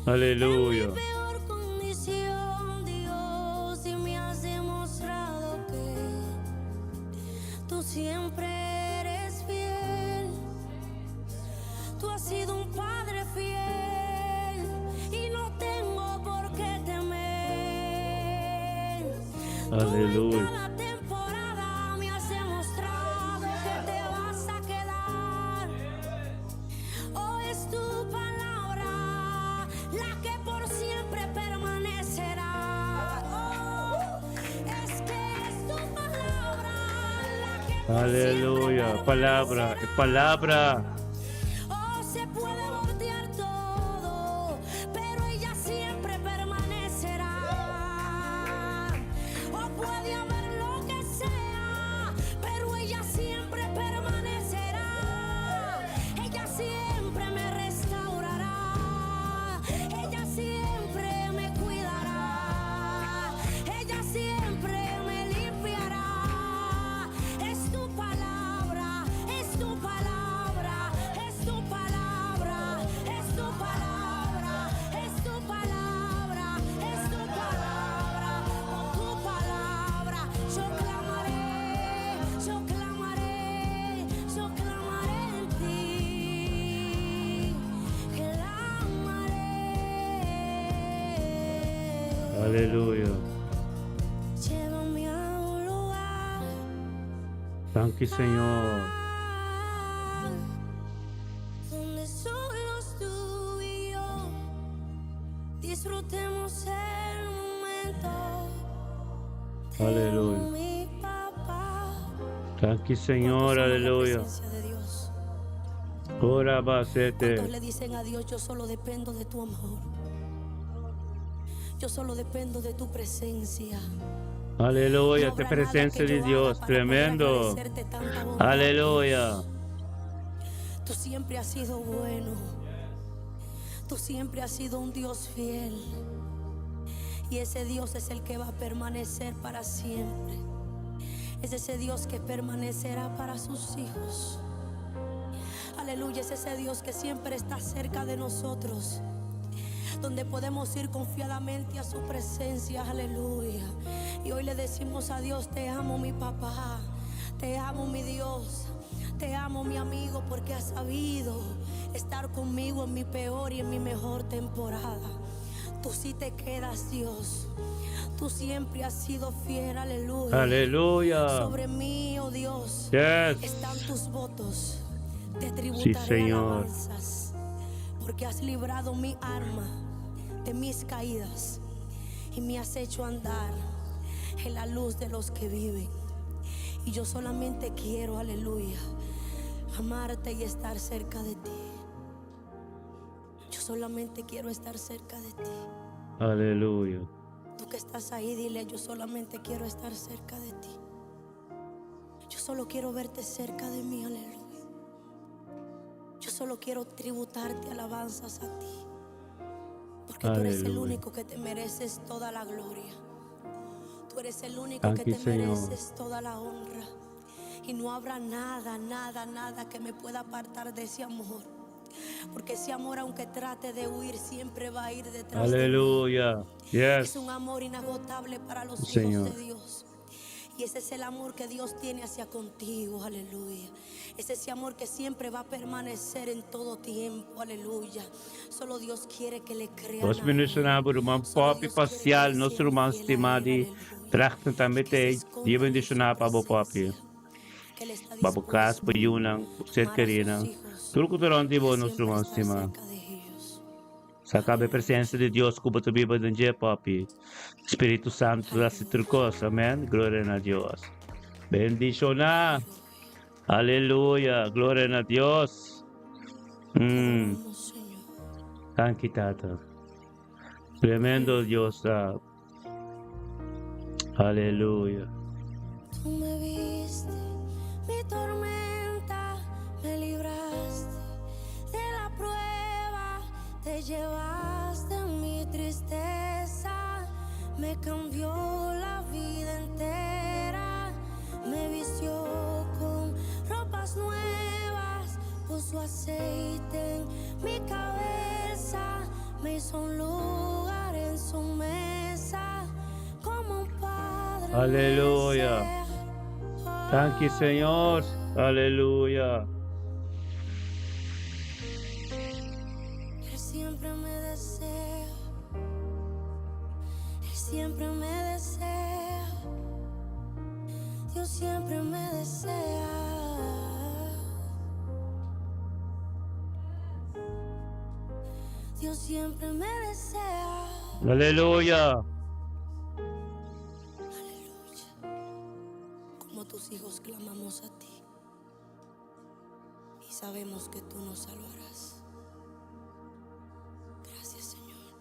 Aleluya. Aleluya. Aleluya. Palabra, e palabra. Aleluya. Danki Señor. Aleluya. Danki Señor, aleluya. Ora basete. Le dicen a Dios, yo solo dependo de tu amor. Yo solo dependo de tu presencia. Aleluya, esta presencia de Dios, tremendo. Aleluya. Tú siempre has sido bueno. Tú siempre has sido un Dios fiel. Y ese Dios es el que va a permanecer para siempre. Es ese Dios que permanecerá para sus hijos. Aleluya, es ese Dios que siempre está cerca de nosotros. Donde podemos ir confiadamente a su presencia. Aleluya. Y hoy le decimos a Dios, te amo mi papá. Te amo mi Dios. Te amo mi amigo porque has sabido estar conmigo en mi peor y en mi mejor temporada. Tú sí te quedas, Dios. Tú siempre has sido fiel, aleluya. Aleluya. Sobre mí, oh Dios, Yes. están tus votos. Te tributaré Sí, Señor. alabanzas, porque has librado mi alma de mis caídas y me has hecho andar en la luz de los que viven. Y yo solamente quiero, aleluya, amarte y estar cerca de ti. Yo solamente quiero estar cerca de ti. Aleluya. Tú que estás ahí, dile, yo solamente quiero estar cerca de ti. Yo solo quiero verte cerca de mí, aleluya. Yo solo quiero tributarte alabanzas a ti. Porque tú eres el Aleluya. único que te mereces toda la gloria. Tú eres el único que Danki, te Señor. mereces toda la honra. Y no habrá nada, nada, nada que me pueda apartar de ese amor. Porque ese amor, aunque trate de huir, siempre va a ir detrás de mí. Aleluya. Es Yes. un amor inagotable para los hijos Señor. de Dios. Y ese es el amor que Dios tiene hacia contigo, aleluya. Es ese amor que siempre va a permanecer en todo tiempo, aleluya. Solo Dios quiere que le crean. Nos a Él. bendishoná bo ruman Solo Poppy Dios quiere que Pasial, le nos sean ruman fiel a stimá Él, di aleluya. Drachten tambe Que se t'ei. Dios escondan en su bendishoná pa bo Poppy. presencia, que Él está Pa bo kas, dispuesto pa yunan, a ser amar a querinan. sus hijos Tur ku ta rònt di y bo, nos siempre ruman estar stimá. cerca de ellos. Sa kaba e presensia di Dios ku bo ta biba den dje, Poppy. Spiritu Santu ta hasi tur kos. Amen. Gloria na Dios. Bendishoná. Aleluya. Gloria na Dios. Te adoramos, Señor. Danki, Tata. Tremendo Dios ta. Aleluya. Tú me viste, mi tormenta, me libraste de la prueba, te Te llevaste mi tristeza, me cambió la vida entera, me vistió con ropas nuevas, puso aceite en mi cabeza, me hizo un lugar en su mesa, como un padre me Aleluya. desea. Danki Señor. Aleluya. Él siempre me desea. Él siempre me desea. Dios siempre me desea. Dios siempre me desea. Aleluya. Aleluya. Como tus hijos clamamos a ti y sabemos que tú nos salvarás. Gracias, Señor.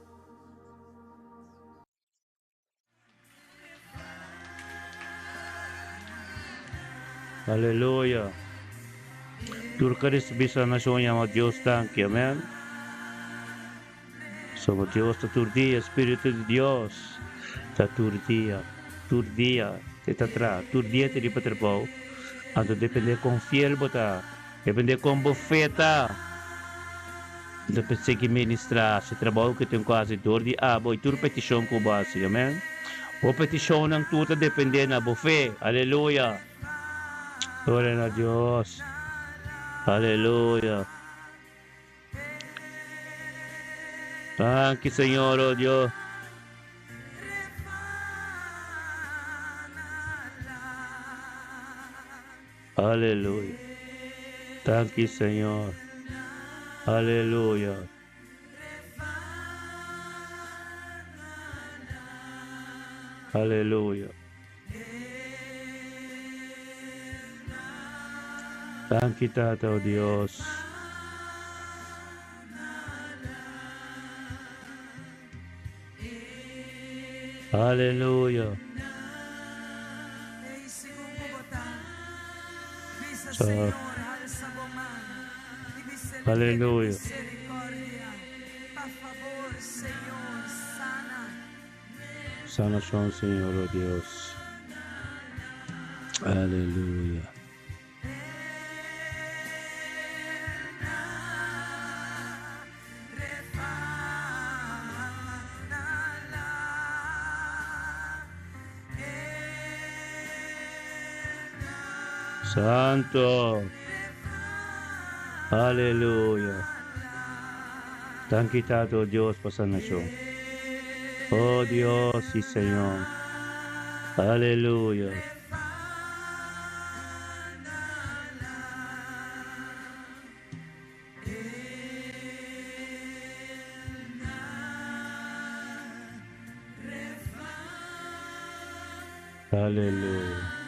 Aleluya. Tur ku risibí sanashon yama Dios danki. Amèn. Somo Dios ta tur dia, Spiritu di Dios ta tur dia, tur dia e ta traha, tur dia e ta riba trabou. Anto depende kon fiel bo ta, depende kon bo fe ta. Anto por sigui ministra hasi trabou ku tin ku hasi dor di abo i tur petishon ku bo hasi. Amèn. Bo petishonnan tur ta depende na bo fe. Aleluya. Gloria na Dios. Aleluya. Danki Señor, oh Dios. Aleluya. Danki Señor. Aleluya. Aleluya. Danki Tata, oh Dios. Aleluya. Aleluya. Sanashon, Señor, oh Dios. Aleluya. Santo. Aleluya. Danki Tata Dios pa sanashon. Oh Dios y Señor. Aleluya. Aleluya.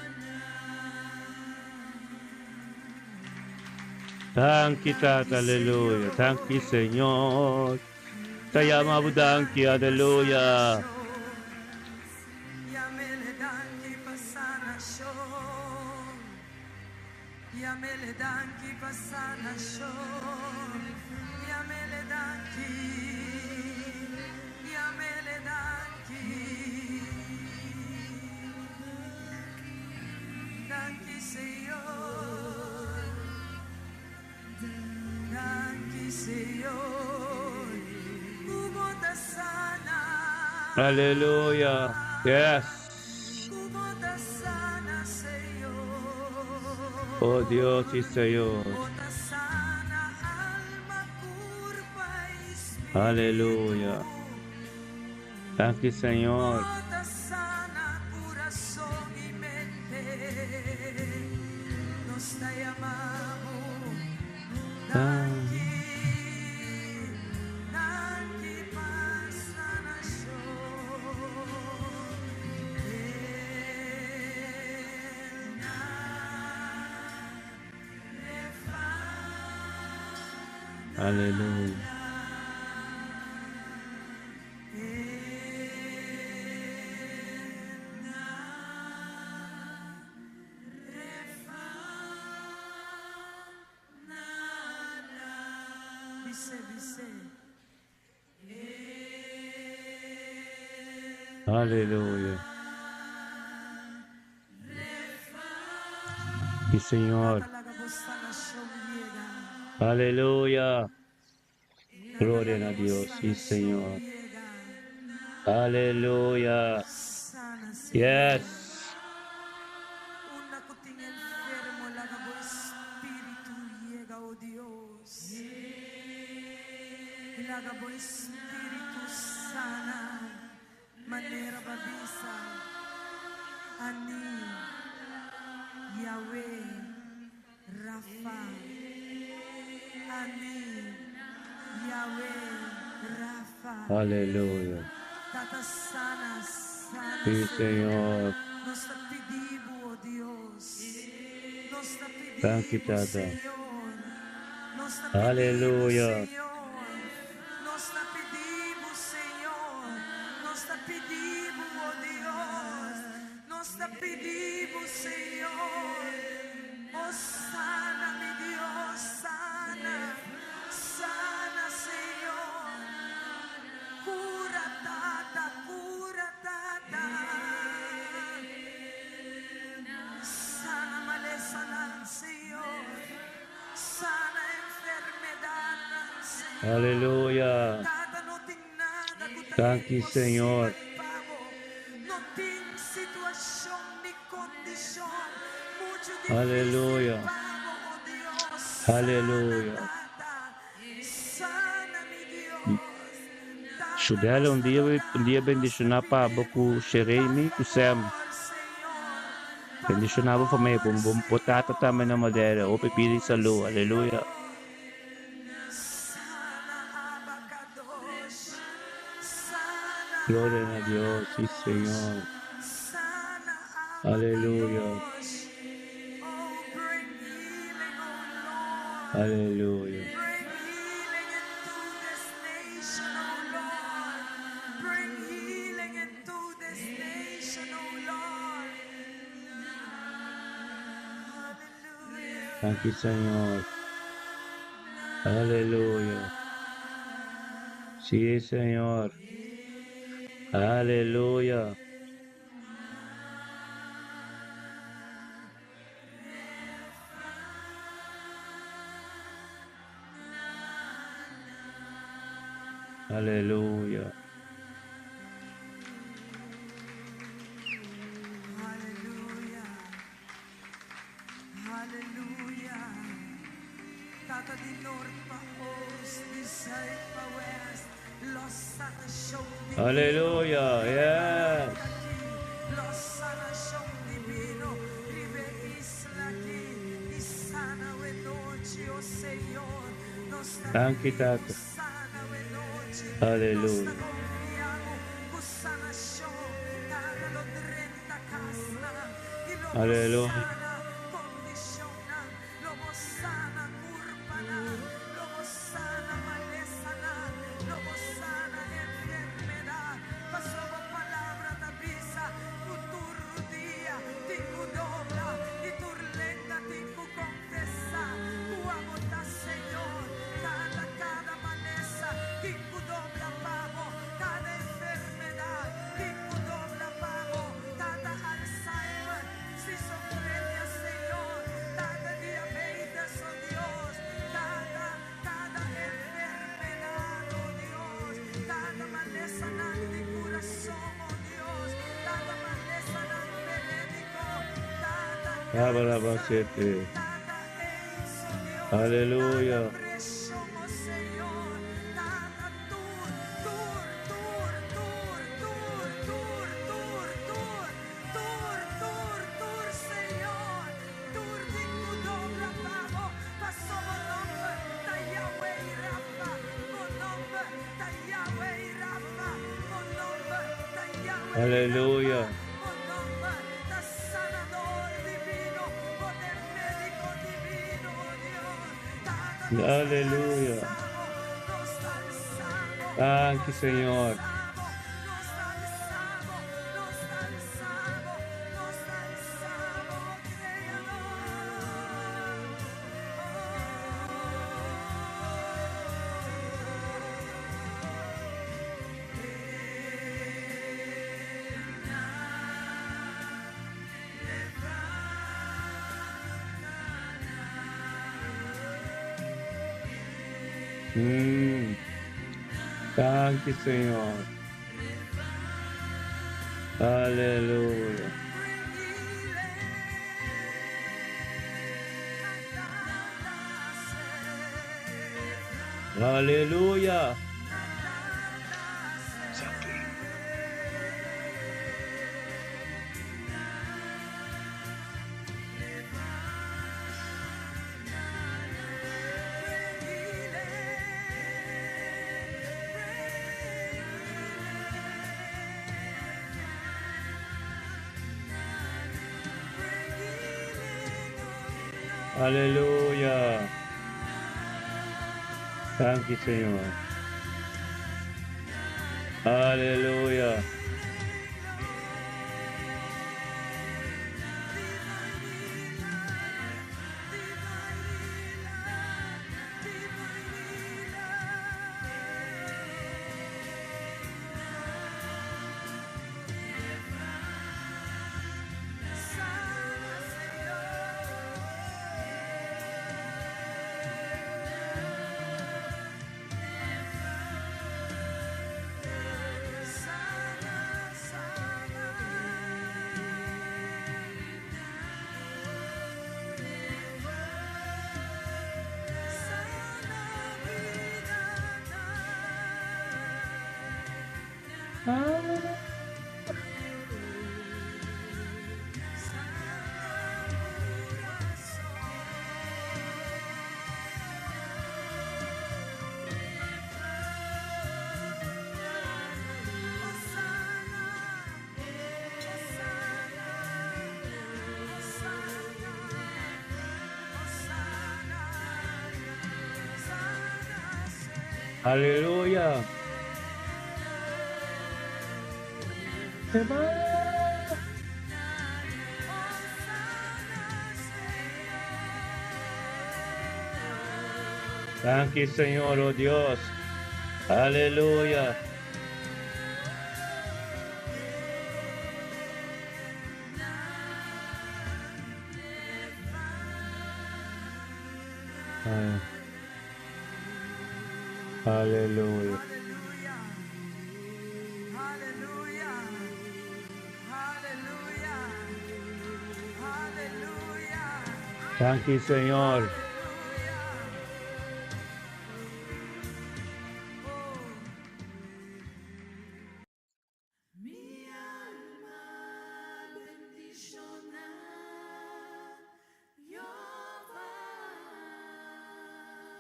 Danki Tata, aleluya. Danki Señor. Ta yama bo danki, aleluya. Aleluya. Yes. Oh Dios y Señor. Aleluya. Danki Señor. Aleluya. Aleluya. Sí, Señor. Aleluya. Gloria a Dios, sí, Señor. Aleluya. Yes. Unda ku tin enfermo, laga bo espíritu yega, o Dios. I laga bo espíritu sana, manera b'a bisa, Ani, Yahweh, Rafa. Ani, Yahweh, Rafa. Aleluya. Tata sana, sana, Sí, Señor. Nos ta pidi bo, oh Dios. Nos ta pidi Thank you, bo, Tata. Señor. Nos ta pidi bo, Aleluya. Señor. Nos ta pidi bo, Señor. Nos ta pidi bo, oh Dios. Nos ta pidi bo, Señor. Oh, sana, mi Dios, sana. Sana, Señor. Kura, Tata, kura, Tata. Sana malesanan, Señor. Sana enfermedatnan, Señor. Aleluya. Tata, no tin nada ku ta Thank you, Señor. imposibel pa bo. No tin situashon ni kondishon muchu difísil Aleluya. pa bo, oh Dios. Aleluya. Sana, Tata. Sana, mi Dios. Tata, Shudela, nos un ta dia, un rogando, dia nos ta bendishoná pa bo pidi ku Sheremy, ku Sam. Señor. Bendishoná bo famia, bon bon bo tata tambe na Madeira. Hopi bida i salú. Aleluya. Sana, Abacadosh. Sana, Gloria a Dios, sí, Señor. Sana, Aleluya. Abacadosh. Oh, bring healing, oh Lord. Aleluya. Bring healing into this nation, oh Lord. Bring healing into this nation, oh Lord. Hallelujah. Thank you, Señor. Aleluya. Sí, Señor. Aleluya. Aleluya. Aleluya. Aleluya. Tata di nort pa oost, di zuid pa west. Los sanashon divino. Aleluya. Yes. Los sanashon divino. Riba e isla aki. I sana awe nochi, oh Señor. Nos ta Thank you, Tata. sana awe nochi. Aleluya. Nos ta konfiando ku sanashon. Tata lo drenta kasnan. I lo Aleluya. sana kondishonnan. Lo bo sana kurpanan. Lo bo sana malesanan. Lo bo sana enfermedat. Paso bo palabra ta bisa. Ku tur rudia. Tin ku dobla. I tur lenga tin ku konfesá. Ku abo ta Señor. Kada kada malesa. Tin ku dobla pa bo. Kada enfermedat. Tin ku dobla pa bo. Kada Alzheimer. Esquizofrenia, Señor. Kada diabetes, oh Dios. Kada, kada enfermedat, oh Dios. Kada malesanan di kurason, oh Dios. Kada malesanan médiko. Kada Abarabasete. Kada AIDS, oh Dios. Aleluya. Kada preshon, oh Señor. Kada tur, tur, tur, tur, tur, tur, tur, tur, tur, tur, tur, Señor. Tur tin ku dobla pa bo. Paso bo nòmber, ta Yahweh Rafa. Bo nòmber, ta Yahweh Rafa. Bo nòmber, ta Yahweh Aleluya. Rafa. Bo nòmber, ta sanador divino. Bo ta médiko divino, oh Dios. Tata, nos Aleluya. alsamos, nos alsamos, Thank you, nos Señor. alsamos, nos alsamos, nos alsamos, nos alsamos, Creador. Mm. Danki Señor. Aleluya. Aleluya. Aleluya. Danki Señor. Aleluya. Aleluya. Danki Señor, oh Dios. Aleluya. Aleluya. Danki Señor.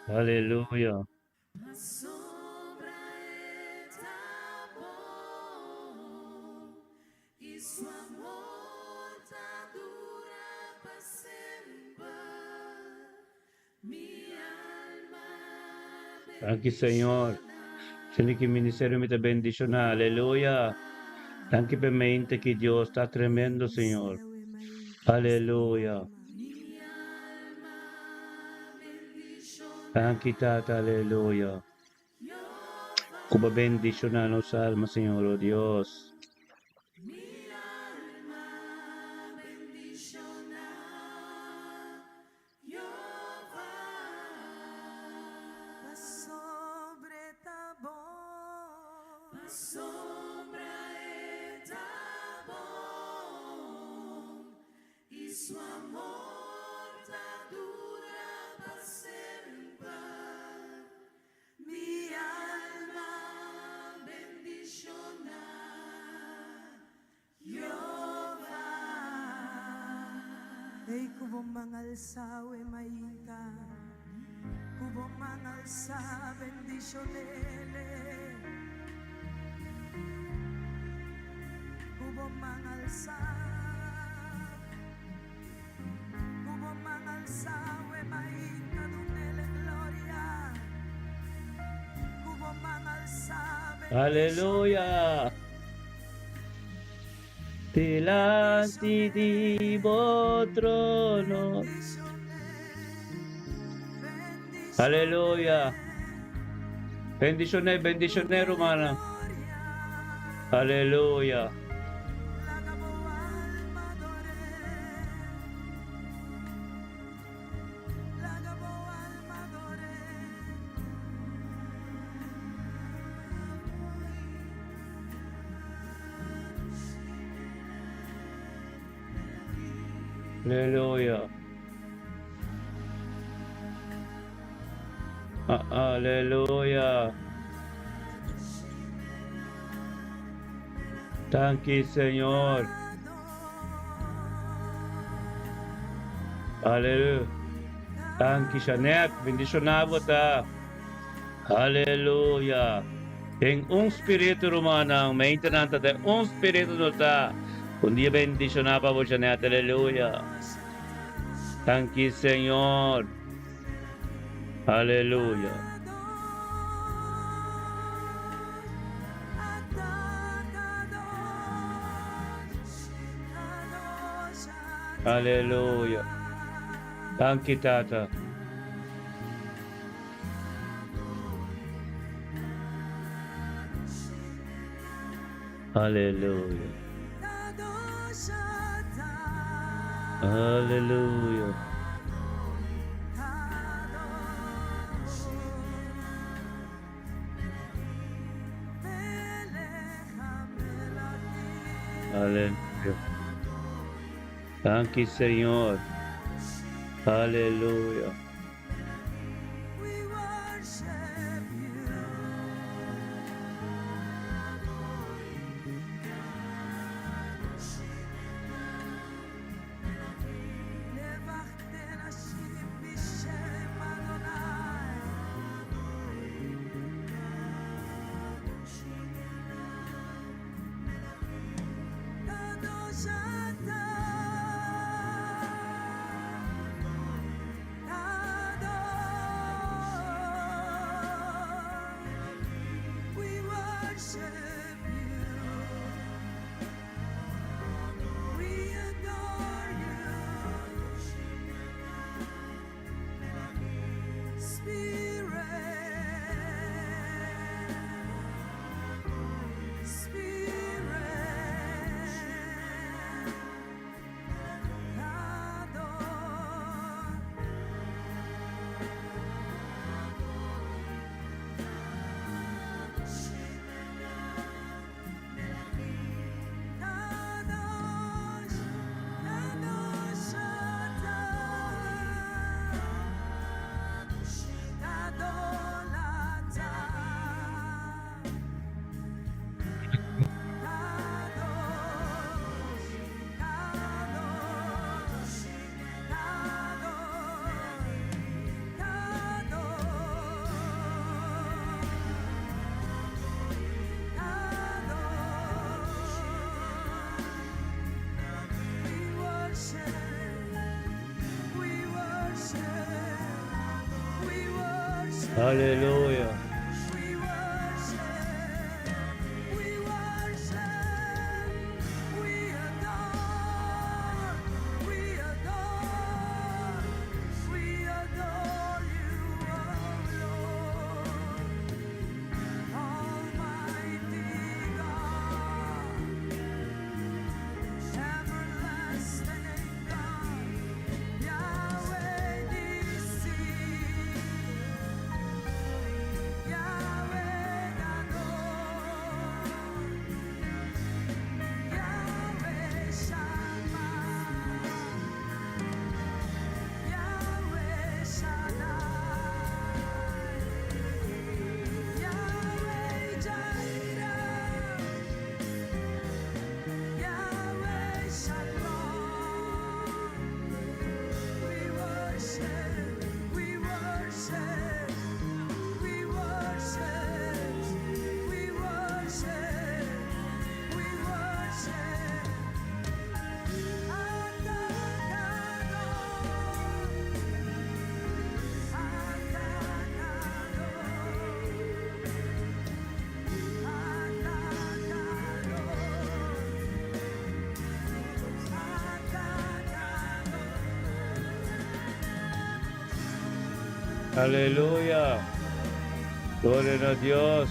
Aleluya. Danki Señor. Sende ki ministerio mi ta bendiciona. Aleluya. Danki p'e mente ki Dios ta tremendo Señor. Aleluya. Danki Tata aleluya. Ku bo bendiciona nos alma Señor oh Dios. Ey ku bo man alsa e mainta, ku bo man alsa bendishonele. Ku bo man alsa, ku bo man alsa e mainta dunele gloria. Ku bo man alsa Aleluya. Dilanti di bo trono. Aleluya. Bendishon'é, bendishon'é rumannan. Aleluya. Aleluya. Aleluya. Danki Señor. Aleluya. Danki Janet. Bendiciona bo ta. Aleluya. Den un spiritu rumannan. Meintenan ta den un spiritu no ta. Un dia bendiciona pa bo Janet. Aleluya. Danki Señor. Aleluya. Aleluya. Danki Tata. Aleluya. Aleluya. Aleluya. Danki Señor. Aleluya. Aleluya. Aleluya. Gloria na Dios.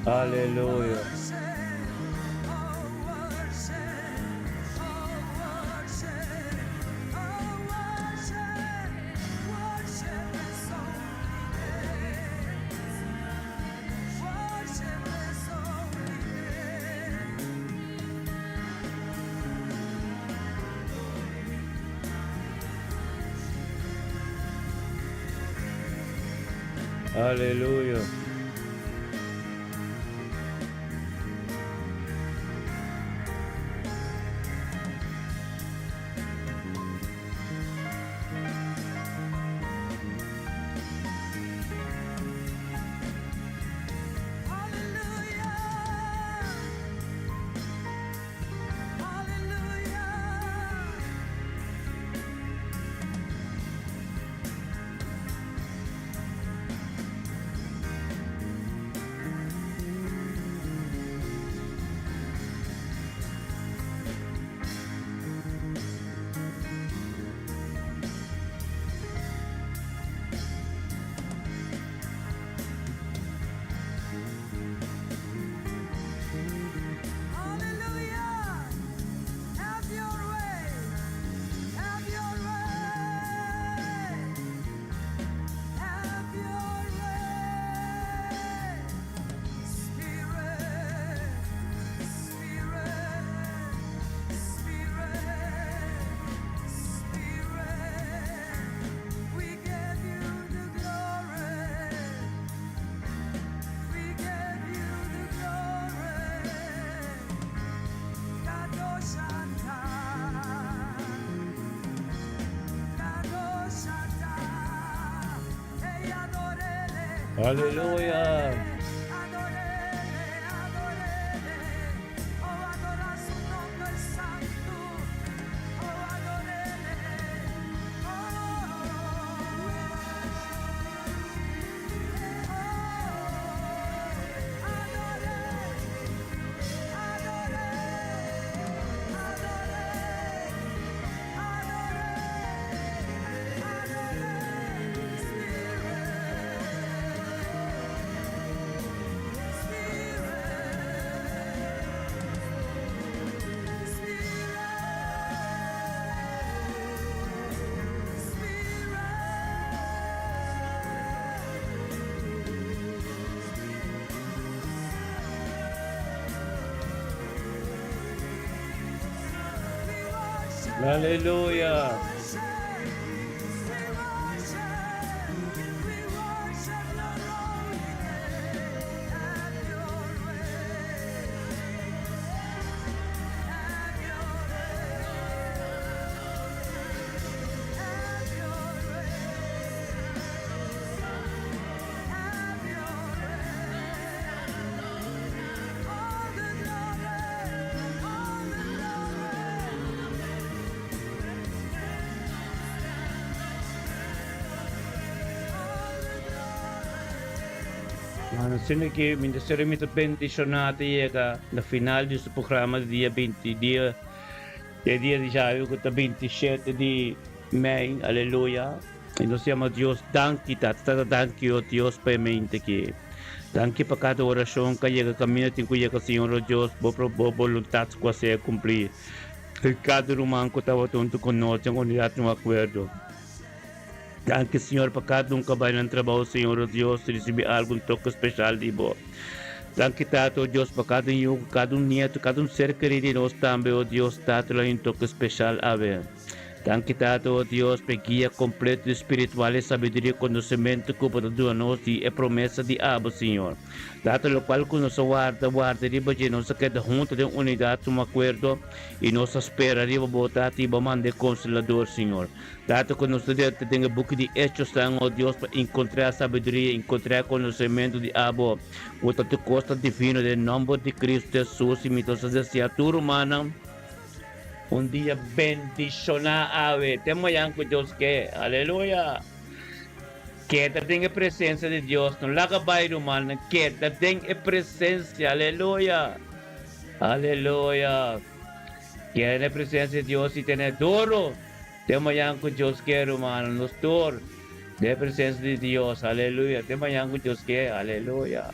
Aleluya. Aleluya. Hallelujah. Have your way. Have your way. Have your way. Spirit. Spirit. Spirit. Spirit. We give you the glory. We give you the glory. Kadoshata. Kadoshata. Hey, adorele. Aleluya. Adorele, adorele. Oh, adora su nombre santo. Oh, adorele. Oh, oh, adore, adore, adore, adore, adore, Spirit, Spirit, Spirit, Spirit. We worship. Aleluya. We worship, we worship your holy name. Have your way. Have your way. Have your way. Have your way. All the glory, all the glory. All the glory. Mano, sino ku mi ta mi ta bendishoná yega na final di e programa di dia 20 dia di dia di djawe ku ta 27 di mei, aleluya. I nos yama Dios danki, tata, danki, oh Dios, pa mente ku danki pa kada orashon ku yega kaminda tin ku yega, Señor, oh Dios, bo bo boluntat ku sea kumplí. I kada ruman ku tabata huntu ku nos den unidat, un akuerdo. Danki, Señor, pa kada un ku bai na trabou, Señor, oh Dios, risibí algun toke spesial di bo. Danki, Tata, oh Dios, pa kada un, kada un nietu, kada un ser kerí di nos tambe, oh Dios, Tata, un toke spesial, awe. Danki, Tata, oh Dios, pa guia kompleto spiritual i sabiduria i konosementu ku bo ta duna nos di e promesa di Abo, Señor. Tata, lokual ku nos warda, warda riba dje, nos keda huntu den unidat, un akuerdo, i nos spera riba bo, Tata, i bo manda e Konsolador, Señor. Tata, ku nos den e buki di Echonan, oh Dios, pa enkontrá sabiduria, enkontrá konosementu di Abo, ku ta kos divino, den nòmber di Kristu Hesus, i mi ta deseá tur ruman un dia bendishoná, awe. Te mañan ku Dios ke. Aleluya. Keda den presensia di Dios. No laga bai, ruman. Keda den presensia. Aleluya. Aleluya. Keda den presensia di Dios i tene duru. Te mañan ku Dios ke, ruman. Nos tur. Den presensia di Dios. Aleluya. Te mañan ku Dios ke. Aleluya.